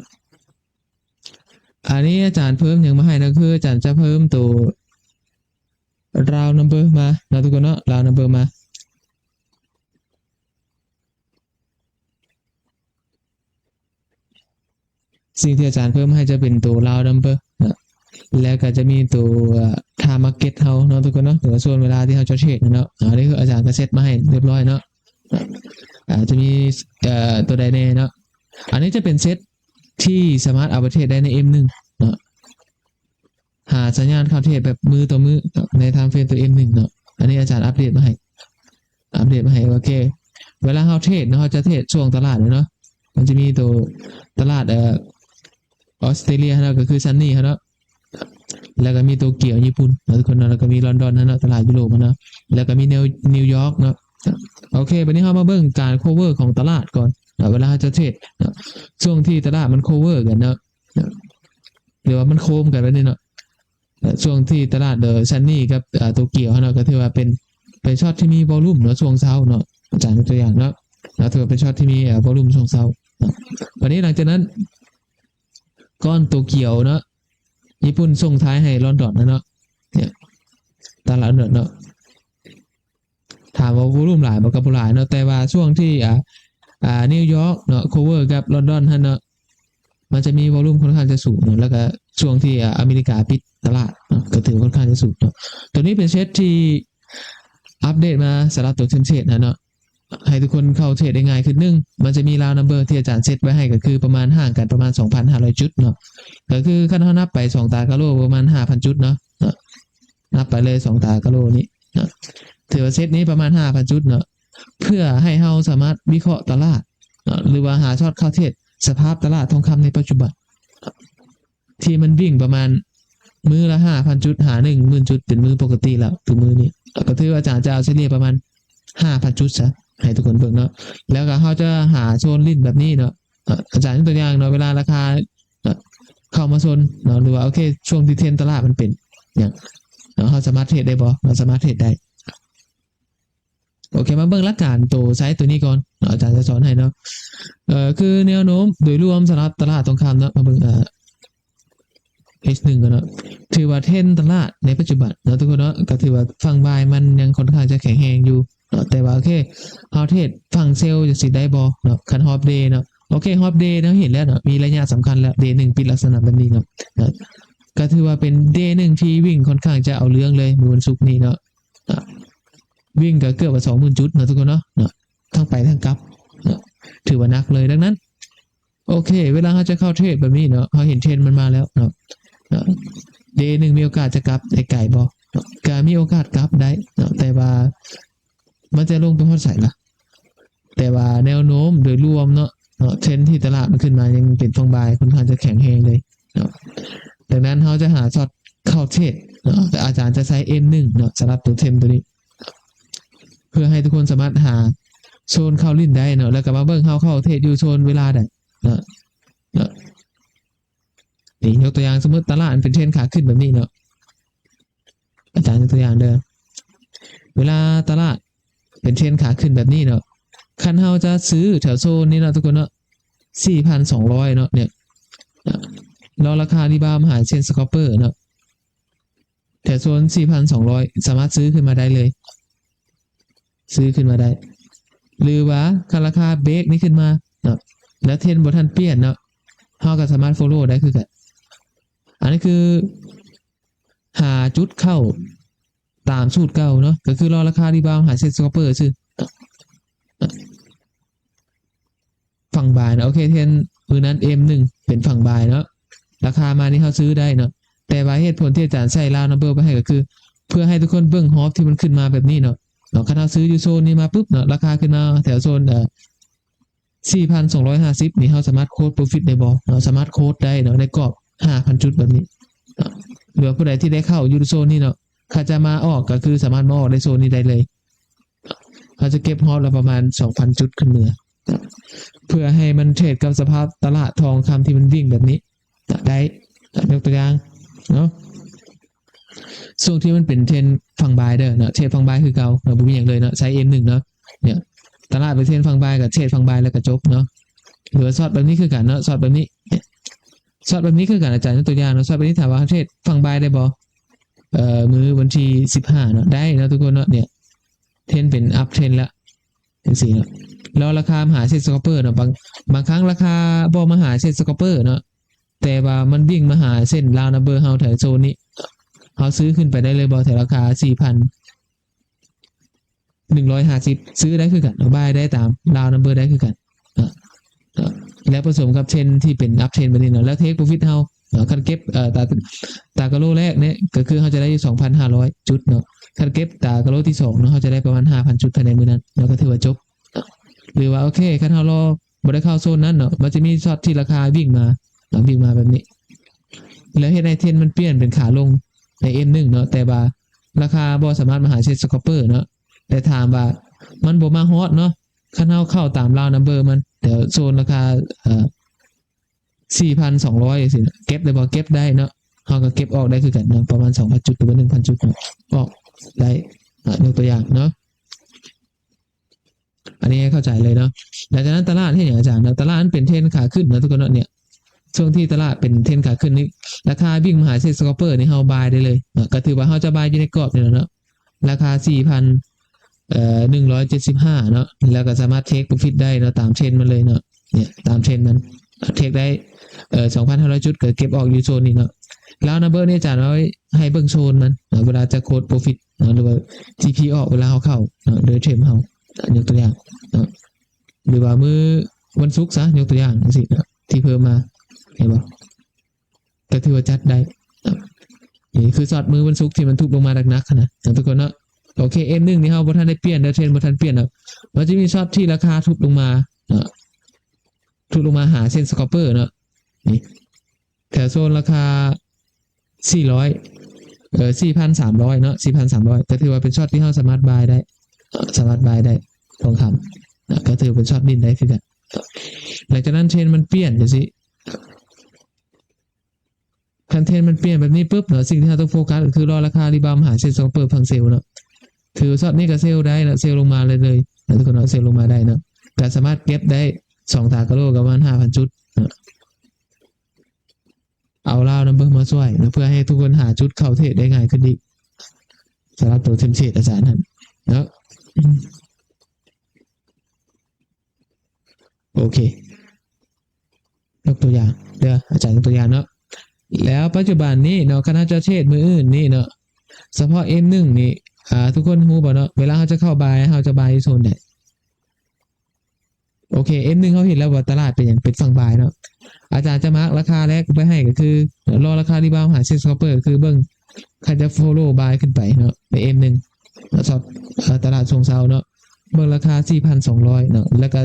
ອັນນີ້ອາຈານເພີ່ມຫຍັງມາໃຫ້ນະ, ຄືອາຈານຈະເພີ່ມໂຕລາວນຳເບີມາເນາະທຸກຄົນເນາະ, ລາວນຳເບີມາ. ສິ່ງທີ່ອາຈານເພີ່ມໃຫ້ຈະເປັນໂຕລາວນຳເບີເນາະ, ແລ້ວກໍຈະມີໂຕ ເອີ່ ທາມມາເກັດເຮົາເນາະທຸກຄົນເນາະ, ຫຼືວ່າຊ່ວງເວລາທີ່ເຮົາຈະເທຣດນະເນາະ. ອັນນີ້ຄືອາຈານກໍເຊັດມາໃຫ້ຮຽບຮ້ອຍເນາະ. ອາ ຈະມີ ເອີ່ ຕົວໃດແດ່ເນາະ. ອັນນີ້ຈະເປັນເຊັດທີ່ສາມາດເອົາໄປເທຣດໄດ້ໃນເອັມໜຶ່ງເນາະ, ຫາສັນຍານເຂົ້າເທຣດແບບມື້ຕໍ່ມື້ເນາະ ໃນທາມເຟຣມຕົວເອັມໜຶ່ງເນາະ. ອັນນີ້ອາຈານອັບເດດມາໃຫ້ ອັບເດດມາໃຫ້. ໂອເຄ ເວລາເຮົາເທຣດເນາະ, ເຮົາຈະເທຣດຊ່ວງຕະຫຼາດເນາະ, ມັນຈະມີໂຕຕະຫຼາດ ເອີ່ ອອສເຕຣເລັຍເນາະ ກໍຄືຊັນນີ້ເນາະ ແລ້ວກໍມີໂຕກຽວຍີ່ປຸ່ນເນາະ ທຸກຄົນເນາະ ແລ້ວກໍມີລອນດອນເນາະ ຕະຫຼາດຢູໂຣບເນາະ ແລ້ວກໍມີນິວ ນິວຢອກເນາະ. ໂອເຄ ບັດນີ້ເຮົາມາເບິ່ງການ cover ຂອງຕະຫຼາດກ່ອນເນາະ ເວລາເຮົາຈະເທຣດເນາະ ຊ່ວງທີ່ຕະຫຼາດມັນ cover ກັນເນາະ ຫຼືວ່າມັນໂຄມກັນແບບນີ້ເນາະ ເອີ ຊ່ວງທີ່ຕະຫຼາດ ເອີ ຊັນນີ້ກັບ ເອີ ໂຕກຽວເນາະ ກໍຖືວ່າເປັນ ເປັນຊັອດທີ່ມີວໍລຸ່ມເນາະ ຊ່ວງເຊົ້າເນາະ ອາຈານຍົກຕົວຢ່າງເນາະ ກໍຖືວ່າເປັນຊັອດທີ່ມີ ເອີ ວໍລຸ່ມຊ່ວງເຊົ້າເນາະ. ບັດນີ້ຫຼັງຈາກນັ້ນ ກ່ອນໂຕກຽວເນາະ ຍີ່ປຸ່ນສົ່ງທ້າຍໃຫ້ລອນດອນນະເນາະ ເນຍ ຕະຫຼາດລອນດອນເນາະ. ຖາມວ່າວໍລຸ່ມຫຼາຍບໍ່? ກໍບໍ່ຫຼາຍເນາະ ແຕ່ວ່າຊ່ວງທີ່ ອາ ອາ ນິວຢອກເນາະ cover ກັບລອນດອນຫັ້ນເນາະ ມັນຈະມີວໍລຸ່ມຄ່ອນຂ້າງຈະສູງເນາະ ແລ້ວກໍຊ່ວງທີ່ ອາ ອາເມລິກາປິດຕະຫຼາດເນາະ ກໍຖືວ່າຄ່ອນຂ້າງຈະສູງເນາະ. ໂຕນີ້ເປັນເທຣດທີ່ອັບເດດມາສຳລັບໂຕເທຣນເທຣດນະເນາະ ໃຫ້ທຸກຄົນເຂົ້າເທຣດໄດ້ງ່າຍຂຶ້ນ. ໜຶ່ງ ມັນຈະມີ round number ທີ່ອາຈານເຊັດໄວ້ໃຫ້ ກໍຄືປະມານ ຫ່າງກັນປະມານ ສອງພັນຫ້າຮ້ອຍ ຈຸດເນາະ ກໍຄືຄັນເຮົານັບໄປສອງຕາກະໂຫຼປະມານ ຫ້າພັນ ຈຸດເນາະ ເນາະ ນັບໄປເລີຍສອງຕາກະໂຫຼນີ້ເນາະ ຖືວ່າເຊັດນີ້ປະມານ ຫ້າພັນ ຈຸດເນາະ ເພື່ອໃຫ້ເຮົາສາມາດວິເຄາະຕະຫຼາດເນາະ ຫຼືວ່າຫາຊັອດເຂົ້າເທຣດສະພາບຕະຫຼາດທອງຄຳໃນປັດຈຸບັນ ທີ່ມັນວິ່ງປະມານມື້ລະ ຫ້າພັນ ຈຸດ ຫາ ໜຶ່ງໝື່ນ ຈຸດ ເປັນມື້ປົກກະຕິແລ້ວ ທຸກມື້ນີ້ ກໍຖືວ່າອາຈານຈະເອົາສະເລ່ຍປະມານ ຫ້າພັນ ຈຸດຊະ ໃຫ້ທຸກຄົນເບິ່ງເນາະ. ແລ້ວກໍເຮົາຈະຫາໂຊນຫຼິ້ນແບບນີ້ເນາະ ອາຈານຍົກຕົວຢ່າງເນາະ ເວລາລາຄາເຂົ້າມາຊົນເນາະ ຫຼືວ່າ ໂອເຄ ຊ່ວງທີ່ເທຣນຕະຫຼາດມັນເປັນຫຍັງເນາະ ເຮົາສາມາດເທຣດໄດ້ບໍ່? ເຮົາສາມາດເທຣດໄດ້. ໂອເຄ ມາເບິ່ງຫຼັກການໂຕໄຊໂຕນີ້ກ່ອນເນາະ ອາຈານຈະສອນໃຫ້ເນາະ. ເອີ ຄືແນວໂນ້ມໂດຍລວມສຳລັບຕະຫຼາດທອງຄຳເນາະ ມາເບິ່ງ ເອີ ເອັດໜຶ່ງກ່ອນເນາະ ຖືວ່າເທຣນຕະຫຼາດໃນປັດຈຸບັນເນາະ ທຸກຄົນເນາະ ກໍຖືວ່າຝັ່ງບາຍມັນຍັງຄ່ອນຂ້າງຈະແຂງແຮງຢູ່ເນາະ ແຕ່ວ່າ ໂອເຄ ເຮົາເທຣດຝັ່ງເຊລຈັ່ງຊີ້ໄດ້ບໍ່ເນາະ ຄັນຮອບເດເນາະ. ໂອເຄ ຮອບເດເນາະ ເຫັນແລ້ວເນາະ ມີໄລຍະສຳຄັນແລ້ວ ເດໜຶ່ງປິດລັກສະນະແບບນີ້ເນາະ ກໍຖືວ່າເປັນເດໜຶ່ງທີ່ວິ່ງຄ່ອນຂ້າງຈະເອົາເລື່ອງເລີຍ ມື້ວັນສຸກນີ້ເນາະ ອາ ວິ່ງກໍເກືອບວ່າ ສອງໝື່ນ ຈຸດເນາະ ທຸກຄົນເນາະ ເນາະ ທັງໄປທັງກັບເນາະ ຖືວ່າໜັກເລີຍ. ດັ່ງນັ້ນ ໂອເຄ ເວລາເຮົາຈະເຂົ້າເທຣດແບບນີ້ເນາະ ເຮົາເຫັນເທຣນມັນມາແລ້ວເນາະ ເນາະ ເດໜຶ່ງມີໂອກາດຈະກັບໄດ້ໄກບໍ່ເນາະ? ກໍມີໂອກາດກັບໄດ້ເນາະ ແຕ່ວ່າມັນຈະລົງໄປຮອດໃສລະ? ແຕ່ວ່າແນວໂນ້ມໂດຍລວມເນາະ ເນາະ ເທຣນທີ່ຕະຫຼາດມັນຂຶ້ນມາຍັງເປັນຝັ່ງບາຍ ຄ່ອນຂ້າງຈະແຂງແຮງເລີຍເນາະ. ດັ່ງນັ້ນເຮົາຈະຫາຊັອດເຂົ້າເທຣດເນາະ ອາຈານຈະໃຊ້ M ໜຶ່ງເນາະ ສຳລັບໂຕເທຣນໂຕນີ້ ເພື່ອໃຫ້ທຸກຄົນສາມາດຫາໂຊນເຂົ້າຫຼິ້ນໄດ້ເນາະ ແລ້ວກໍມາເບິ່ງເຮົາເຂົ້າເທຣດຢູ່ໂຊນເວລາໃດເນາະ ເນາະ. ນີ້ຍົກຕົວຢ່າງ ສົມມຸດຕະຫຼາດມັນເປັນເທຣນຂາຂຶ້ນແບບນີ້ເນາະ ອາຈານຍົກຕົວຢ່າງເດີ ເວລາຕະຫຼາດເປັນເທຣນຂາຂຶ້ນແບບນີ້ເນາະ ຄັນເຮົາຈະຊື້ແຖວໂຊນນີ້ເນາະ ທຸກຄົນເນາະ ສີ່ພັນສອງຮ້ອຍເນາະ ເນຍ ລໍລາຄາຣີບາວມາຫາເສັ້ນສະຄອບເປີເນາະ ແຖວໂຊນສີ່ພັນສອງຮ້ອຍ ສາມາດຊື້ຂຶ້ນມາໄດ້ເລີຍ ຊື້ຂຶ້ນມາໄດ້ ຫຼືວ່າຄັນລາຄາເບຣກນີ້ຂຶ້ນມາເນາະ ແລ້ວເທຣນບໍ່ທັນປ່ຽນເນາະ ເຮົາກໍສາມາດໂຟໂລໄດ້ຄືກັນ. ອັນນີ້ຄືຫາຈຸດເຂົ້າຕາມສູດເກົ່າເນາະ ກໍຄືລໍລາຄາຣີບາວຫາເສັ້ນສະຄອບເປີຊື່ ຝັ່ງບາຍເນາະ. ໂອເຄ ເທຣນມື້ນັ້ນ M ໜຶ່ງ ເປັນຝັ່ງບາຍເນາະ ລາຄາມານີ້ເຮົາຊື້ໄດ້ເນາະ ແຕ່ວ່າເຫດຜົນທີ່ອາຈານໃສ່ round number ໄປໃຫ້ກໍຄື ເພື່ອໃຫ້ທຸກຄົນເບິ່ງຮອບທີ່ມັນຂຶ້ນມາແບບນີ້ເນາະ ເນາະ ຄັນເຮົາຊື້ຢູ່ໂຊນນີ້ມາປຶບເນາະ ລາຄາຂຶ້ນມາແຖວໂຊນ ເອີ ສີ່ພັນສອງຮ້ອຍຫ້າສິບນີ້ ເຮົາສາມາດໂຄດໂປຣຟິດໄດ້ບໍ່ເນາະ? ສາມາດໂຄດໄດ້ເນາະ ໃນກອບຫ້າພັນຈຸດແບບນີ້ເນາະ ຫຼືວ່າຜູ້ໃດທີ່ໄດ້ເຂົ້າຢູ່ໂຊນນີ້ເນາະ ຄັນຈະມາອອກກໍຄືສາມາດມາອອກໃນໂຊນນີ້ໄດ້ເລີຍ. ເຮົາຈະເກັບຮອບລະປະມານສອງພັນຈຸດຂຶ້ນເມືອ ເພື່ອໃຫ້ມັນເທຣດກັບສະພາບຕະຫຼາດທອງຄຳທີ່ມັນວິ່ງແບບນີ້ໄດ້. ຍົກຕົວຢ່າງເນາະ ຊ່ວງທີ່ມັນເປັນເທຣນຝັ່ງບາຍເດີເນາະ ເທຣດຝັ່ງບາຍຄືເກົ່າເນາະ ບໍ່ມີຫຍັງເລີຍເນາະ ໃຊ້ M ໜຶ່ງເນາະ ເນຍ ຕະຫຼາດເປັນເທຣນຝັ່ງບາຍກໍເທຣດຝັ່ງບາຍແລ້ວກໍຈົບເນາະ. ຫຼືວ່າຊັອດແບບນີ້ຄືກັນເນາະ ຊັອດແບບນີ້ ຊັອດແບບນີ້ຄືກັນ ອາຈານຍົກຕົວຢ່າງເນາະ ຊັອດແບບນີ້ ຖາມວ່າເຮົາເທຣດຝັ່ງບາຍໄດ້ບໍ່? ເອີ ມື້ວັນທີສິບຫ້າເນາະ ໄດ້ເນາະ ທຸກຄົນເນາະ ເນຍ ເທຣນເປັນອັບເທຣນແລ້ວ ຈັ່ງຊີ້ເນາະ ລໍລາຄາມາຫາເສັ້ນສະຄອບເປີເນາະ ບາງ ບາງຄັ້ງລາຄາບໍ່ມາຫາເສັ້ນສະຄອບເປີເນາະ ແຕ່ວ່າມັນວິ່ງມາຫາເສັ້ນ round number ເຮົາແຖວໂຊນນີ້ ເຮົາຊື້ຂຶ້ນໄປໄດ້ເລີຍບໍ່ ແຖວລາຄາສີ່ພັນໜຶ່ງຮ້ອຍຫ້າສິບ ຊື້ໄດ້ຄືກັນເນາະ ບາຍໄດ້ຕາມ round number ໄດ້ຄືກັນເນາະ ເນາະ ແລ້ວປະສົມກັບເທຣນທີ່ເປັນອັບເທຣນແບບນີ້ເນາະ ແລ້ວເທກໂປຣຟິດເຮົາເນາະ ຄັນເກັບ ເອີ ຕາ ຕາກະໂຫຼແລກນີ້ ກໍຄືເຮົາຈະໄດ້ຢູ່ສອງພັນຫ້າຮ້ອຍຈຸດເນາະ ຄັນເກັບຕາກະໂຫຼທີສອງເນາະ ເຮົາຈະໄດ້ປະມານຫ້າພັນຈຸດພາຍໃນມື້ນັ້ນເນາະ ກໍຖືວ່າຈົບເນາະ. ຫຼືວ່າ ໂອເຄ ຄັນເຮົາລໍ ບໍ່ໄດ້ເຂົ້າໂຊນນັ້ນເນາະ ມັນຈະມີຊັອດທີ່ລາຄາວິ່ງມາ ເນາະ ວິ່ງມາແບບນີ້ ແລ້ວເຮັດໃຫ້ເທຣນມັນປ່ຽນເປັນຂາລົງໃນເອັມໜຶ່ງເນາະ ແຕ່ວ່າລາຄາບໍ່ສາມາດມາຫາເຊນສະຄອບເປີເນາະ ແຕ່ຖາມວ່າມັນບໍ່ມາຮອດເນາະ ຄັນເຮົາເຂົ້າຕາມລາວນຳເບີມັນ ແຖວໂຊນລາຄາ ເອີ ສີ່ພັນສອງຮ້ອຍຈັ່ງຊີ້ນະ ເກັບໄດ້ບໍ່? ເກັບໄດ້ເນາະ ເຮົາກໍເກັບອອກໄດ້ຄືກັນເນາະ ປະມານສອງພັນຈຸດ ຫຼືວ່າໜຶ່ງພັນຈຸດເນາະ ອອກໄດ້ ອາ ຍົກຕົວຢ່າງເນາະ ອັນນີ້ໃຫ້ເຂົ້າໃຈເລີຍເນາະ. ຫຼັງຈາກນັ້ນຕະຫຼາດເຮັດຫຍັງອາຈານເນາະ? ຕະຫຼາດມັນເປັນເທຣນຂາຂຶ້ນເນາະທຸກຄົນເນາະ ເນຍ ຊ່ວງທີ່ຕະຫຼາດເປັນເທຣນຂາຂຶ້ນນີ້ ລາຄາວິ່ງມາຫາເຊນສະຄອບເປີນີ້ ເຮົາບາຍໄດ້ເລີຍເນາະ ກໍຖືວ່າເຮົາຈະບາຍຢູ່ໃນກອບນີ້ແຫຼະເນາະ ລາຄາສີ່ພັນ ເອີ ໜຶ່ງຮ້ອຍເຈັດສິບຫ້າເນາະ ແລ້ວກໍສາມາດເທກໂປຣຟິດໄດ້ເນາະ ຕາມເທຣນມັນເລີຍເນາະ ເນຍ ຕາມເທຣນມັນ ເທກໄດ້ ເອີ ສອງພັນຫ້າຮ້ອຍຈຸດ ກໍເກັບອອກຢູ່ໂຊນນີ້ເນາະ. ລາວນຳເບີນີ້ອາຈານເອົາໄວ້ໃຫ້ເບິ່ງໂຊນມັນເນາະ ເວລາຈະໂຄດໂປຣຟິດເນາະ ຫຼືວ່າຈີພີອອກເວລາເຮົາເຂົ້າເນາະ ໂດຍເທຣນເຮົາ ຍົກຕົວຢ່າງເນາະ ຫຼືວ່າມື້ວັນສຸກຊະ ຍົກຕົວຢ່າງຈັ່ງຊີ້ເນາະ ທີ່ເພີ່ມມາ ເຫັນບໍ່? ກໍຖືວ່າຈັດໄດ້ເນາະ ນີ້ຄືຊັອດມື້ວັນສຸກທີ່ມັນທຸບລົງມາໜັກໆຫັ້ນນະເນາະ ທຸກຄົນເນາະ. ໂອເຄ ເອັມໜຶ່ງນີ້ເຮົາບໍ່ທັນໄດ້ປ່ຽນເດີ ເທຣນບໍ່ທັນປ່ຽນດອກ ມັນຈະມີຊັອດທີ່ລາຄາທຸບລົງມາເນາະ ທຸບລົງມາຫາເຊນສະຄອບເປີເນາະ ນີ້ ແຖວໂຊນລາຄາສີ່ຮ້ອຍ ເອີ ສີ່ພັນສາມຮ້ອຍເນາະ ສີ່ພັນສາມຮ້ອຍ ກໍຖືວ່າເປັນຊັອດທີ່ເຮົາສາມາດບາຍໄດ້ ສາມາດບາຍໄດ້ ທອງຄຳນະ ກໍຖືເປັນຊັອດຫຼິ້ນໄດ້ຄືກັນ. ຫຼັງຈາກນັ້ນເທຣນມັນປ່ຽນຈັ່ງຊີ້ ຄັນເທຣນມັນປ່ຽນແບບນີ້ປຶບເນາະ ສິ່ງທີ່ເຮົາຕ້ອງໂຟກັສກໍຄືລໍລາຄາຣີບາວມາຫາເຊນສະຄອບເປີຝັ່ງເຊວເນາະ ຖືວ່າຊັອດນີ້ກໍເຊວໄດ້ເນາະ ເຊວລົງມາເລີຍເນາະ ທຸກຄົນເນາະ ເຊວລົງມາໄດ້ເນາະ ກໍສາມາດເກັບໄດ້ສອງຕາກະໂຫຼ ກໍປະມານຫ້າພັນຈຸດເນາະ. ເອົາລາວນຳເບິ່ງມາຊ່ວຍເນາະ ເພື່ອໃຫ້ທຸກຄົນຫາຈຸດເຂົ້າເທຣດໄດ້ງ່າຍຂຶ້ນອີກ ສຳລັບໂຕເທມເທຣດອາຈານຫັ້ນເນາະ. ໂອເຄ ຍົກຕົວຢ່າງເດີ ອາຈານຍົກຕົວຢ່າງເນາະ ແລ້ວປັດຈຸບັນນີ້ເນາະ ຄັນເຮົາຈະເທຣດມື້ອື່ນນີ້ເນາະ ສະເພາະເອັມໜຶ່ງນີ້ ອາ ທຸກຄົນຮູ້ບໍ່ເນາະ ເວລາເຮົາຈະເຂົ້າບາຍ ເຮົາຈະບາຍຢູ່ໂຊນໃດ? ໂອເຄ ເອັມໜຶ່ງເຮົາເຫັນແລ້ວວ່າຕະຫຼາດເປັນຫຍັງ ເປັນຝັ່ງບາຍເນາະ ອາຈານຈະມາກລາຄາແລກໄປໃຫ້ ກໍຄືລໍລາຄາຣີບາວຫາເຊນສະຄອບເປີ ຄືເບິ່ງ ຄັນຈະໂຟໂລບາຍຂຶ້ນໄປເນາະ ໃນເອັມໜຶ່ງເນາະ ຊອບ ເອີ ຕະຫຼາດຊ່ວງເຊົ້າເນາະ ເບິ່ງລາຄາສີ່ພັນສອງຮ້ອຍເນາະ ແລ້ວກໍ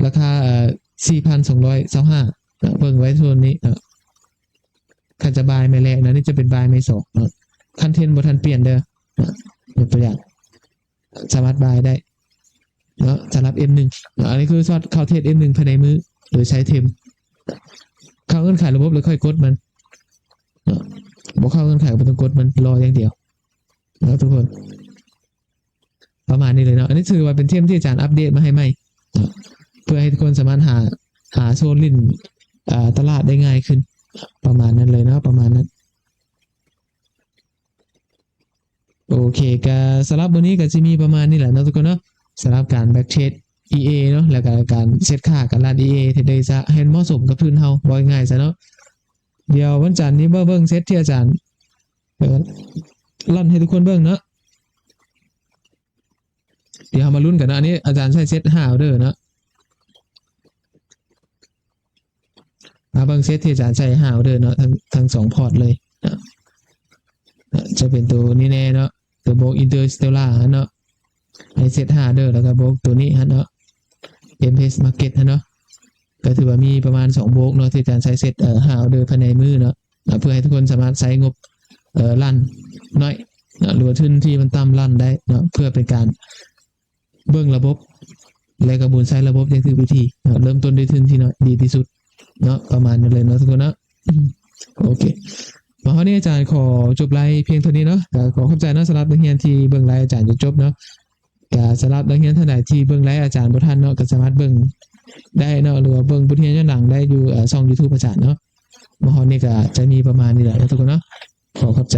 ລາຄາ ເອີ ສີ່ພັນສອງຮ້ອຍຊາວຫ້າເນາະ ເບິ່ງໄວ້ໂຊນນີ້ເນາະ ຄັນຈະບາຍໄມ້ແລກນະ ນີ້ຈະເປັນບາຍໄມ້ສອງເນາະ ຄັນເທຣນບໍ່ທັນປ່ຽນເດີເນາະ ຍົກຕົວຢ່າງ ສາມາດບາຍໄດ້ເນາະ ສຳລັບເອັມໜຶ່ງເນາະ ອັນນີ້ຄືຊັອດເຂົ້າເທຣດເອັມໜຶ່ງພາຍໃນມື້ ໂດຍໃຊ້ເທມ ເຂົ້າເງື່ອນໄຂລະບົບແລ້ວຄ່ອຍກົດມັນເນາະ ບໍ່ເຂົ້າເງື່ອນໄຂບໍ່ຕ້ອງກົດມັນ ລໍຢ່າງດຽວເນາະທຸກຄົນ ປະມານນີ້ເລີຍເນາະ. ອັນນີ້ຖືວ່າເປັນເທມທີ່ອາຈານອັບເດດມາໃຫ້ໃໝ່ເນາະ ເພື່ອໃຫ້ທຸກຄົນສາມາດຫາ ຫາໂຊນຫຼິ້ນ ອາ ຕະຫຼາດໄດ້ງ່າຍຂຶ້ນ ປະມານນັ້ນເລີຍເນາະ ປະມານນັ້ນ. ໂອເຄ ກະສຳລັບມື້ນີ້ກະຊິມີປະມານນີ້ແຫຼະເນາະທຸກຄົນເນາະ ສຳລັບການແບັກເທສ ອີ ເອ ເນາະ ແລ້ວກະການເຊັດຄ່າການລັນ ອີ ເອ ເທຣດເດີ ຊະ ໃຫ້ເໝາະສົມກັບທຶນເຮົາ ເວົ້າງ່າຍໆຊະເນາະ. ດຽວວັນຈັນນີ້ມາເບິ່ງເຊັດທີ່ອາຈານ ເອີ ລັນໃຫ້ທຸກຄົນເບິ່ງເນາະ. ດຽວເຮົາມາລຸ້ນກັນເນາະ ອັນນີ້ອາຈານໃຊ້ເຊັດຫ້າອອເດີເນາະ. ມາເບິ່ງເຊັດທີ່ອາຈານໃຊ້ຫ້າອອເດີເນາະ ທັງ ທັງສອງພອດເລີຍເນາະ ຈະເປັນໂຕນີ້ແນ່ເນາະ ໂຕໂບກອິນເຕີສະເຕລາຫັ້ນເນາະ ໃຫ້ເຊັດຫ້າອອເດີ ແລ້ວກໍໂບກໂຕນີ້ຫັ້ນເນາະ ເອັມເອສມາເກັດຫັ້ນເນາະ ກໍຖືວ່າມີປະມານສອງໂບກເນາະ ທີ່ອາຈານໃຊ້ເຊັດ ເອີ ຫ້າອອເດີພາຍໃນມື້ເນາະ ເພື່ອໃຫ້ທຸກຄົນສາມາດໃຊ້ງົບ ເອີ ລັນນ້ອຍເນາະ ຫຼືວ່າທຶນທີ່ມັນຕ່ຳລັນໄດ້ເນາະ ເພື່ອເປັນການ ເບິ່ງລະບົບ ແລະກໍໝູນໃຊ້ລະບົບຢ່າງຖືກວິທີເນາະ ເລີ່ມຕົ້ນດ້ວຍທຶນທີ່ນ້ອຍດີທີ່ສຸດເນາະ ປະມານນັ້ນເລີຍເນາະທຸກຄົນເນາະ. ໂອເຄ ມາຮອດນີ້ອາຈານຂໍຈົບໄລຟ໌ພຽງເທົ່ານີ້ເນາະ ກໍຂໍຂອບໃຈເນາະ ສຳລັບນັກຮຽນທີ່ເບິ່ງໄລຟ໌ອາຈານຈົນຈົບເນາະ ກໍສຳລັບນັກຮຽນທ່ານໃດທີ່ເບິ່ງໄລຟ໌ອາຈານບໍ່ທັນເນາະ ກໍສາມາດເບິ່ງໄດ້ເນາະ ຫຼືວ່າເບິ່ງບົດຮຽນຍ້ອນຫຼັງໄດ້ຢູ່ ເອີ ຊ່ອງຢູທູບອາຈານເນາະ. ມາຮອດນີ້ກໍຈະມີປະມານນີ້ແຫຼະເນາະທຸກຄົນເນາະ ຂໍຂອບໃຈ.